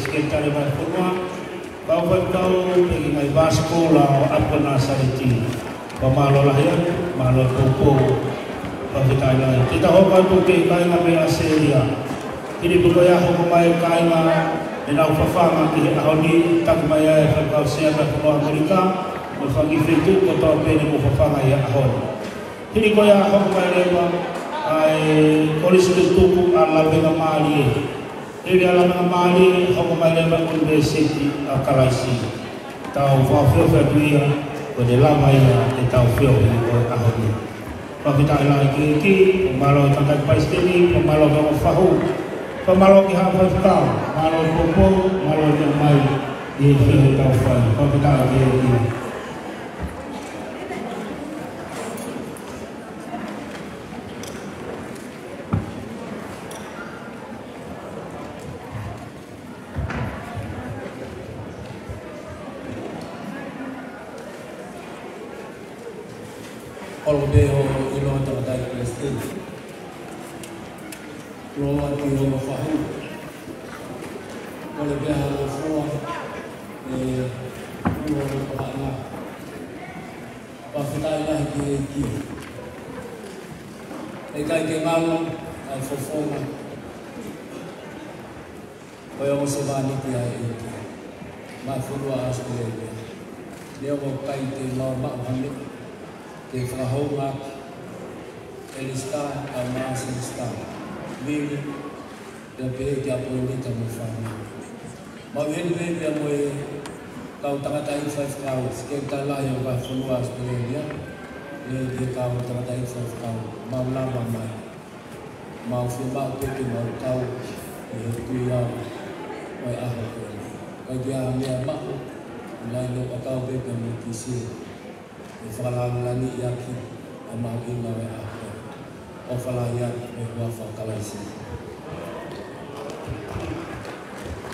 Sekelitali Vahefonua, kau faifekau pea ki he ngaahi vā sikula ʻo ʻApi ko Nāsaleti. Pea mālō lahi atu, mālō e poupou, fakafetaʻi lahi. Te tau hoko atu ki he kāinga mei ʻAositelēlia. Hili pē ko ia hoko mai e kāinga ʻenau fafanga ki he ʻaho ni, taki mai ai e faifekau sea mei he fonua ʻAmelika, mo e fanga kiʻi feituʻu kotoa pē ne mou fafanga ʻi he ʻaho ni. Hili ko ia hoko mai leva ʻa e Kolisi Tutuku ʻa Lavengamālie. Hili ʻa Lavengamālie, hoko mai leva ʻUnivēsiti ʻa Kalaisi. Tau fakaʻofoʻofa atu ia, ko ʻene lava ia ʻetau feohi ʻo e ʻaho ni. Fakafetaʻi lahi ki he ʻEiki, fakamālō ki he tangataʻeiki palesiteni, fakamālō ki he ongo fahu, fakamālō ki he haʻa faifekau, mālō e poupou, mālō e meʻa mai ʻi he feohi ʻoku tau fai. Fakafetaʻi ki he ʻEiki. Kole pē hoʻo ʻilo tangataʻeiki palesiteni. Kole atu ki hoʻo fahu. Kole pē ha ʻofa, ʻe, ʻofa ʻana. Fakafetaʻi lahi ki he ʻEiki. ʻE ʻikai ke ngalo ʻa e fofonga ʻo e ongo sevāniti ʻa e ʻEiki mei he fonua ʻAositelēlia. Neongo ʻoku ʻikai te mau maʻu ha meʻa ke fakahoungaʻi ʻElisitā, kae ʻumaʻā ʻa Silisitā, Mili, pea pehē ki ʻApoinita mo e fāmili. Mau ʻi heni pē pea mo e kau tangataʻeiki faifekau, sekelitali lahi ʻo e vahefonua ʻAositelēlia, pea ki he kau tangataʻeiki faifekau, mau lava mai. Mau fiemaʻu pē ke mau kau ʻi he tui ʻa e ʻaho ko eni. ʻIkai ke ʻi ai ha meʻa maʻu, ʻi he ʻikai ke mau kau pē pea mo e kisi. ʻE fakalāngilangiʻi ʻaki ʻa e mahuʻinga ʻo e ʻaho. ʻOfa lahi atu ʻi he huafa ʻo Kalaisi.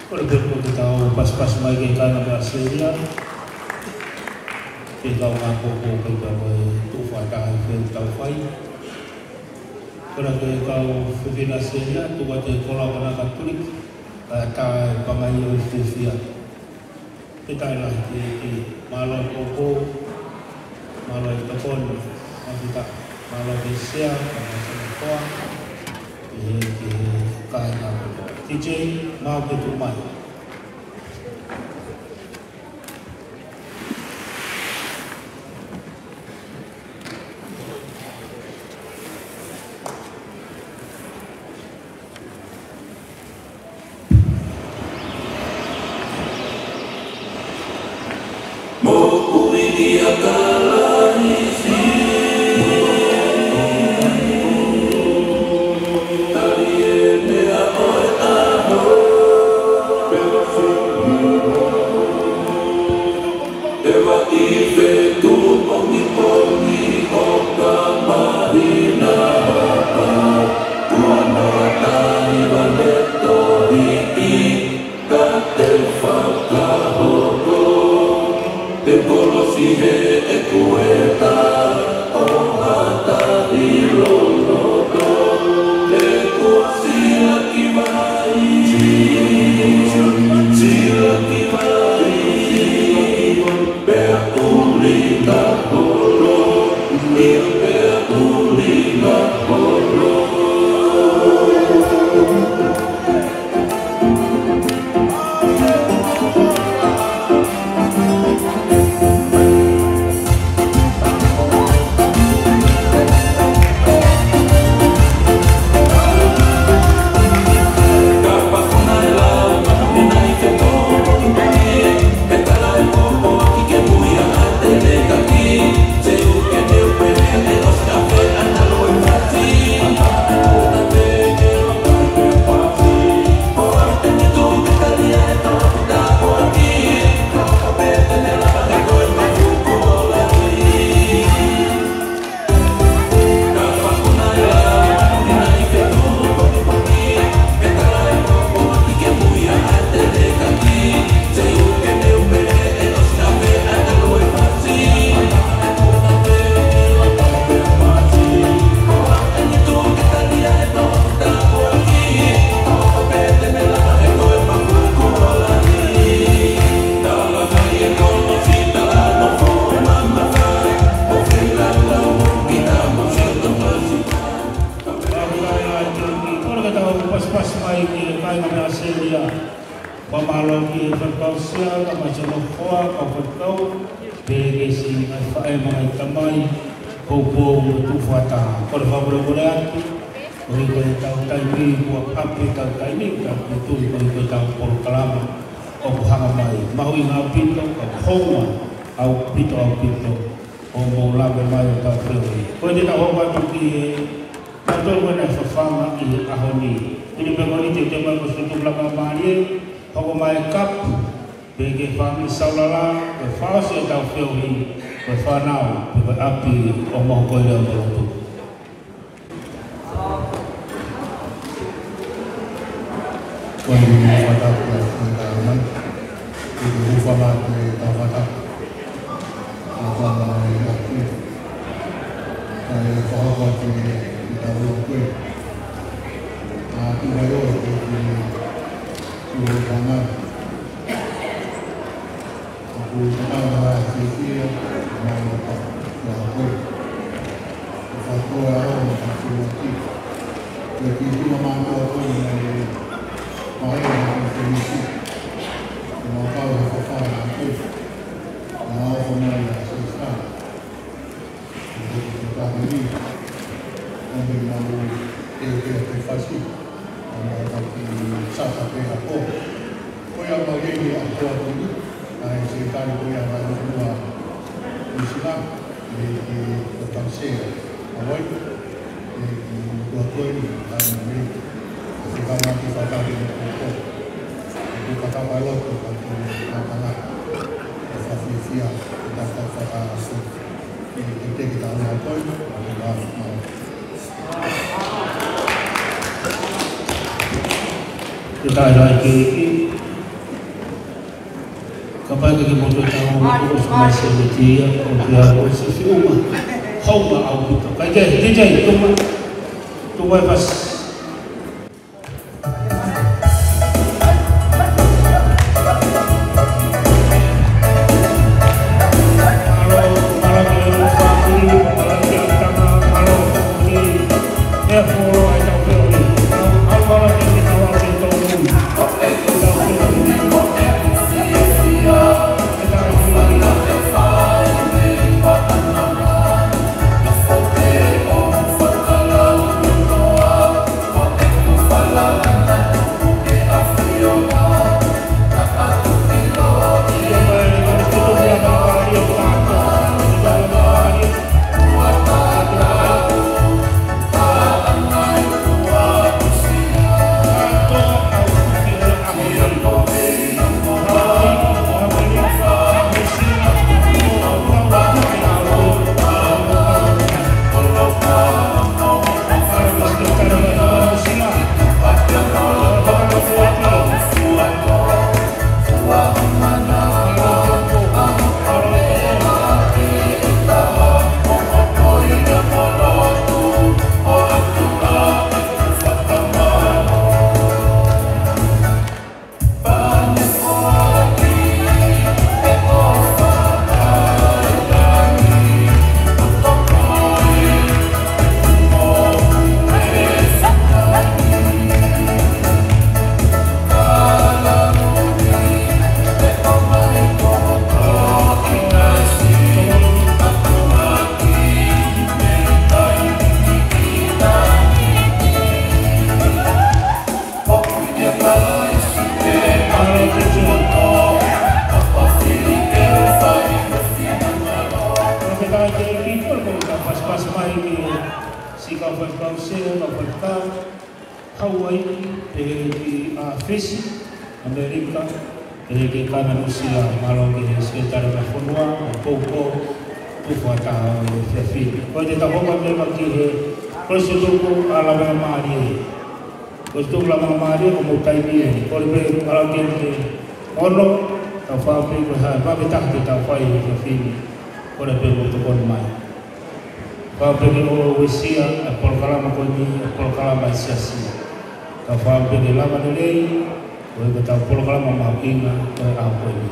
Kole pē ke tau pasipasi mai ki he kāinga mei ʻAositelēlia. Ke tau ngāue pē pea mo e tuʻu fakataha ʻi he feohi ʻoku tau fai. Kole ke kau fefine ʻAositelēlia, tuku atu e koloa ko ena ka tuliki, kae ʻatā e pangai ʻo e fiefia. Fakafetaʻi lahi ki he ʻEiki, mālō e poupou, mālō e tokoni, māfita, mālō ki he sea, mālō ki he toa, ki he, ki he kāinga kotoa. T J, mau ke tuʻu mai. Moʻui ʻia Kalaisi. Tali e meʻa ʻo e ʻaho. Pea sulu. ʻE vaʻi fetuʻu pongipongi ʻo ka mahina hapa. Ua noa tahi vale tohi ki ka te fakahoko. Te kolosi he ʻeku ʻEiki ʻo hata ʻi loloto. Te kua sila ki vai. Sila ki vai. Pea ʻuli ka holo, ia pea ʻuli ka holo. Sea, kae ʻumaʻā siʻono hoa, kau faifekau, pea ki he siʻi ngaahi faʻē mo e ngaahi tamai, poupou mo e tuʻu fakataha. Kole fakamolemole atu, koeʻuhi ko ʻetau taimi, kuo ʻapaʻapa ʻetau taimi, ka ʻoku ou tui koeʻuhi ko ʻetau polokalama ʻoku hanga mai. Mahuʻinga ʻaupito, ka hounga ʻaupito, ʻaupito hoʻomou lave mai ʻo tau feohi. Ko ʻetau hoko atu ki he, naʻa tau ʻi ai e fafanga ʻi he ʻaho ni. Pili pē ko eni te u toe mai ko e siʻi tuʻu langa mālie, hoko mai e kapu, pea ki he fāmili Saulala, ko e fakaʻosi ʻetau feohi, ko e fānau, pea ko e ʻapi ʻo Mahukoile ʻo Molotu. Ko e ʻuhinga ʻetau fakatapu ʻa e Fakamoʻui, ʻi he hūfanga atu ʻetau fakatapu ʻa e Fakamoʻui ʻa e ʻEiki. Kae fakahoko atu ʻetau lotu. ʻA, tuʻu mai ʻo e ʻEiki, tuʻu ʻo e fānau. ʻOku tatau na fiefia, mai ʻo ka, ʻa koe. ʻO fākoa ʻo ka fiefia. Ke ki tuma mātou ʻa koe mai, mai ʻo ka fiefia. ʻO mau kau he fafanga ʻa koe. ʻA ʻo ka mai ʻa Sēsā. Ko e taha ni, ʻo me mau e, e, e fasi, ʻo mau taki sata pe a ko. Ko ia mau e ni a ko atu ni, ʻa e se tali ko ia mau mua ni sila, e, e, o tau sea, a wai, e, e, ko atu ni, a ni, e, se kama ki fakataki ni ko ko. E, ko kakapa loto, ka ko kakanga, e, fafiefia, e, ka, ka, ka, ka, Ke tau lau koe, ʻo te lau, lau. Ke tau lau ke, ke. Kapau ke ke moto tau, ʻo se mai se metia, ʻo te lau ko e se fiuma. Hau ma au kuta. Kai ke, D J, tuma. Tuma e fasi. Siʻi kau faifekau sea, kau faifekau, Hawaii, pehē ki ʻAfisi, ʻAmelika, pehē ki Kānata, Nuʻusila, mālō ki he Sekelitali ʻo e Fonua, ʻo poupou, tuʻu fakataha ʻo e efiafi ni. Ko ʻetau hoko atu leva ki he kolisi tuku ʻa Lavengamālie. Kolisi tuku Lavengamālie, ko hoʻomou taimi ē. Kole pē ʻalu ki he ono, tau fai pē ko e hā, vave taha ke tau fai he efiafi ni. Kole pē mou tokoni mai. Fai pē ke ʻoua ʻe uesia e polokalama ko eni, e polokalama ʻa e Siasi. Tau fai pē ke lava lelei, ko ʻetau polokalama mahuʻinga ʻo e ʻaho ko eni.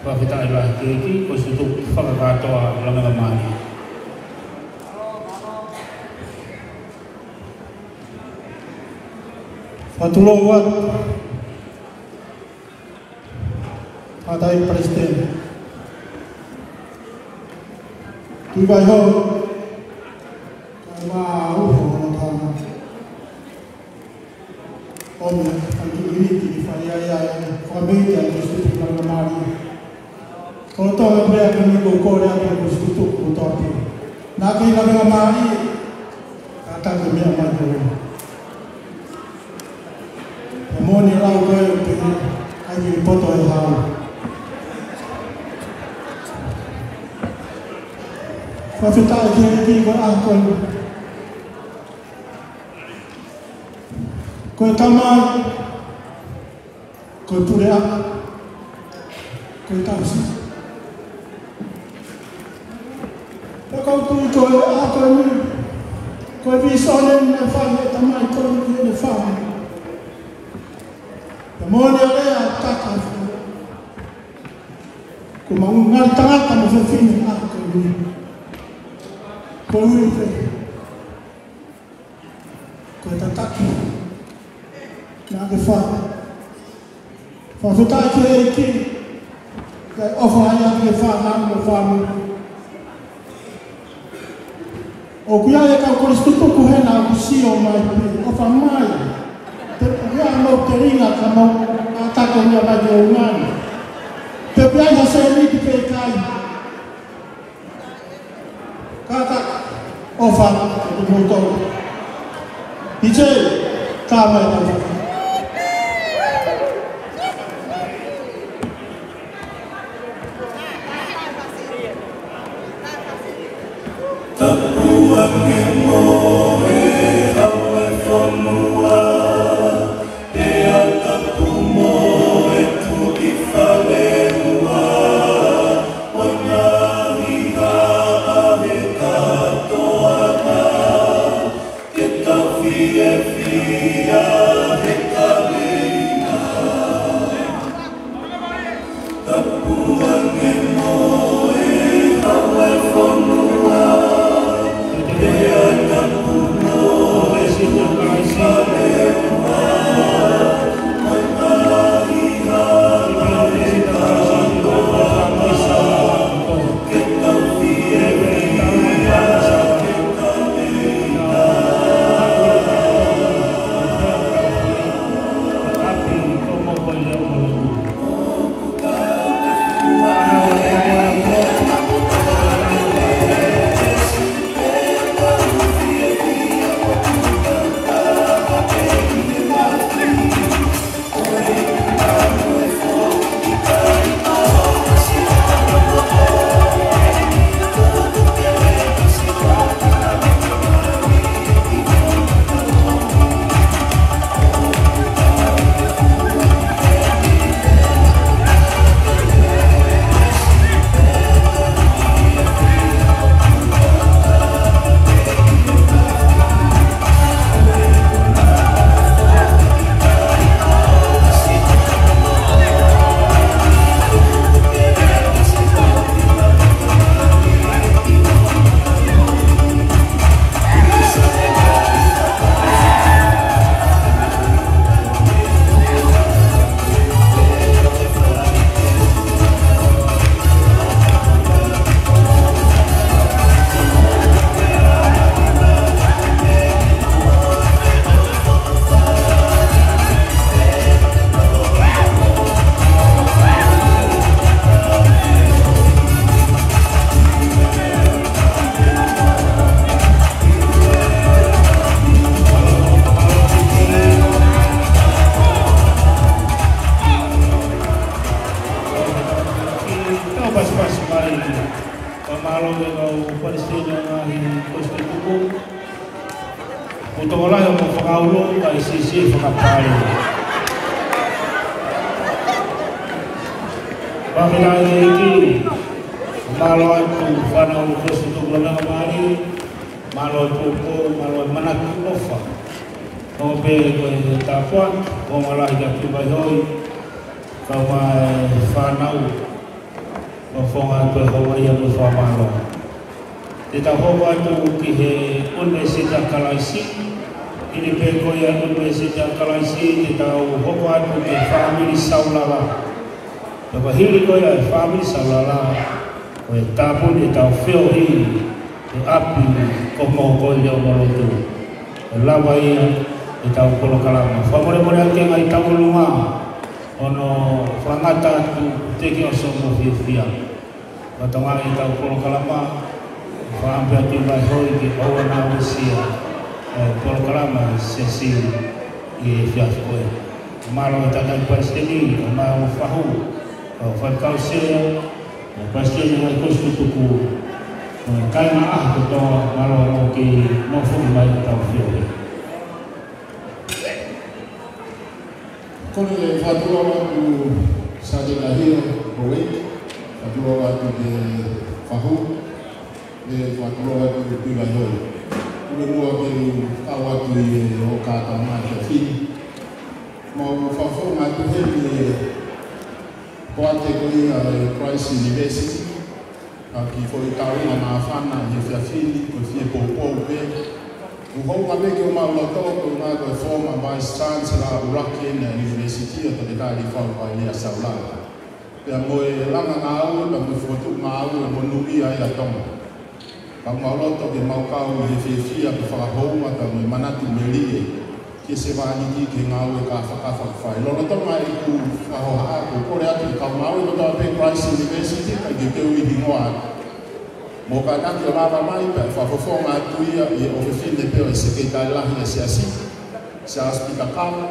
Fakafetaʻi lahi ki he ʻEiki, kolisi tuku fakakātoa Lavengamālie. Fakatulou atu. Tangataʻeiki Palesiteni. Tuʻi Vaiho, kae ʻumaʻā hono tama. ʻOmi ʻa e kiʻi ʻiliki ke fai ai ʻa e fakameʻite ʻa e Kolisi Tutuku Lavengamālie. Ko e tō e pea ke ni ko kole atu e Kolisi Tutuku kotoa pē. Naʻa ke lavengamālie, kātaki meʻa mai ko ē. Pea moʻoni e lau ko ē ʻoku pehē, ʻai ke poto e hau. Fakafetaʻi ki he ʻEiki ko e ʻaho ko eni. Ko e tamai, ko e puleʻanga, ko e tauhi. Pea ʻoku ou tui ko e ʻaho ko eni, ko e vīsone naʻe fai ʻe he tamai ko eni ki heʻene fāmili. Pea moʻoni e lea ʻa e tangata. Ko e maʻu ngali tangata mo fefine ʻa e ʻaho ko eni. Ko e ui pē ko e tataki naʻa ke fai. Fakafetaʻi ki he ʻEiki, kae ʻofa ai ʻa e fānau mo e fāmili. ʻOku ʻi ai e kau Kolisi Tutuku hena ʻoku sio mai pē, ʻofa mai. Te u ia mo telinga ka mau a tako ia mai ke ungani. Te u ia ha sēniti pe kai. Kātaki, ʻofa, ʻoku mou tau. Ije, tā mai tau. Tapu ange mo e hau e fonua, pea tapu mo e Tuʻi Faleua, ʻo e ngaahi haʻa he kātoanga, ke tau fiefia he kavenga. Tapu ange mo e hau e fonua, pea tapu mo e Tuʻi Faleua, ʻo e ngaahi haʻa he kātoanga, ke tau fiefia he kavenga. Tau pasipasi mai. Fakamālō ki he kau palesiteni ʻo e ngaahi Kolisi Tutuku. Ko e tokolahi ʻoku fakaʻulo, kae siʻisiʻi fakapale. Fakafetaʻi ki he ʻEiki, mālō atu fānau Kolisi Tutuku Lavengamālie, mālō e poupou, mālō e manatu ʻofa. Hangē pē ko e tāpuaki, ko e mālō atu kia Tuʻi Vaiho, kae ʻumaʻā e fānau, ʻo fakafofonga atu e houa ia mo e fakamālō. Te tau hoko atu ki he ʻUnivēsiti ʻa Kalaisi, ʻi he pē ko ia ʻUnivēsiti ʻa Kalaisi, te tau hoko atu ki he fāmili Saulala. Ka ko e hili ko ia e fāmili Saulala, ko e tāpuni ʻetau feohi he ʻapi ko Mohokoi Leʻomolotu. ʻE lava ia ʻetau polokalama. Fakamolemole ʻaki e ngaahi tauʻolunga ʻo hono fakangata atu, teʻeki ke ʻosi mo fiefia. Ka tonga ʻetau polokalama, fakaʻamu pē atu ʻa Tuʻivaihoʻi ke ʻoua naʻa uesia e polokalama ʻa e siasi ʻi he efiafi ko eni. Mālō e tangataʻeiki palesiteni, ʻo Maʻu Fahu, ʻo Faifekau Sea, ʻo palesiteni ʻo e Kōsi Tutuku, ʻo e kāinga ʻaho kotoa, mālō hoʻomou kei nofo mai ʻetau feohi. Kole ke fakatulou atu Sāteni Kahio, Houʻeiki, fakatulou atu ki he Fahu, ʻe fakatulou atu ki Tuʻivaihoʻi. Kole muʻa ke u kau atu ʻi he ʻoka ʻa e efiafi ni. Mau fakafofonga atu heni ʻi he poate ko ia ʻa e Christ University, ʻa e kiʻi foʻi taʻu ʻe māfana ʻi he efiafi ni, ko e fie poupou pē. ʻOku ou hanga pē ke u maʻu loto, ko e ngaahi ko e former Vice Chancellor ʻuluaki ʻena ʻa e University ʻo Tongatapu, Faifekau Pailea Saulala. Pea mo e langa ngāue, pea mo e fokotuʻu ngāue, monūʻia ai ʻa Tonga. Ka ʻoku mau loto ke mau kau ʻi he fiefia pea fakahounga pea mo e manatu melie ki he sevāniti ki he ngāue kāfakafa ʻoku fai. Lolotonga ʻeku fakahohaʻa, ʻoku ou kole atu ki he kau ngāue kotoa pē Christ University, kae kehe ʻeku hingoa atu. Mou kātaki ʻo lava mai pea fakafofonga atu ia ʻi he ʻofefine pē ʻo e Sekelitali Lahi ʻa e Siasi, Siaosi Pita Kava,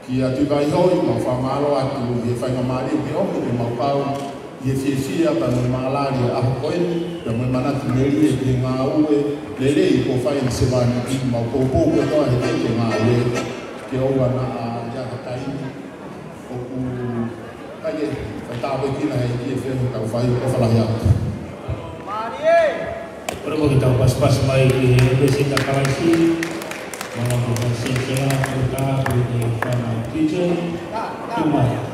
kia Tuʻivaihoʻi, mau fakamālō atu ʻi he faingamālie ke ʻomi ke mau kau ʻi he fiefia pea mo e mālali ʻo e ʻaho ko eni, pea mo e manatu melie ki he ngāue lelei kuo fai ʻe he sevāniti, mau poupou kotoa he teʻeki ke ngāue, ke ʻoua naʻa ʻi ai ha taimi ʻoku ʻikai ke fai tāpuekina ʻe he ʻEiki e feohi ʻoku tau fai. ʻOfa lahi atu. Kole muʻa ke tau pasipasi mai ki he Palesiteni Kalaisi, Malanga Palesiteni Sela, Malanga Palesiteni Sela, Malanga Palesiteni Sela.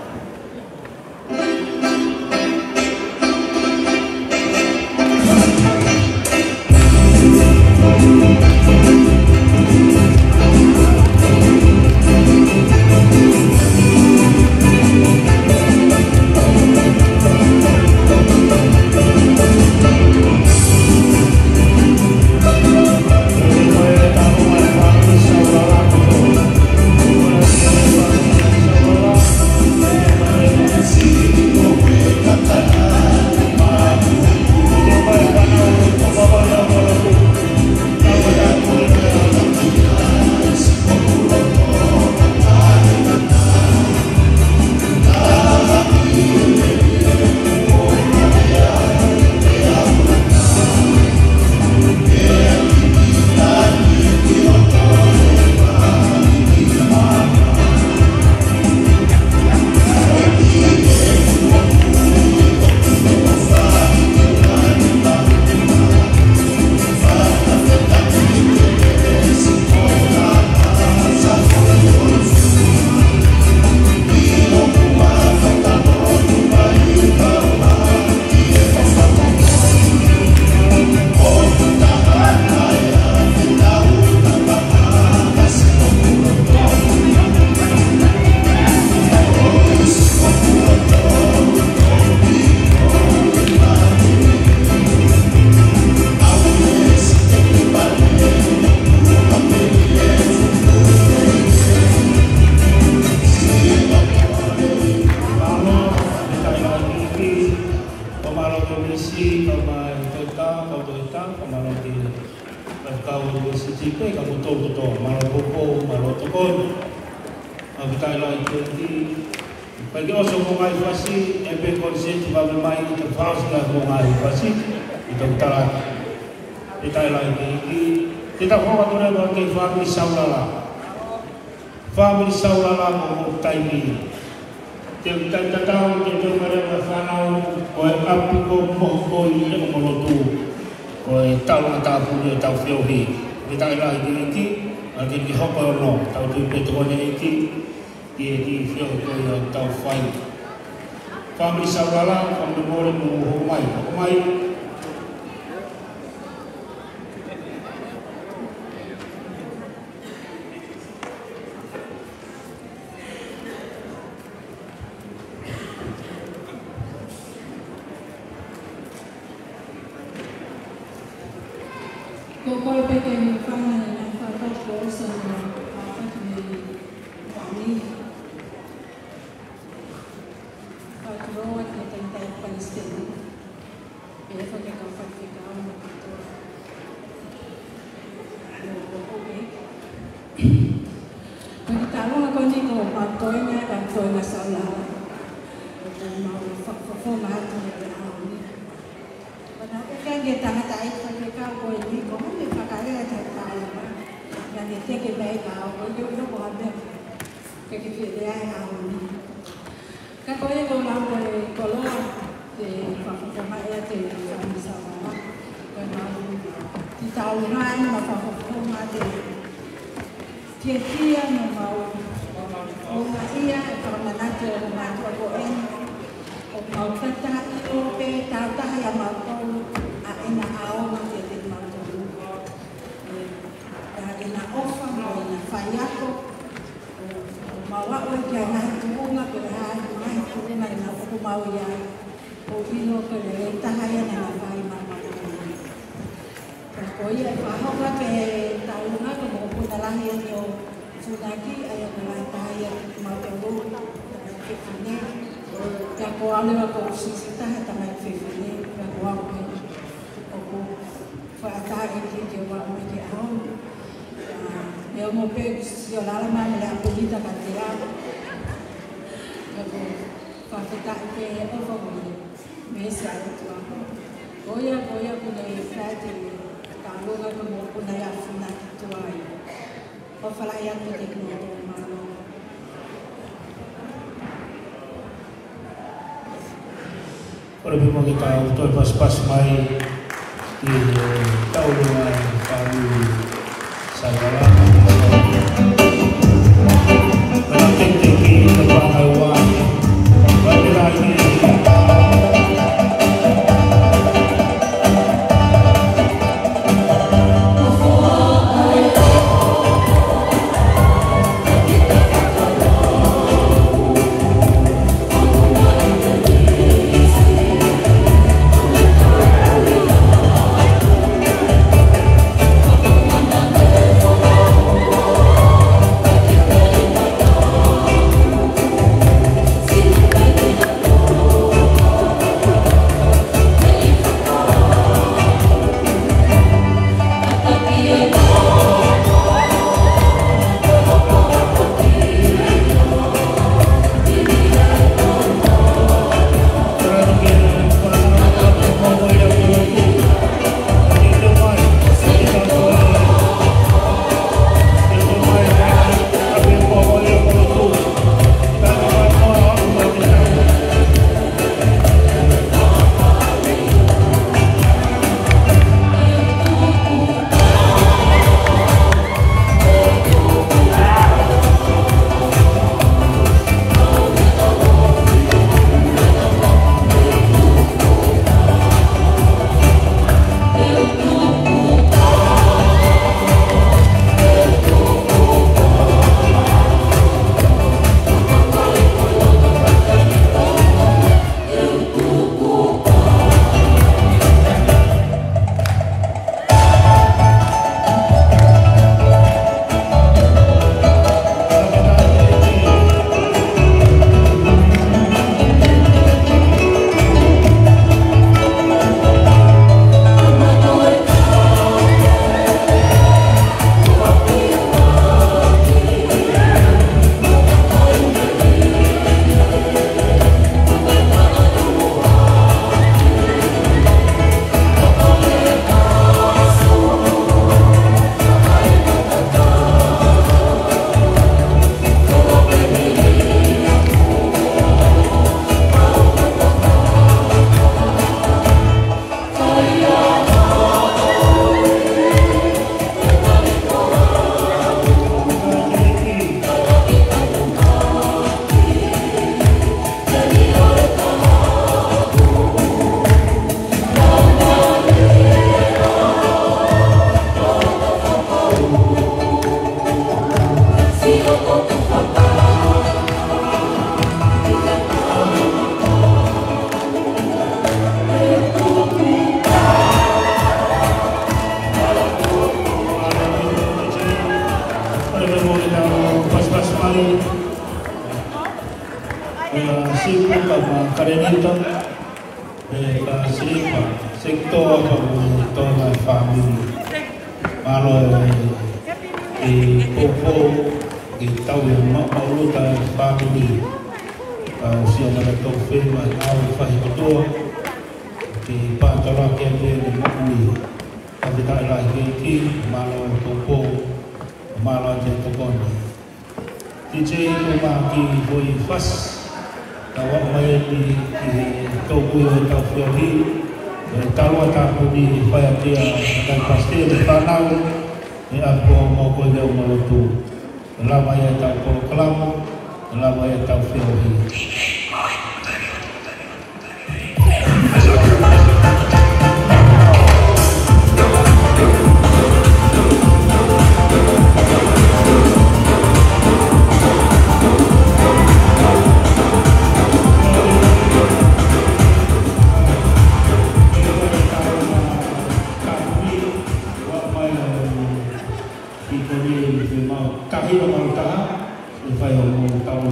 Fakamālō ki he Minisitā, kau mai Toketā, kau Toketā, fakamālō ki he kau Minisitā pē, kau toko kotoa, mālō poupou, mālō tokoni. Fakafetaʻi lahi ki he ʻEiki. Kae kehe ʻosi hoʻomou ngaahi fasi, ʻe pē koniseti vave mai ke fakaʻosi ʻa hoʻomou ngaahi fasi, ʻi he tau tala. Fakafetaʻi lahi ki he ʻEiki. Ke tau hoko atu leva ki he fāmili Saulala. Fāmili Saulala, ko hoʻomou taimi. Te u tatau ke tau mare ʻa e fānau ʻo e ʻapi ko Mohokoi Leʻomolotu, ko e taʻu ʻa e tāpuni ʻetau feohi. Fakafetaʻi lahi ki he ʻEiki, ʻa ia ke hoko ʻo tau tui pē tokoni ʻEiki, ʻi he kiʻi feohi ko ia ʻoku tau fai. Fāmili Saulala, fakamolemole mou hoko mai, hoko mai. Ko koe pē ke hūfanga he ngaahi fakakaukau kuo ʻosi hono aofaki mei muʻa ni. Fakatulou atu ki he tangataʻeiki palesiteni, pehē foki ki he kau faifekau mo e kātoa. Ko e taʻu ko eni ko e maʻu toenga, ka toenga saulala. ʻOku mau fakafofonga atu he ʻaho ni. Mana ke ke tangataʻeiki faifekau ko eni ko e fakalea ʻa e taʻu ni. Naʻa ne teke mai ka ko e ʻilo ko ha meʻa ke ke lea he ʻaho ni. Ka ko e ko lau ko e koloa te fakafofonga ʻe te fakafofonga. Ko e mau ki taulunga ʻi he mau fakafofonga te fiefia mo mau ʻoua ia e fakamanatu ʻo e mātuʻa ko eni. ʻOku mau tataʻi ʻo pē tautaha ia mautolu ʻa ʻena ʻaonga kiate kimautolu. ʻA ʻena ʻofa mo ʻena faiako. ʻO mau aʻu ki he ngaahi tuʻunga, pe ko e hā e ngaahi tuʻunga ʻena ʻoku mau ʻi ai. ʻO ʻilo ko e lelei taha ia naʻa na fai maʻamautolu. Ka ko ia ʻe fakahoko atu he taulunga ko e mokopuna lahi eni ʻo Funaki, ʻa ia ko e lahi taha ia kiate kimautolu, tamaiki fefine. Pea ko au leva ko e siʻisiʻi taha tamaiki fefine, pea ko au pē ʻoku fakataʻeiki ke u aʻu mai ki he ʻaho ni. ʻA, ʻe ongo pē siʻi lala mai mei he ʻapinika kiate au. Ka ko e fakafetaʻi pē he ʻofa ko ia mei he ʻOtua. Ko ia, ko ia kuo ne fai ʻa e taulunga ko e mokopuna ia Funaki Tuʻa. ʻOfa lahi atu kiate kimoutolu, mālō. Kole pē muʻa ke tau toe pasipasi mai ki he taulunga ʻa e fāmili Savala. Mana ke te ki he pangai wa. Wa te rai ni. Mei Sipa, Sekitoa pea mo e toenga e fāmili. Mālō e, e poupou, ke tau e maʻumaʻuluta e fāmili. Ka ʻosi ʻa e maʻu tau fema, ʻa e fai kotoa. Ke pātala ke mea ni moʻui. Ka te taʻe lahi ke ki, mālō e poupou, mālō e tokoni. T J ko maki hoi fas. Ka ua mai ni ki he tokui ʻo e tau feohi. E talo a tāpuni fai atu ia, kai pasitele fānau. E apo mo ko e leo mo lotu. E lava ia e tau polokalama. E lava ia e tau feohi. Ki ko ni e mau tahi ʻo mau taha, ʻe fai ʻo mau tau.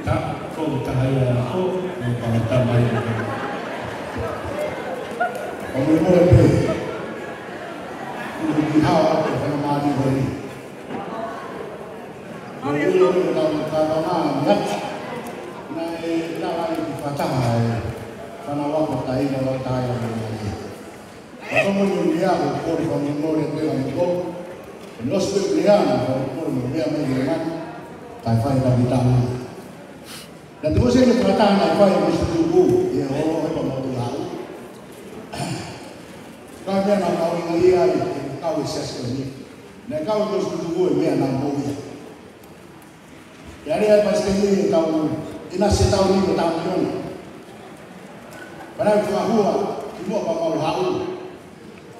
Ta, ko taha ia ko, ʻe pau ta mai. Ko mui mole pē. Ko mui ki hao, ko fana mani ko ni. Ko mui mole pē, ka, ka, ka, ma, ya. Naʻe, naʻe lava ki fataha e. Fana wako tai, na wako tai, na wako tai. Ka ko mui mole ia ko, ko, ko mui mole pē, ka mui ko. Nos pē pē ia, na ko, ko mui mole ia, mui mole ia. Kai fai ka mi tau. Na te ko se ke fataha na fai mo se tuku, ia o, o, o, o, o, o. Ka mea na mau inga ia, ia, kau e siasi ko ni. Na kau e ko se tuku, ia, mea na mau ia. Ia, ia, pasitele ni, kau, ina se tau ni, ko tau ni, ona. Pana i fakahua, ki mua pa mau hau.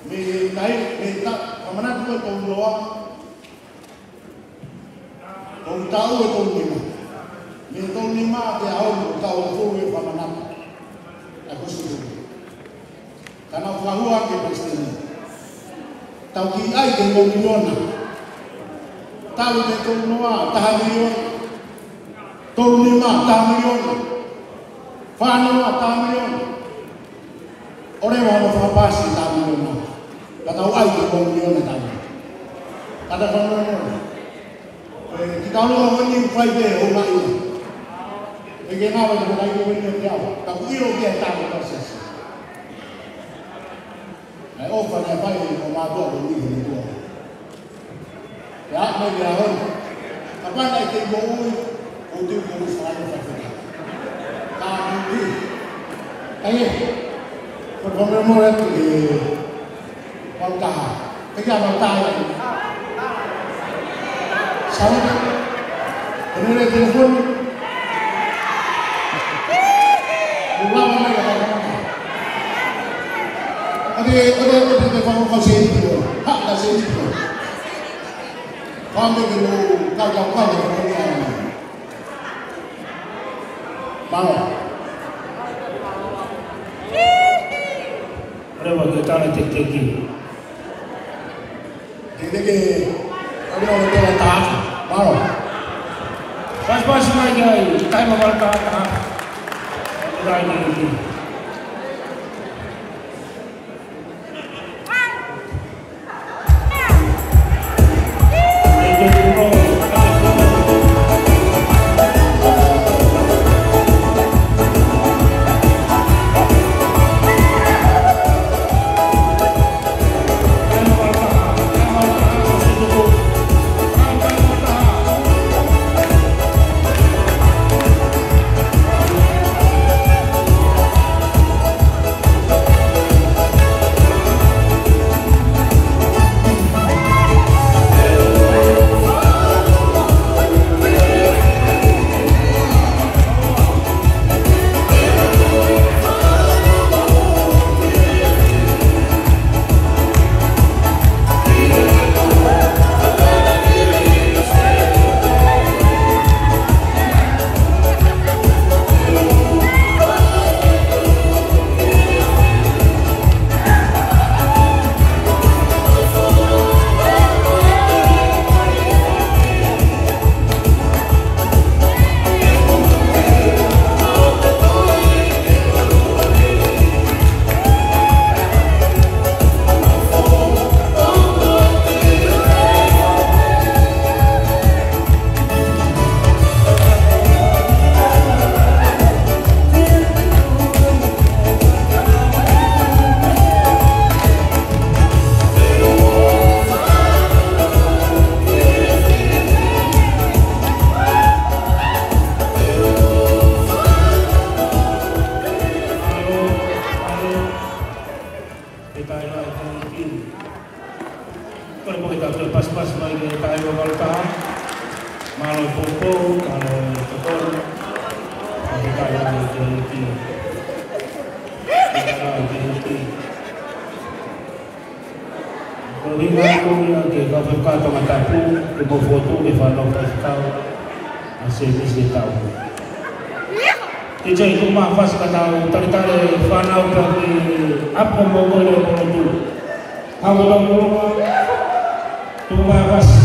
Mei, mei, mei ta, ka mana tu ko tau noa. Ko tau e tau nima. Mei tau nima te au ko tau e tau e famanatu. A ko su tau. Ka na fakahua ke pasitele. Tau ki ai ke mo miliona. Tau te tau noa, taha miliona. Tau nima, taha miliona. Fānau, taha miliona. ʻO leva mo fakapasi taha miliona. Ka tau ai ke mo miliona tau. Ka ta fānau. ʻE, ki tau loa wani fai pē o mai. ʻE ke ngāue ka tai ko wani o te awa. Ka ku ʻilo ke tau ka sesi. ʻAi ʻofa na fai o mātua ko ni he ni tua. Ia, mai ia hon. Kapau naʻe kei moʻui, ʻo te moʻui fai o fai fai. Ka moʻui. ʻAi ē. Ko e fānau mo e atu e mau taha. Ka ia mau taha ia. Sawa. Ko e nere telefoni. Ulawa mai ia. Ate, ate, ate, ate, fānau, fānau, sēniti. Ha, ta sēniti. Fānau ke lo, ka, ka, ka, ka, ka, ka, ka. Mālō. Leva ke tala teketeki. Teketeki, ʻalu ʻo tala taha. Mālō. Pasipasi mai ki ai, taimi mālō taha taha. Taimi teketeki. Taila e teiki. Kole pē ke tau toe pasipasi mai ki he taha hiva valu taha. Mālō e poupou, mālō e tokoni. Taila e teiki. Taila e teiki. Ko e ʻuhinga ia ke kau faifekau Tongatapu, ke mou fokotuʻu ke fanongo faifekau ʻa Semisi ʻe taha. Teitei, tuku mai e fasi ka tau talitali e fānau pea ki ʻapi ko Mokoele ʻo Molotu. Hau ʻo tau moloka, tuku mai e fasi.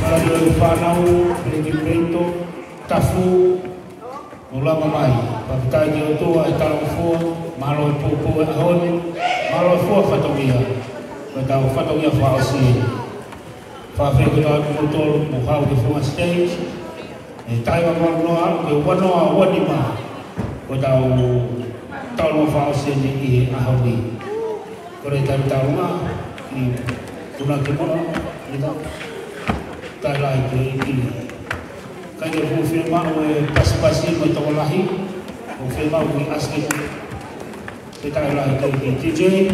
Mālō e fānau, pele ki peito, tafu, ʻo lava mai. Fakafetaʻi ki he ʻOtua ʻi he talangofua, mālō e poupou he ʻaho ni, mālō e fua fatongia, ko ʻetau fatongia fakaʻosi ē. Fakafetaʻi ki he ʻOtua mo hau ki he funga stage, ʻe taha hiva valu noa, ke ua noa ua nima, ko ʻetau talangofua fakaʻosi eni ʻi he ʻaho ni. Kole talitali mai, ki Tuna Kimono, ʻi he taila e teiki. Kae ke fuʻu fiemaʻu e pasipasi mo e tokolahi, ʻoku fiemaʻu ke ʻasi ke taila e teiki. Teitei,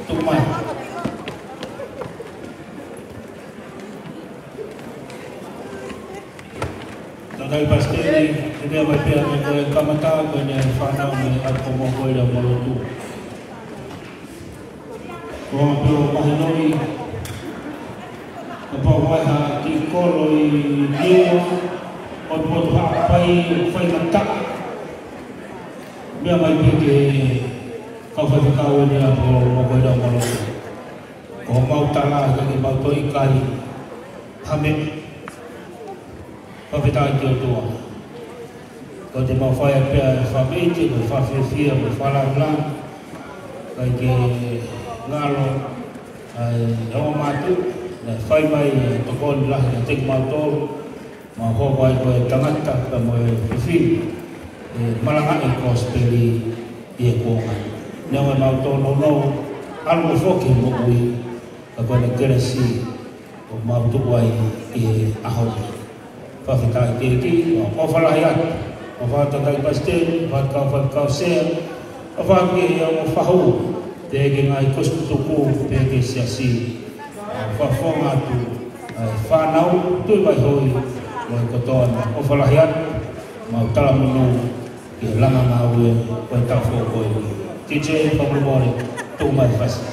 tuku mai. Tangataʻeiki palesiteni, ʻe meʻa mai pē ʻa e kamata, ko ʻene fānau mei he ʻapi ko Mokoele ʻo Molotu. Ko e pio mahinoʻi, kapau ʻoku ʻi ai ha kiʻi kolo ʻi Niua, ʻoku ʻi ai ha ʻapi ʻoku fai ngataʻa. Meʻa mai pē ki he kau faifekau ʻeni ʻa Mokoele ʻo Molotu. Ko homau tala ka ke mau toe ʻikai ha meʻa. Fakafetaʻi ki he ʻOtua. Ko ʻete mau fai pē ʻa e fakaʻite, ko e fakafiefia, ko e fakalāngilangi. Kae ke ngalo ai ʻa e ongo mātuʻa, naʻe fai mai e tokoni lahi kiate kimautolu, mau hoko ai ko e tangata pea mo e fefine, ʻe malangaʻi e kosipeli ʻi he kuonga. Neongo ʻemau tōnounou, ʻalu mo foki moʻui, ka ko ʻene kelesi, ʻoku mau tuku ai ʻi he ʻaho ni. Fakafetaʻi teiki, ʻofa lahi atu, ʻofa atu ki he palesiteni, ʻofa atu ki he kau faifekau sea, ʻofa atu ki he ongo fahu, pea ki he ngaahi kosipeli tutuku, pea ki he siasi. Fakafofonga atu, ʻa e fānau, tuʻi vaihoi, mo e kotoa, ʻofa lahi atu, mau talamonū, ki he langa ngāue, ko e taʻu foʻou ko eni. Teitei, fakamolemole, tuku mai e fasi.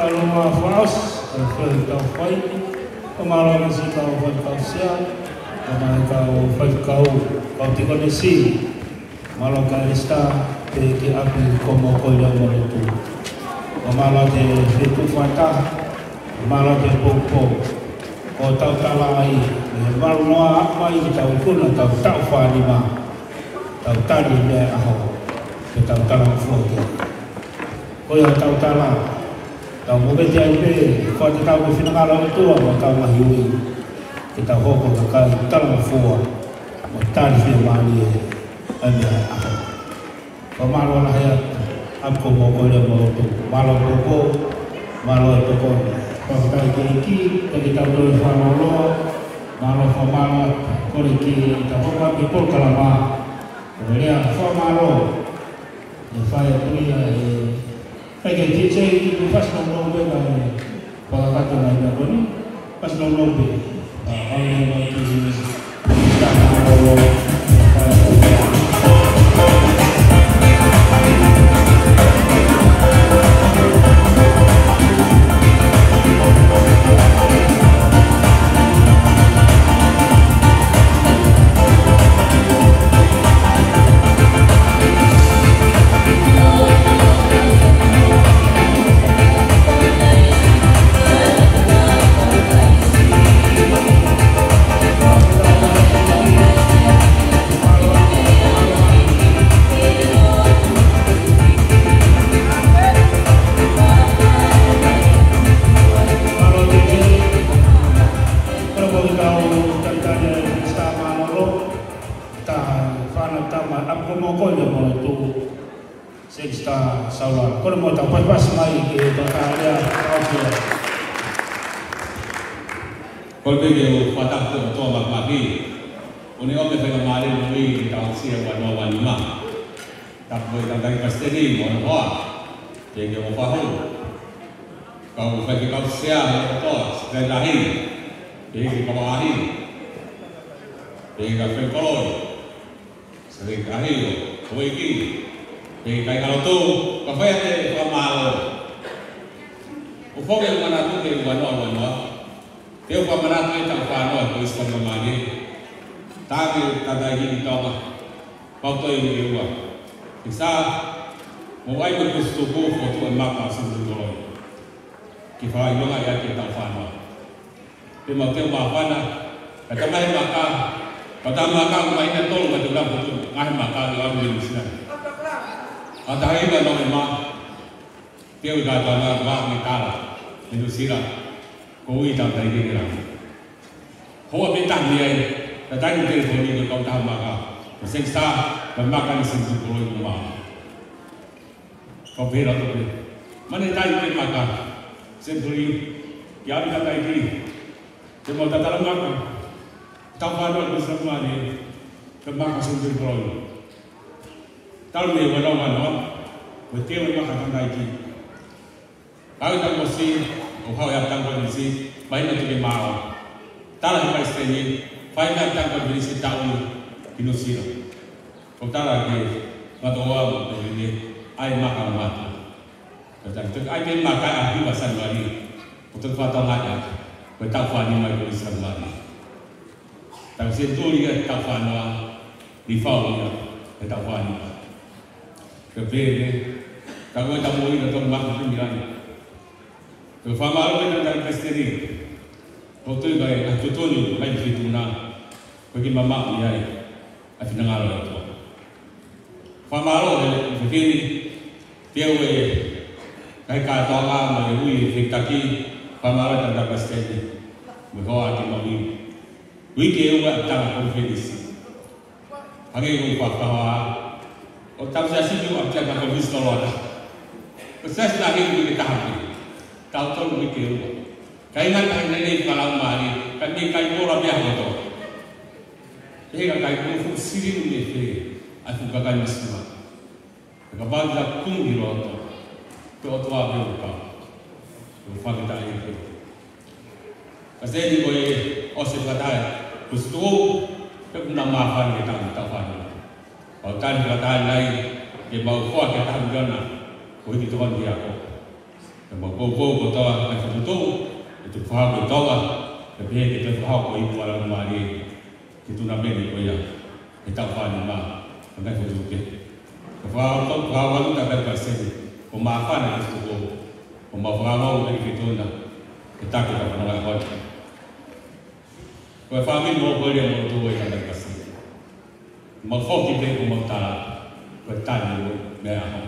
Mālō Faʻaosi, ʻa e fai tau fai. Fakamālō ʻa e siʻi kau faifekau sea, pea mo e kau faifekau, kau tīkonisi. Mālō Kalisita, pea ki ʻapi ko Mokoia mo Lotu. Fakamālō ʻa e fetuʻutaki, fakamālō ʻa e poupou. Ko ʻetau tala ai, ʻe malu noa mai ki heʻetau ikuna, tau taʻu fānima, tau tali mei he ʻaho, pea tau tala fua ki ai. Ko ia ʻetau tala, tau movete ai pē, fakatatau ki he finangalo ʻo e ʻOtua mo ʻetau ngaahi ui, ke tau hoko ko e kakai talangofua, mo tali fiemālie ʻa e meʻa ʻo e ʻaho. Fakamālō lahi atu, ʻapi ko Mokoia mo Lotu, mālō poupou, mālō e tokoni. Fakafetaʻi ki he ʻEiki, pea ke tau toe fakamālō, mālō fakamālō, kole ke tau hoko atu ki he polokalama, ko e lea fakamālō, ʻe fai atu ia ʻe, ʻe he D J, ʻe fasi nono pē mai, fakakakato mai na koni, fasi nono pē. ʻA, ʻa, ʻa, ʻa, ʻa, ʻa, ʻa, ʻa, ʻa, ʻa, ʻa, ʻa, Sexta Saula, kole mo tau pasipasi mai ki he tokāteline ʻo e ʻOtua. Kole pē ke u fakatapu ki he ʻOtua Māfimafi, ʻoku ne ʻomi e faingamālie mo e moʻui ke tau aʻusia e ua noa ua nima. Tapu mo e tangataʻeiki palesiteni mo hono hoa, pea ki he ʻofefine, kau faifekau sea mo e ʻOtua, Sekitali Lahi, pea ki he kau ʻaʻahi, pea ki he kau faikoloi, Sekitali ʻo e houʻeiki, pea ki he kāingalotu, kae fai atu e fakamālō. ʻOku ou fie manatu ki he ua noa ua noa, pea ʻoku ou fakamanatu e taʻu fā noa ʻo e Kolisi Tapu Mālie, tā ki he tangataʻeiki Tonga, Pautoi Uikeua. Sexta, mou ʻai mo e Kolisi Tupu, fokotuʻu e maka ʻo Senituli Koloi, ke fakaʻilonga ʻaki e taʻu fā noa. Pea mau teu māfana, ka tau maʻu e maka, ka tau maʻu e maka, ʻoku māhina ʻe tolu ka tau lava ʻo tuʻu, maʻu e maka, ʻi ʻapi Nuʻu Sila. ʻAho taha hiva Nōvema, teu e kātoanga, ʻoku ne tala, ʻe Nuʻu Sila, kuo ui e tangataʻeiki ke lava. Houa pē taha mei ai, ka tau ʻi he telefoni ko e kautaha maka, ko Sexta, ko e maka ʻa Senituli Koloi mo mau. Kau pehē atu pē, mane tai ke maka, Senituli, ki ʻapi tangataʻeiki, te mau tatala maka, taʻu fā noa ʻo e Kolisi Tapu Mālie, ko e maka Senituli Koloi. Talu mei he ua noa ua noa, ko e teu e maka tangataʻeiki. Kau tau mosi, ʻo kau e ʻapi tangataʻeiki, māhina ʻe tolu ke maʻu. Tala he palesiteni, fai mai ʻapi tangataʻeiki taʻu ni ki Nuʻu Sila. Ko e tala ki he ngaahi tokoua mo e tokoni, ʻai maka ʻo mātuʻa. Ko e tala, ʻai pē maka ʻaho hiva Sānuali, ko e toki fakatokangaʻi atu, ko e taʻu fānima ʻo e Kolisi Tapu Mālie. Taʻu Senituli ia taʻu fā noa, ni fau ia, he taʻu fānima. Ko e pehē, ka ko e taʻu moʻui ʻa e tau maka Senituli ni. Ko e fakamālō pē ki he tangataʻeiki palesiteni, ko e tui mai ʻa e totonu mai ki Futuna, ko e kiʻi mamaʻo ia ʻa e finangalo ʻo e ʻOtua. Fakamālō ki he fefine, teu e kātoanga mo e ui e fekitaki, fakamālō ki he tangataʻeiki palesiteni, mo e hoa ke mau ui. Uike ua ʻa e tala konifelenisi. Hangē ko e fakahā, ʻoku tau siasi ʻoku ʻapiako konifelenisi tolo ata. Ko e siasi lahi uike taha pē. Tautolu uike ua. Kae ngata ai lelei fakalaumālie, ka mei kai mola pē ʻa e kotoa. Pehē ka kai mola fuʻu sili mei fē, ʻa e fuʻu kakai masiva. Ka pau ke ta kumi ki loto, ko e ʻOtua pē ʻoku kau. Ko e fakataha ʻi he. Ka seni ko e ʻosi e fakataha, ko e tuʻu, pea ʻoku na māfana ke tau, tau fana. Pau tali fakataha nai, ke mau foaki ha taha miliona, ko e hiki tokoni ki he ako. Pea mau poupou kotoa ʻa e ngaahi fokotuʻutuʻu ʻe tuku fakahoko ʻi Tonga, pea pehē ki he kau fakahoko ʻi Puala Mali, ki he tunameni ko ia ʻi he taʻu fā nima, ʻa e ngaahi fokotuʻutuʻu kehe. Ka fakahoko, fakahoko atu ʻa e palesiteni, ko e māfana ki he fokotuʻutuʻu, ko e mau fakahoko ʻi he feituʻu na, ʻe taki ʻa e fānau ʻa e hoi. Ko e fāmili mo ko e lea mo tuʻu ʻi he palesiteni. Mau foki pē ko mau tala, ko e tali mo meʻa ho.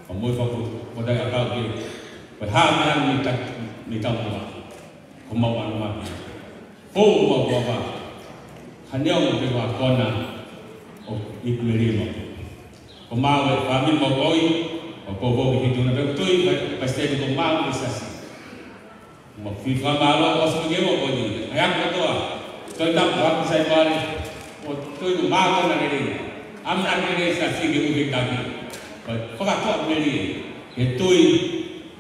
Ko mau foki, ko tai ʻakau pē, ko e hā meʻa mei ta, mei taumuʻa. Ko mau ʻanumaki. Fou mau kua pa. Hane o mo pē kua kona, ʻo ʻi Kumelima. Ko mau e fāmili mo koi, ʻo ko ko ki he tuna pē tui, pa, palesiteni ko mau e siasi. Mau fie fakamālō ʻosi mo ke mo ko ni. ʻAi aku kotoa. Toi tapu aku sai pale. ʻO toi ko mālō na lelei. ʻAmana lelei siasi ke ui ke taki. Ko e fakatoa lelei. Ke tui.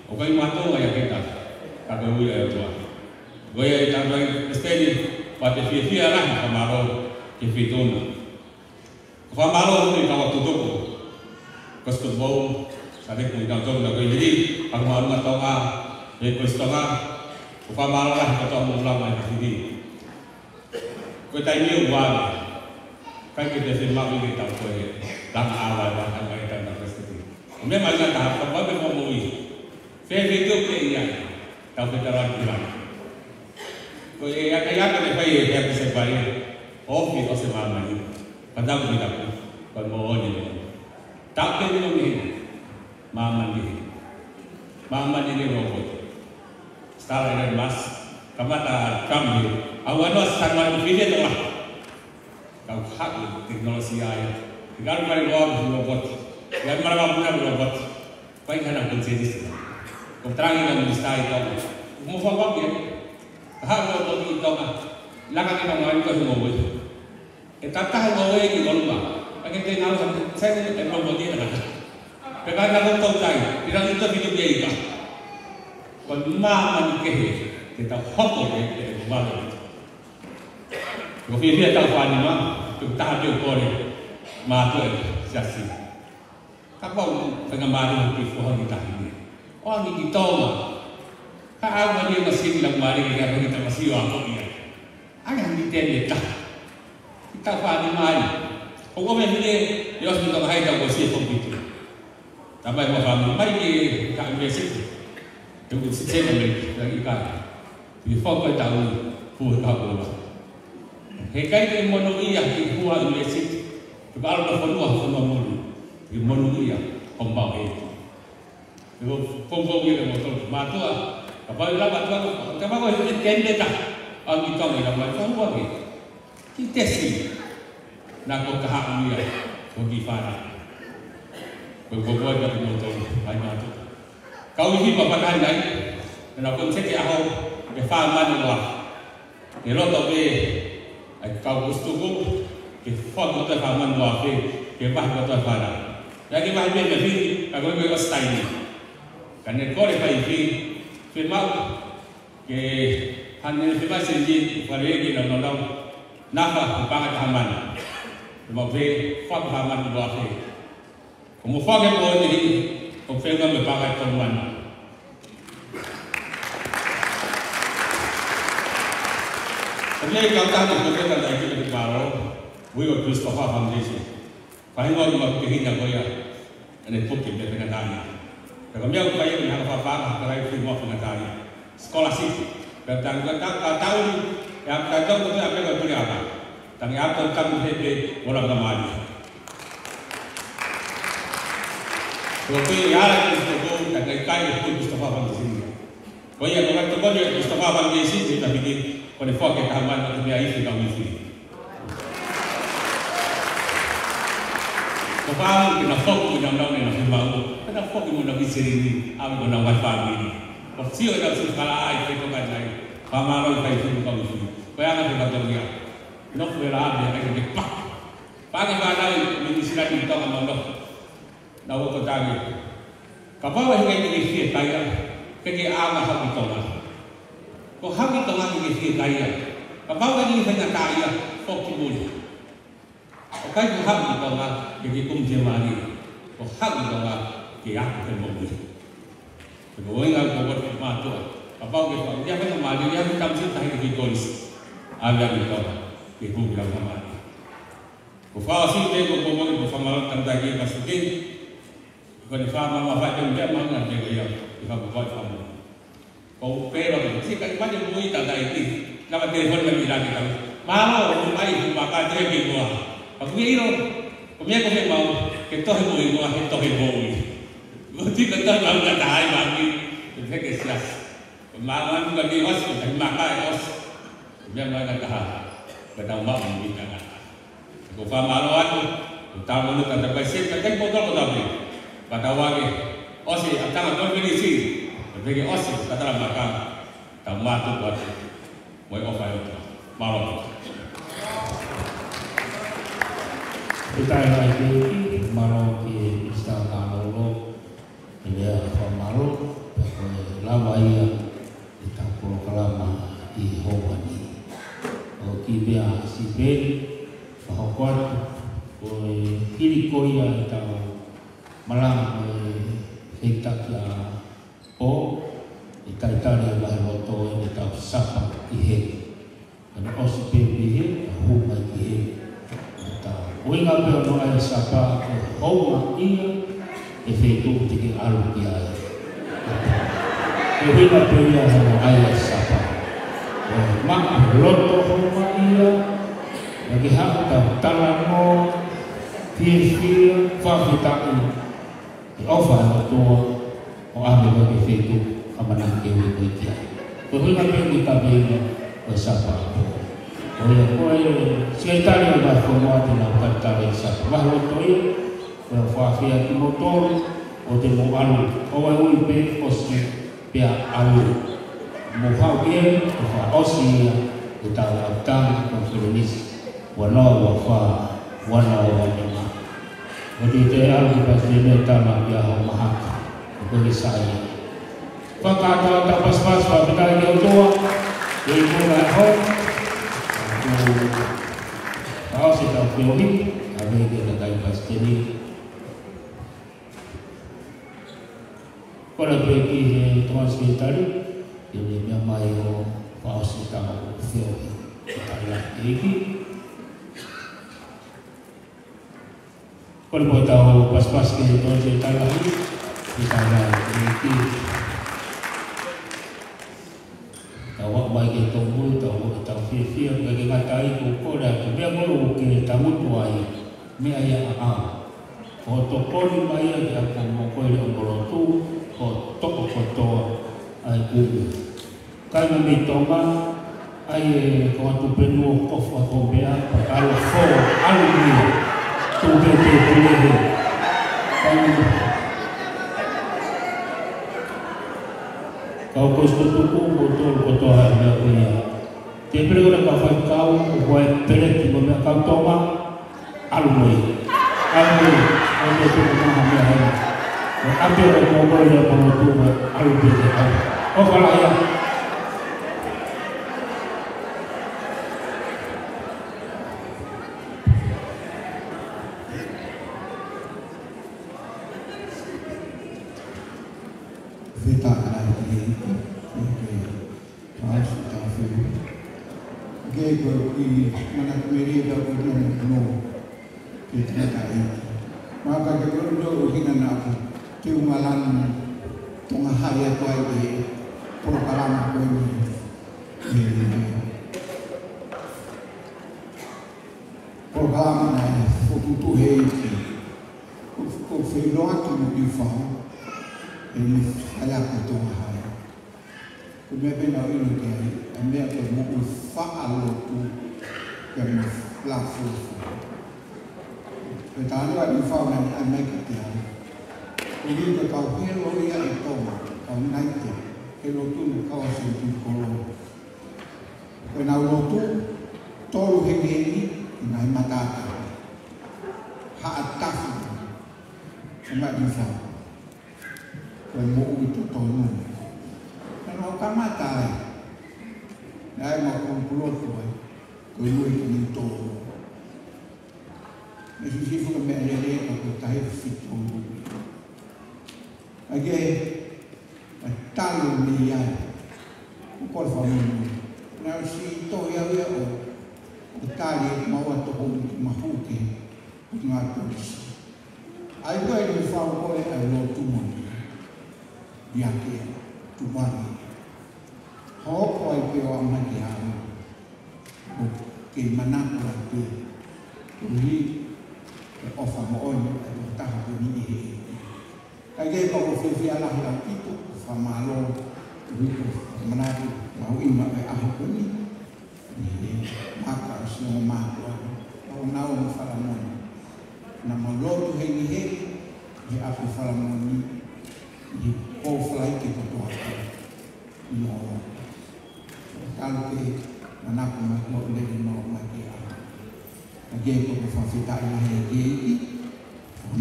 ʻOku ʻikai mātou ia ke taki. Ka ko e ui ʻa e ʻOtua. Ko ia ʻi he tangata palesiteni. Pea te fiefia lahi fakamālō ki he feituʻu na. Ko e fakamālō atu ki he kau tutuku. Ko e sikutu pou, sa te kui kau tau na ko e hili, ako mālō na Tonga, ʻe ko e Tonga, ko e fakamālō lahi ki he kau moʻui ʻa e fafine. Ko e taimi ʻoku ʻave, ʻikai ke te fiemaʻu ke tau ko e langa ʻava ʻa e langa ʻa e tangata palesiteni. Ko e meʻa mai na taha, ko e pau ke fakamoʻui. Fēfē ke ʻi ai, tau fetala ki lalo. Ko e aka i aka ne fai e hea ki se fai, ofi ʻo se māmani, ka tau ki tapu, ko e moʻoni moʻoni. Tau ke ni moʻoni, māmani, māmani ni robot. Stala Elon Musk, kamata Trump ni, au ano sa ma ni fide to la. Kau haku teknolosia ia. Ikalu kali loa mo robot. Ia mara ma puna robot. Pai kana konsenisi. Ko tarangi na minisitā ʻi Tonga. Mo fa pa pia. Ka haku robot ʻi Tonga. Laka ke na mai ko mo wei. E tataha mo wei ki Tonga. Ka ke te na sai e robot ʻi na. Pe ka na ko tau tai. Ira ni to fitu pia ika. Ko māmani kehe. Ke ta hoko e e wale. Ko e fiefia taʻu fā nima, ko e taha pē ʻoku kole, mātuʻa e siasi. Kapau, faingamālie ki he foha ni tahi ni. ʻOange ki Tonga. Ka ʻalu mai e masini laumālie ki he ʻalu ki he tamasiʻi ʻo ako ia. ʻAi ha mīteni ʻe taha. Ki taʻu fā nima ai. ʻOku ʻomai e fine, ʻe ʻosi pē Tonga hai tau ko si e fōmiti. Tamai mo fāmili mai ki he university. He ʻoku sisena mai, lagi ka. Ki he fōmiti taʻu, fu he ka kola. He ʻikai ke monūʻia ki he university. Ke ʻalu ki he fonua, fonua muli. Ke monūʻia, ko mau he. He ʻoku fōmiti ia ke mau tolu. Mātuʻa, kapau ʻe lava mātuʻa, kapau ko e tendeta. ʻAlu ki Tonga ʻi he mai, fonua ke. Ki Tesi, naʻa ko Kahaʻu ia, ko ki Fara. Ko e ko koe ka ki moto, ai mātou. Kau ihi papa kai nai, naʻa ko teke aho, ʻe fā manu ua. Ke loto pē, ʻai kau kustuku, ke fā koto ʻe fā manu ua pē, ke vahe koto ʻe Fara. Ia ke vahe pē me fili, ka ko e ko e ʻosi taimi. Ka ne kole fai fili, fili mau, Ke hane ne fai mai seni, fale ke na nonau. Nafa, ke paʻanga taha manu. Ke mau pē, fā pē fā manu ua pē. Ko mo fā ke mo ni, ko fenga me paʻanga tolu manu. Ko e meʻa ʻikai ke tau tanu, ko e meʻa ʻikai ke tau tanu, ui ʻo Christopher Foundation. Faʻahinga ʻoku mau ke hina ko ia, ʻene puke pē fenga tani. Ka ko e meʻa ʻoku fai ʻe he hanga fakapaʻanga, ka ʻikai ke fai mo fenga tani. Scholarship. Pea tau ka tau ka tau, ʻe ʻa ka tau ko te ʻa pē ko puli ʻa ka. Tangi ʻa tau tau he pē, ora ka mali. Ko pē ʻi ala ki Christopher, ka kai kai e puli Christopher Foundation. Ko ia ko ka tokoni ʻa Christopher Foundation, he tafiti, ko ne foaki e taha manu, ko te meʻa ifi ka uifi. Ko ka au, ke na foki mo nau nau ne na fimau, ke na foki mo nau ki selini, au ko nau mai fāmili. Ko sio e nau sio kala ai, ke toka nai, fakamālō i kai funu ka uifi. Ko ia na ke ka tokia. Nofo e la ave, ai ke pak. Pake whanau, mini sila ni toka mau nofo. Naʻa ʻoku tangi. Kapau ʻe hiki ke fiekaia, ke ke ʻaonga hau ki Tonga. Ko hau ki Tonga ke ke fiekaia. Kapau ʻe hiki ke ngataʻaia, foki muli. ʻOku ʻikai ko hau ki Tonga, ke ke kumi ke mali. Ko hau ki Tonga, ke ako ke moʻui. Ko e ʻuhinga ko e ʻoatu e mātuʻa. Kapau ke fai, ʻi ai e faingamālie, ʻi ai e tamasiʻi tahi ki Kolisi. ʻAve ʻa e kau, ke hū ki Laumālie. Ko e fakaʻosi pē ko e poupou, ko e fakamālō atu ki he palesiteni. Ko ʻene fakamālō fai pē meʻa mahuʻinga pē ko ia, ʻi he fakapapau ʻe fakamoʻoni. Ko u pehē leva, siʻi kakai mate mui tata e ki. Naʻa telefoni mai ʻi laki tau. Mālō, ʻomai, ʻomai kātoa ki muʻa. Ka ko e ʻilo, ko e meʻa ko ē ʻoku mau, ke tohi mo e hingoa, he tohi moʻui. Ko e tiko tohi mau ka taha ai mami, ke feke siasi. Ko e mālō ʻoku ke ʻosi, ko e tahi maka ʻe ʻosi. Ko e meʻa mai ka taha, ka tau maʻu mo e tangata. Ko e fakamālō atu, ko e tau manu tata pai se, ka kai poto ko tapi. Ka tau ake, ʻosi ʻa e tanga konifelenisi, ka teke ʻosi, ka tala maka, tau mātuku atu. Mo e ʻofa ʻa e ʻOtua. Mālō. Fakafetaʻi lahi ki he ʻEiki, mālō ki he Minisitā Mālōlō, ʻi he lea fakamālō, pea ko e lava ia ʻetau polokalama ʻi he houa ni. ʻOku ou kiʻi meʻa siʻi pē, fakahoko atu, ko e hili ko ia ʻetau malanga ko e feitaki ʻa Pō, ʻe talitali ʻe he Vaheloto ʻetau sapa ʻi heni. Ka naʻe ʻosi pē mei heni, ka hū mai ki heni. Ka ko e ʻuhinga pē hono ʻai e sapa, ko e houngaʻia e feituʻu te ke ʻalu ki ai. Ko e ʻuhinga pē ia hono ʻai e sapa. Ko e maʻu loto houngaʻia, naʻa ke haʻu ʻo talanoa, fiefia, fakafetaʻi, ʻi he ʻofa ʻa e ʻOtua, ʻo ʻave mai ki he feituʻu ʻamanaki ke ui koe ki ai. Ko e ʻuhinga pē ʻoku ou kaveinga ko e sapa ʻa Pō. Ko ia ko e Sekelitali ʻo e Vahefonua te nau talitali e sapa. Vaheloto ia, ko e fakaafeʻi kimoutolu, ʻoua te mou ʻalu, ʻoua ʻe ui pē ʻosi pea ʻalu. Mou haʻu ki heni, ʻo fakaʻosi ia ʻetau ʻapitangi konifelenisi. Ua noa ua fā, ua noa ua nima. ʻOku ou toe ʻalu ki he palesiteni ʻo tala ki ai hoʻo mahaki. Ko e sai. Fakataha ʻetau pasipasi, fakafetaʻi ki he ʻOtua. Ke ʻi ai e hoi. Fakaʻosi ʻetau feohi, ʻave ki he kakai palesiteni. Kole pē ki he Tokoni Sekelitali, ke ne meʻa mai ʻo fakaʻosi ʻetau feohi. Fakafetaʻi ki he ʻEiki. Kole pē ʻetau pasipasi ki he Tokoni Sekelitali, fakafetaʻi ki he ʻEiki. Tau aʻu mai ki he tōmui, tau ō, tau fiefia, ʻikai ke ngata ai, ʻoku ou kole atu, meʻa ko ē ʻoku ke tangutu ai, meʻa ia ʻaʻau. Ko e tokoni mai ia ki he ʻapi mo e kole ʻo e lotu, ko e toko kotoa ʻa e kumi. Kāinga mei Tonga, ʻai e kau atu pē nuo kofa ko meʻa, pea ʻalu fō, ʻalu mei. Tuku pē ke pule he. Kāinga. Kau ko e sikutuku, ko tolu kotoa ʻa e meʻa ko ia. Te pele ko e kau faifekau, ko e peleti mo e meʻa kau Tonga, ʻalu mei. ʻAlu mei, ʻo te tuku maha meʻa hena. Ko e ʻapi ʻo e kau kole ʻo e lotu, ʻalu mei te ʻalu. ʻOfa lahi ā. Fakafetaʻi ki he ʻEiki, ke fakaʻosi ʻetau feohi. Ke ko e kiʻi mana kumeri ʻetau ko e mana kuno ke tangata ʻEiki. Maka ke kolo no ʻuhinga naʻa ku te unga lanu Tonga High atu ai e polokalama ko eni. E polokalama naʻe fokotuʻu he ʻEiki. Ko, ko e feʻiloaki mo e fau, ʻe ni fai ako Tonga High. Ko e meʻa pē naʻa ku ʻilo ki ai, ʻa e meʻa ko e moʻui faʻa lotu, pea mo e lafulafu. Ko e talanoa ʻa e fau naʻe ʻai mai kiate au. Ko e ʻuhinga ko e kau helo ia ʻi Tonga, kau naite, he lotu mo kau ʻa Senituli Koloi. Ko ʻenau lotu, tolu hengihengi, ʻi he ngaahi matātahi. Haʻa tafu, ʻa e ngaahi fau. Ko e moʻui totonu. Naʻa nau kamata ai. Naʻe ʻai mai ko e pulotu ai. Ko e moʻui ki ni tolu. Mei Sisifu ka mei Lele ka ko e tahi fitu. ʻAi ke, ʻa mei ai. ʻOku ou kole fakamolemole. Naʻe ʻosi tohi au ia ʻo, ʻo tali ʻe maua toko ʻi mahuke ʻi ngā polisi. ʻA ia ko e fau ko ē ʻa e lotu moʻoni. Ia ke tuʻu mai. Hoko ai pē ʻo aʻu mai ki he ʻaho ni. ʻOku kei manako ai pē. Koeʻuhi ko e ʻofa moʻoni ʻa e tokotaha ko eni ʻi he ʻEiki. Kae kehe, ʻoku ou fiefia lahi ʻaupito, fakamālō, koeʻuhi ko e manatu mahuʻinga ʻo e ʻaho ko eni, ʻi he maka ʻo siʻi ongo mātuʻa, ʻa ʻenau ō mo Falamoni. Naʻa mau lotu heni he, he ʻapi Falamoni, ʻi he pō Falaite kotoa pē. Mo talu pē manako mai ko e lele mau mai ki ai. Kae kehe, ʻoku ou fakafetaʻi lahi ki he ʻEiki.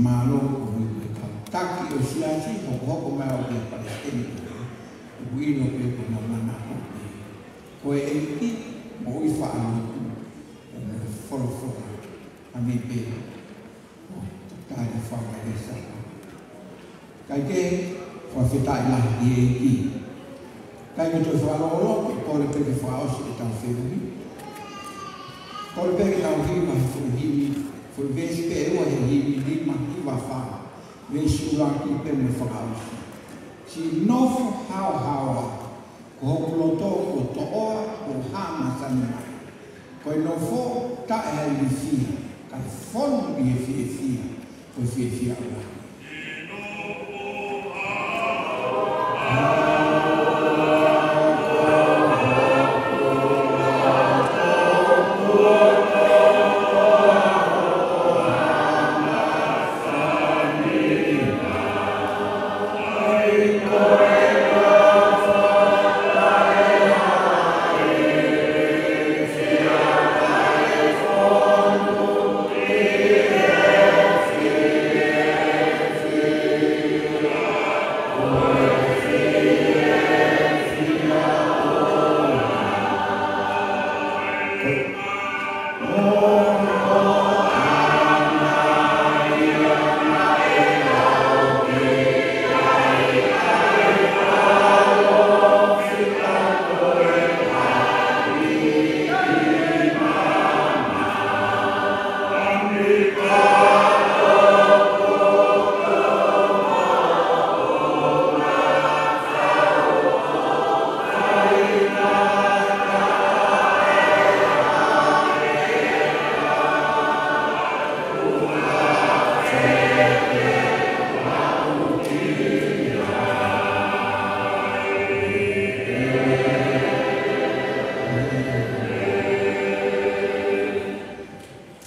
Mālō koeʻuhi ko e kau taki ʻo e siasi, hokohoko mai au ki he palesiteni ko ē. ʻOku ou ʻilo pē ko e manako pē. Ko e ʻEiki, moʻui faʻa lotu, ʻo mo e folofola. ʻA ia pē. Tali fanga esa. Kae kehe, fakafetaʻi lahi ki he ʻEiki. Kae kehe, toe fakalōloa, ʻoku ou kole pē ke fakaʻosi ʻetau feohi. Kole pē ke tau himi ʻa e foʻi himi, foʻi veesi pē ʻe ua he himi nima hiva fā. Veesi ʻuluaki pea mo e fakaʻosi. Siʻi nofo haohaoa, ko hoku loto kuo toʻoa, kuo hā masani mai. Ko e nofo taʻeilifia, kae fonu ʻi he fiefia, ko e fiefia ʻo e ʻaho.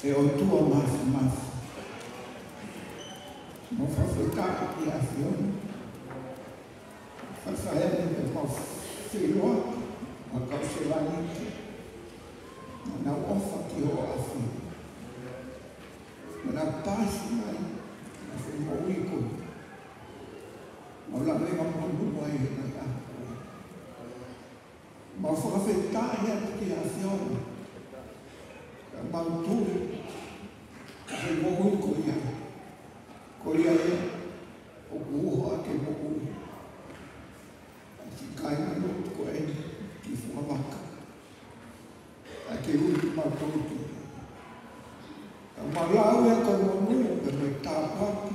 ʻE ʻOtua Māfimafi, mau fakafetaʻi ki he ʻAfiona. Fakafetaʻi ki he mau feʻiloaki, ʻa e kau sevāniti, naʻa nau ʻofa ki hoʻo ʻAfio. Naʻa nau paasi mai ʻa e foʻi moʻui ko ē. Mau lave ʻa e monū ai he ngaahi ʻaho ko ē. Mau fakafetaʻi atu ki he ʻAfiona. Ka mau tui, ʻa e moʻui ko ia, ko ia ia ʻoku uho ʻaki e moʻui. ʻA e siʻi kāingalotu ko eni ki Fuavaka, ʻa e kei ui kimautolu ki ai. Ka mau lau ia ko e monū pea mo e tāpuaki.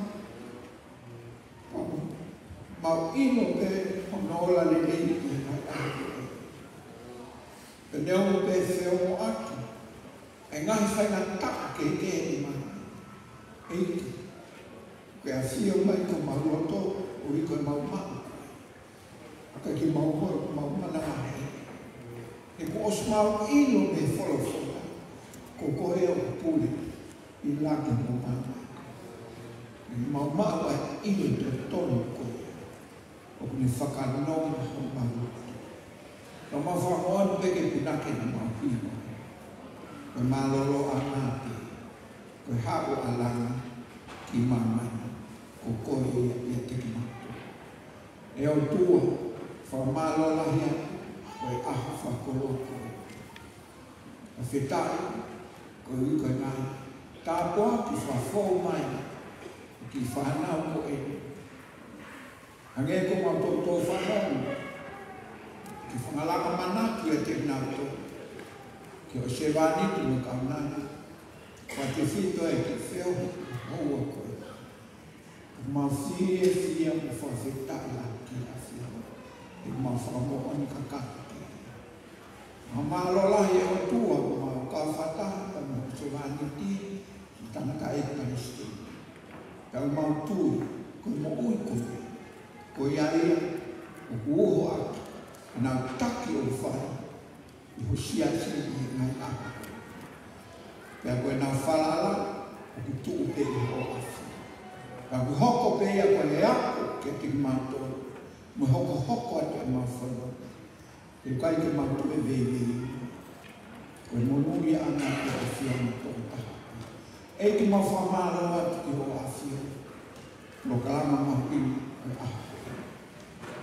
Mau ʻilo pē hono ola lelei ʻi he ngaahi ʻaho ko ē. Pea neongo pē feongoʻaki ʻa e ngaahi faingataʻa kehekehe ʻi māmani, ʻEiki, ke ʻafio mai ki homau loto, koeʻuhi ko ʻemau maʻu koe. ʻIkai ke mau maʻu, mau manavahē. He kuo ʻosi mau ʻilo mei he folofola, ko koe ʻoku pule ʻi langi mo māmani. Mau maʻu ʻa e ʻilo totonu ko ia ʻoku ne fakanonga homau loto. Ka mau fakamoʻoni pē ke punake ʻemau hiva, ko e mālōlōʻanga pē, ko e haʻu ʻa langi ki māmani, ko koe ia ʻiate kimautolu. ʻE ʻOtua, fakamālō lahi atu, ko e ʻaho fakakoloa ko ē. Fakafetaʻi, koeʻuhi ko e ngaahi tāpuaki fakafou mai, ki he fānau ko ē. Hangē ko ʻemau toutou fanongo, Ke fakamanatu ʻiate kinautolu, ki hoʻo sevāniti mo e kaunanga, fakatefito ʻa e kiʻi feohi houa ko eni. ʻOku mau fiefia mo fakafetaʻi lahi ki he ʻAfiona. ʻOku mau fakamoʻoni kakato ki ai. Mau mālō lahi ʻe ʻOtua, ʻoku mau kau fakataha pea mo e sevāniti, mo e tangataʻeiki palesiteni. Pea ʻoku mau tui, ko e moʻui ko ia, ko ia ia ʻoku uho ʻaki ʻenau taki ʻoku fai ʻi ho siasi ʻi he ngaahi ʻaho. Pea ko ʻenau falala ʻoku tuʻu pē ʻi hoʻo ʻAfio. Pea ʻoku hoko pē ia ko e ako kiate kimautolu, mo e hokohoko atu ʻemau fononga. He ʻikai ke mau toe veiveiua. Ko e monūʻiaʻanga ʻo e ʻAfiona tokotaha. ʻEiki, mau fakamālō atu ki hoʻo ʻAfio. Polokalama mahuʻinga ʻo e ʻaho.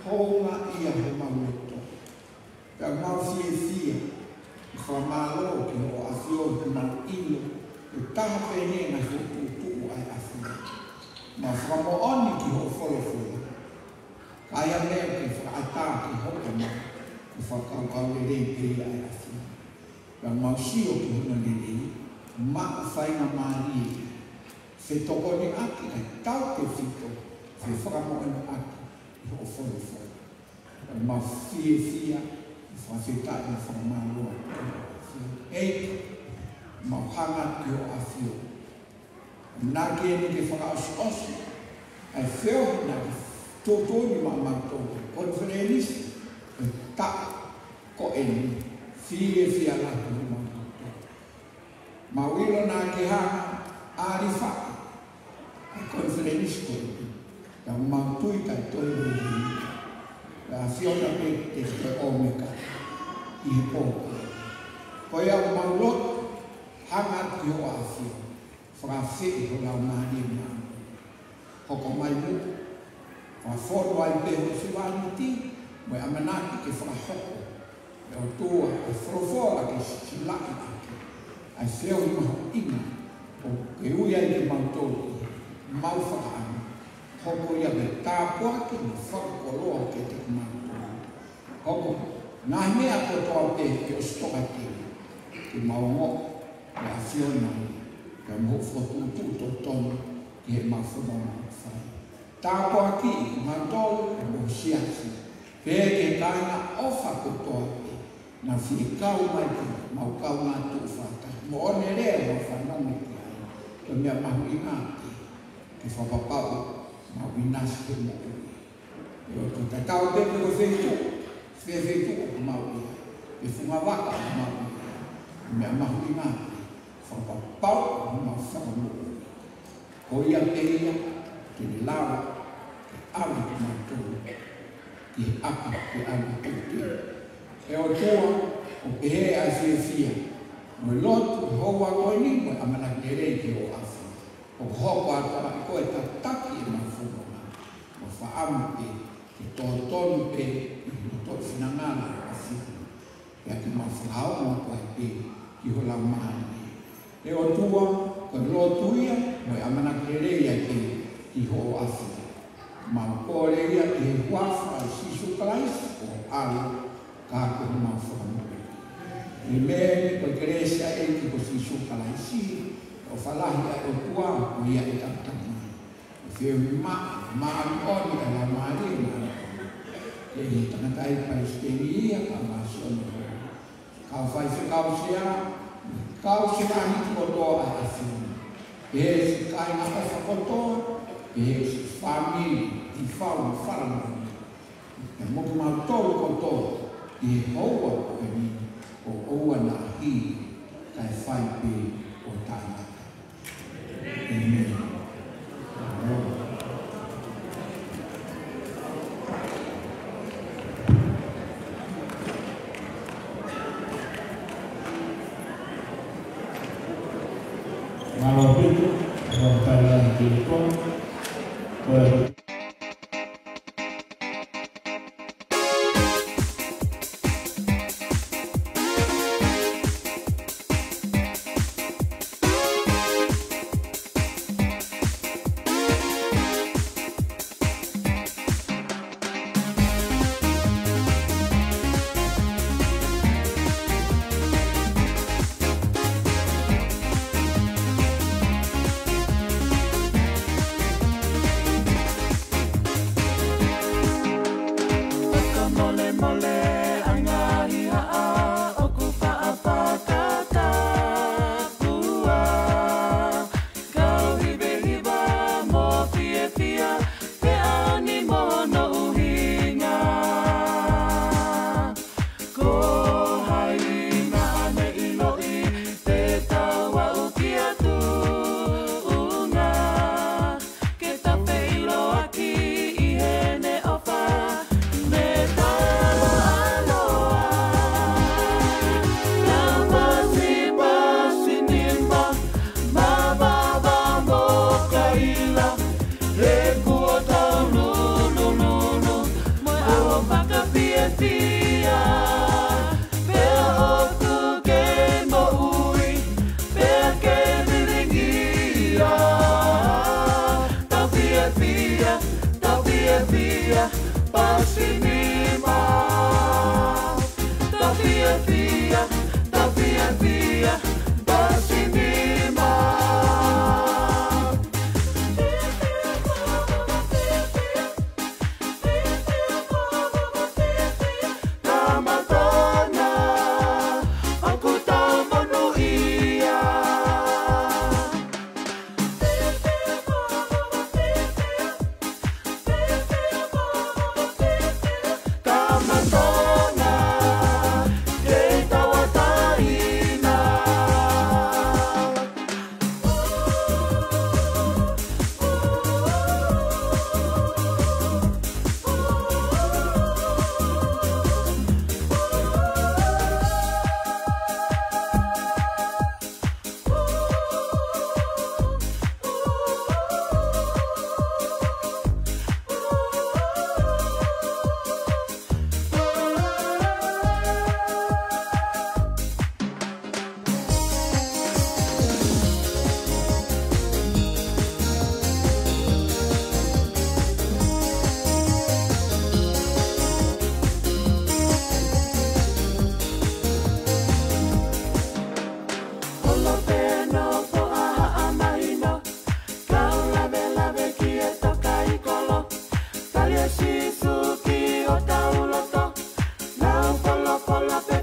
Houngaʻia homau loto. Pea mau fiefia. Fakamālō ki hoʻo ʻAfio, ʻoku mau ʻilo ʻe taha pē ʻene ngaahi fokotuʻutuʻu ʻa e ʻAfio. Mau fakamoʻoni ki hoʻo folofola. Ka ʻi ai ha meʻa ke fakaʻatā ke hoko mai, ko e fakakaukau lelei pē ia ʻa e ʻAfiona. Pea mau sio ki hono lelei, maʻu faingamālie, fetokoniʻaki kae tautefito, fefakamoʻoniʻaki ʻi hoʻo folofola. Pea mau fiefia, fakafetaʻi mo fakamālō atu ki hoʻo ʻAfio. ʻEiki, mau hanga ki hoʻo ʻAfio. Naʻa ke ʻi ai ke fakaʻosiʻosi ʻa e feohi naʻa ke tuʻutuʻuni maʻamautolu, konifelenisi ʻo e taʻu ko eni, fiefia lahi maʻamautolu. Mau ʻilo naʻa ke hanga ʻo ʻalifaʻi ʻa e konifelenisi ko eni, ka mau tui kae toe lelei. Pea ʻAfiona pē te ke ʻomeka ʻi he pō ko eni. Ko ia ʻoku mau lotu, hanga ki hoʻo ʻAfio. Fakafeʻi ho Laumālie Māʻoniʻoni. Hoko mai muʻa. Fakafonu ai pē hoʻo sevāniti, mo e ʻamanaki ke fakahoko. ʻE ʻOtua, ʻa e folofola ke silaʻi ʻaki ʻa e feohi mahuʻinga, ʻoku ke ui ai kimautolu, mau fakaʻamu. Hoko ia ko e tāpuaki mo fakakoloa kiate kimautolu. Hoko, ngaahi meʻa kotoa pē ke ʻosi tokateu, ke mau ongoʻi ʻa e ʻAfiona, pea mo hoʻo fokotuʻutuʻu totonu ki heʻemau fononga ʻoku fai. Tāpuakiʻi kimautolu, pea mo ho siasi, pea ki he kāinga ʻofa kotoa pē, naʻa nau fie kau mai ki heʻemau kaungā tuʻu fakataha. Mo ʻene lea ʻoku mau fanongo ki ai, ko e meʻa mahuʻinga pē, ke fakapapauʻi ʻemau ʻinasi he moʻui. ʻE ʻOtua, tatau pē pe ko e feituʻu, fē feituʻu ʻoku mau ʻi ai, pe funga vaka ʻoku mau ʻi ai, meʻa mahuʻinga pē, fakapapauʻi ʻemau fakamoʻui. Ko ia pē ia, ke ne lava ke ʻave kimautolu ki he ʻapi ke ʻave teuteu. ʻE ʻOtua, ʻoku pehē ʻa e fiefia mo e lotu houa ko eni mo e ʻamanaki lelei ki hoʻo ʻAfio. ʻOku hoko atu ʻa koe tataki ʻemau fononga, mo fakaʻamu pē ke totonu pē ʻi he loto finangalo ʻo e ʻAfiona. Pea ke mau fakaongo atu ai pē ki ho Laumālie. ʻE ʻOtua, ko e lotu ia mo e ʻamanaki lelei ai pē ki hoʻo ʻAfio. Mau kole ia ʻi he huafa ʻo Sīsū Kalaisi ko ho ʻAlo, ka ko homau Fakamoʻui. ʻĒmeni. Ko e kelesi ʻa e ʻEiki ko Sīsū Kalaisi, ʻofa lahi ʻa e ʻOtua, ko ia ʻetau Tamai, ʻa e feohi maʻa, māʻoniʻoni ʻa e Laumālie Māʻoniʻoni, ke ʻi he tangataʻeiki palesiteni ia, kae ʻumaʻā siʻono kau faifekau sea, kau siʻi kāinga kotoa ʻa e ʻAfiona. Pehē siʻi kāinga ʻofa kotoa, pehē siʻi fāmili, ʻi fau mo falamoʻoni. Pea mo kimautolu kotoa, ʻi he houa ko eni, ʻo ʻoua naʻa hili, kae fai pē ʻo taʻengata. ʻĒmeni. Mālō ʻaupito, mālō ʻaupito, mālō ʻaupito. Ko e Fiefia, tau fiefia, tau sinima. Tama Tona, ʻoku tau monūʻia. Tama Tona, kei tauʻatāina. Holo pē ʻa e nofo ʻa haʻa mahino, kau lavelave ki he tokaikolo. Tali ʻe Sīsū ki hotau loto, nau folofola pē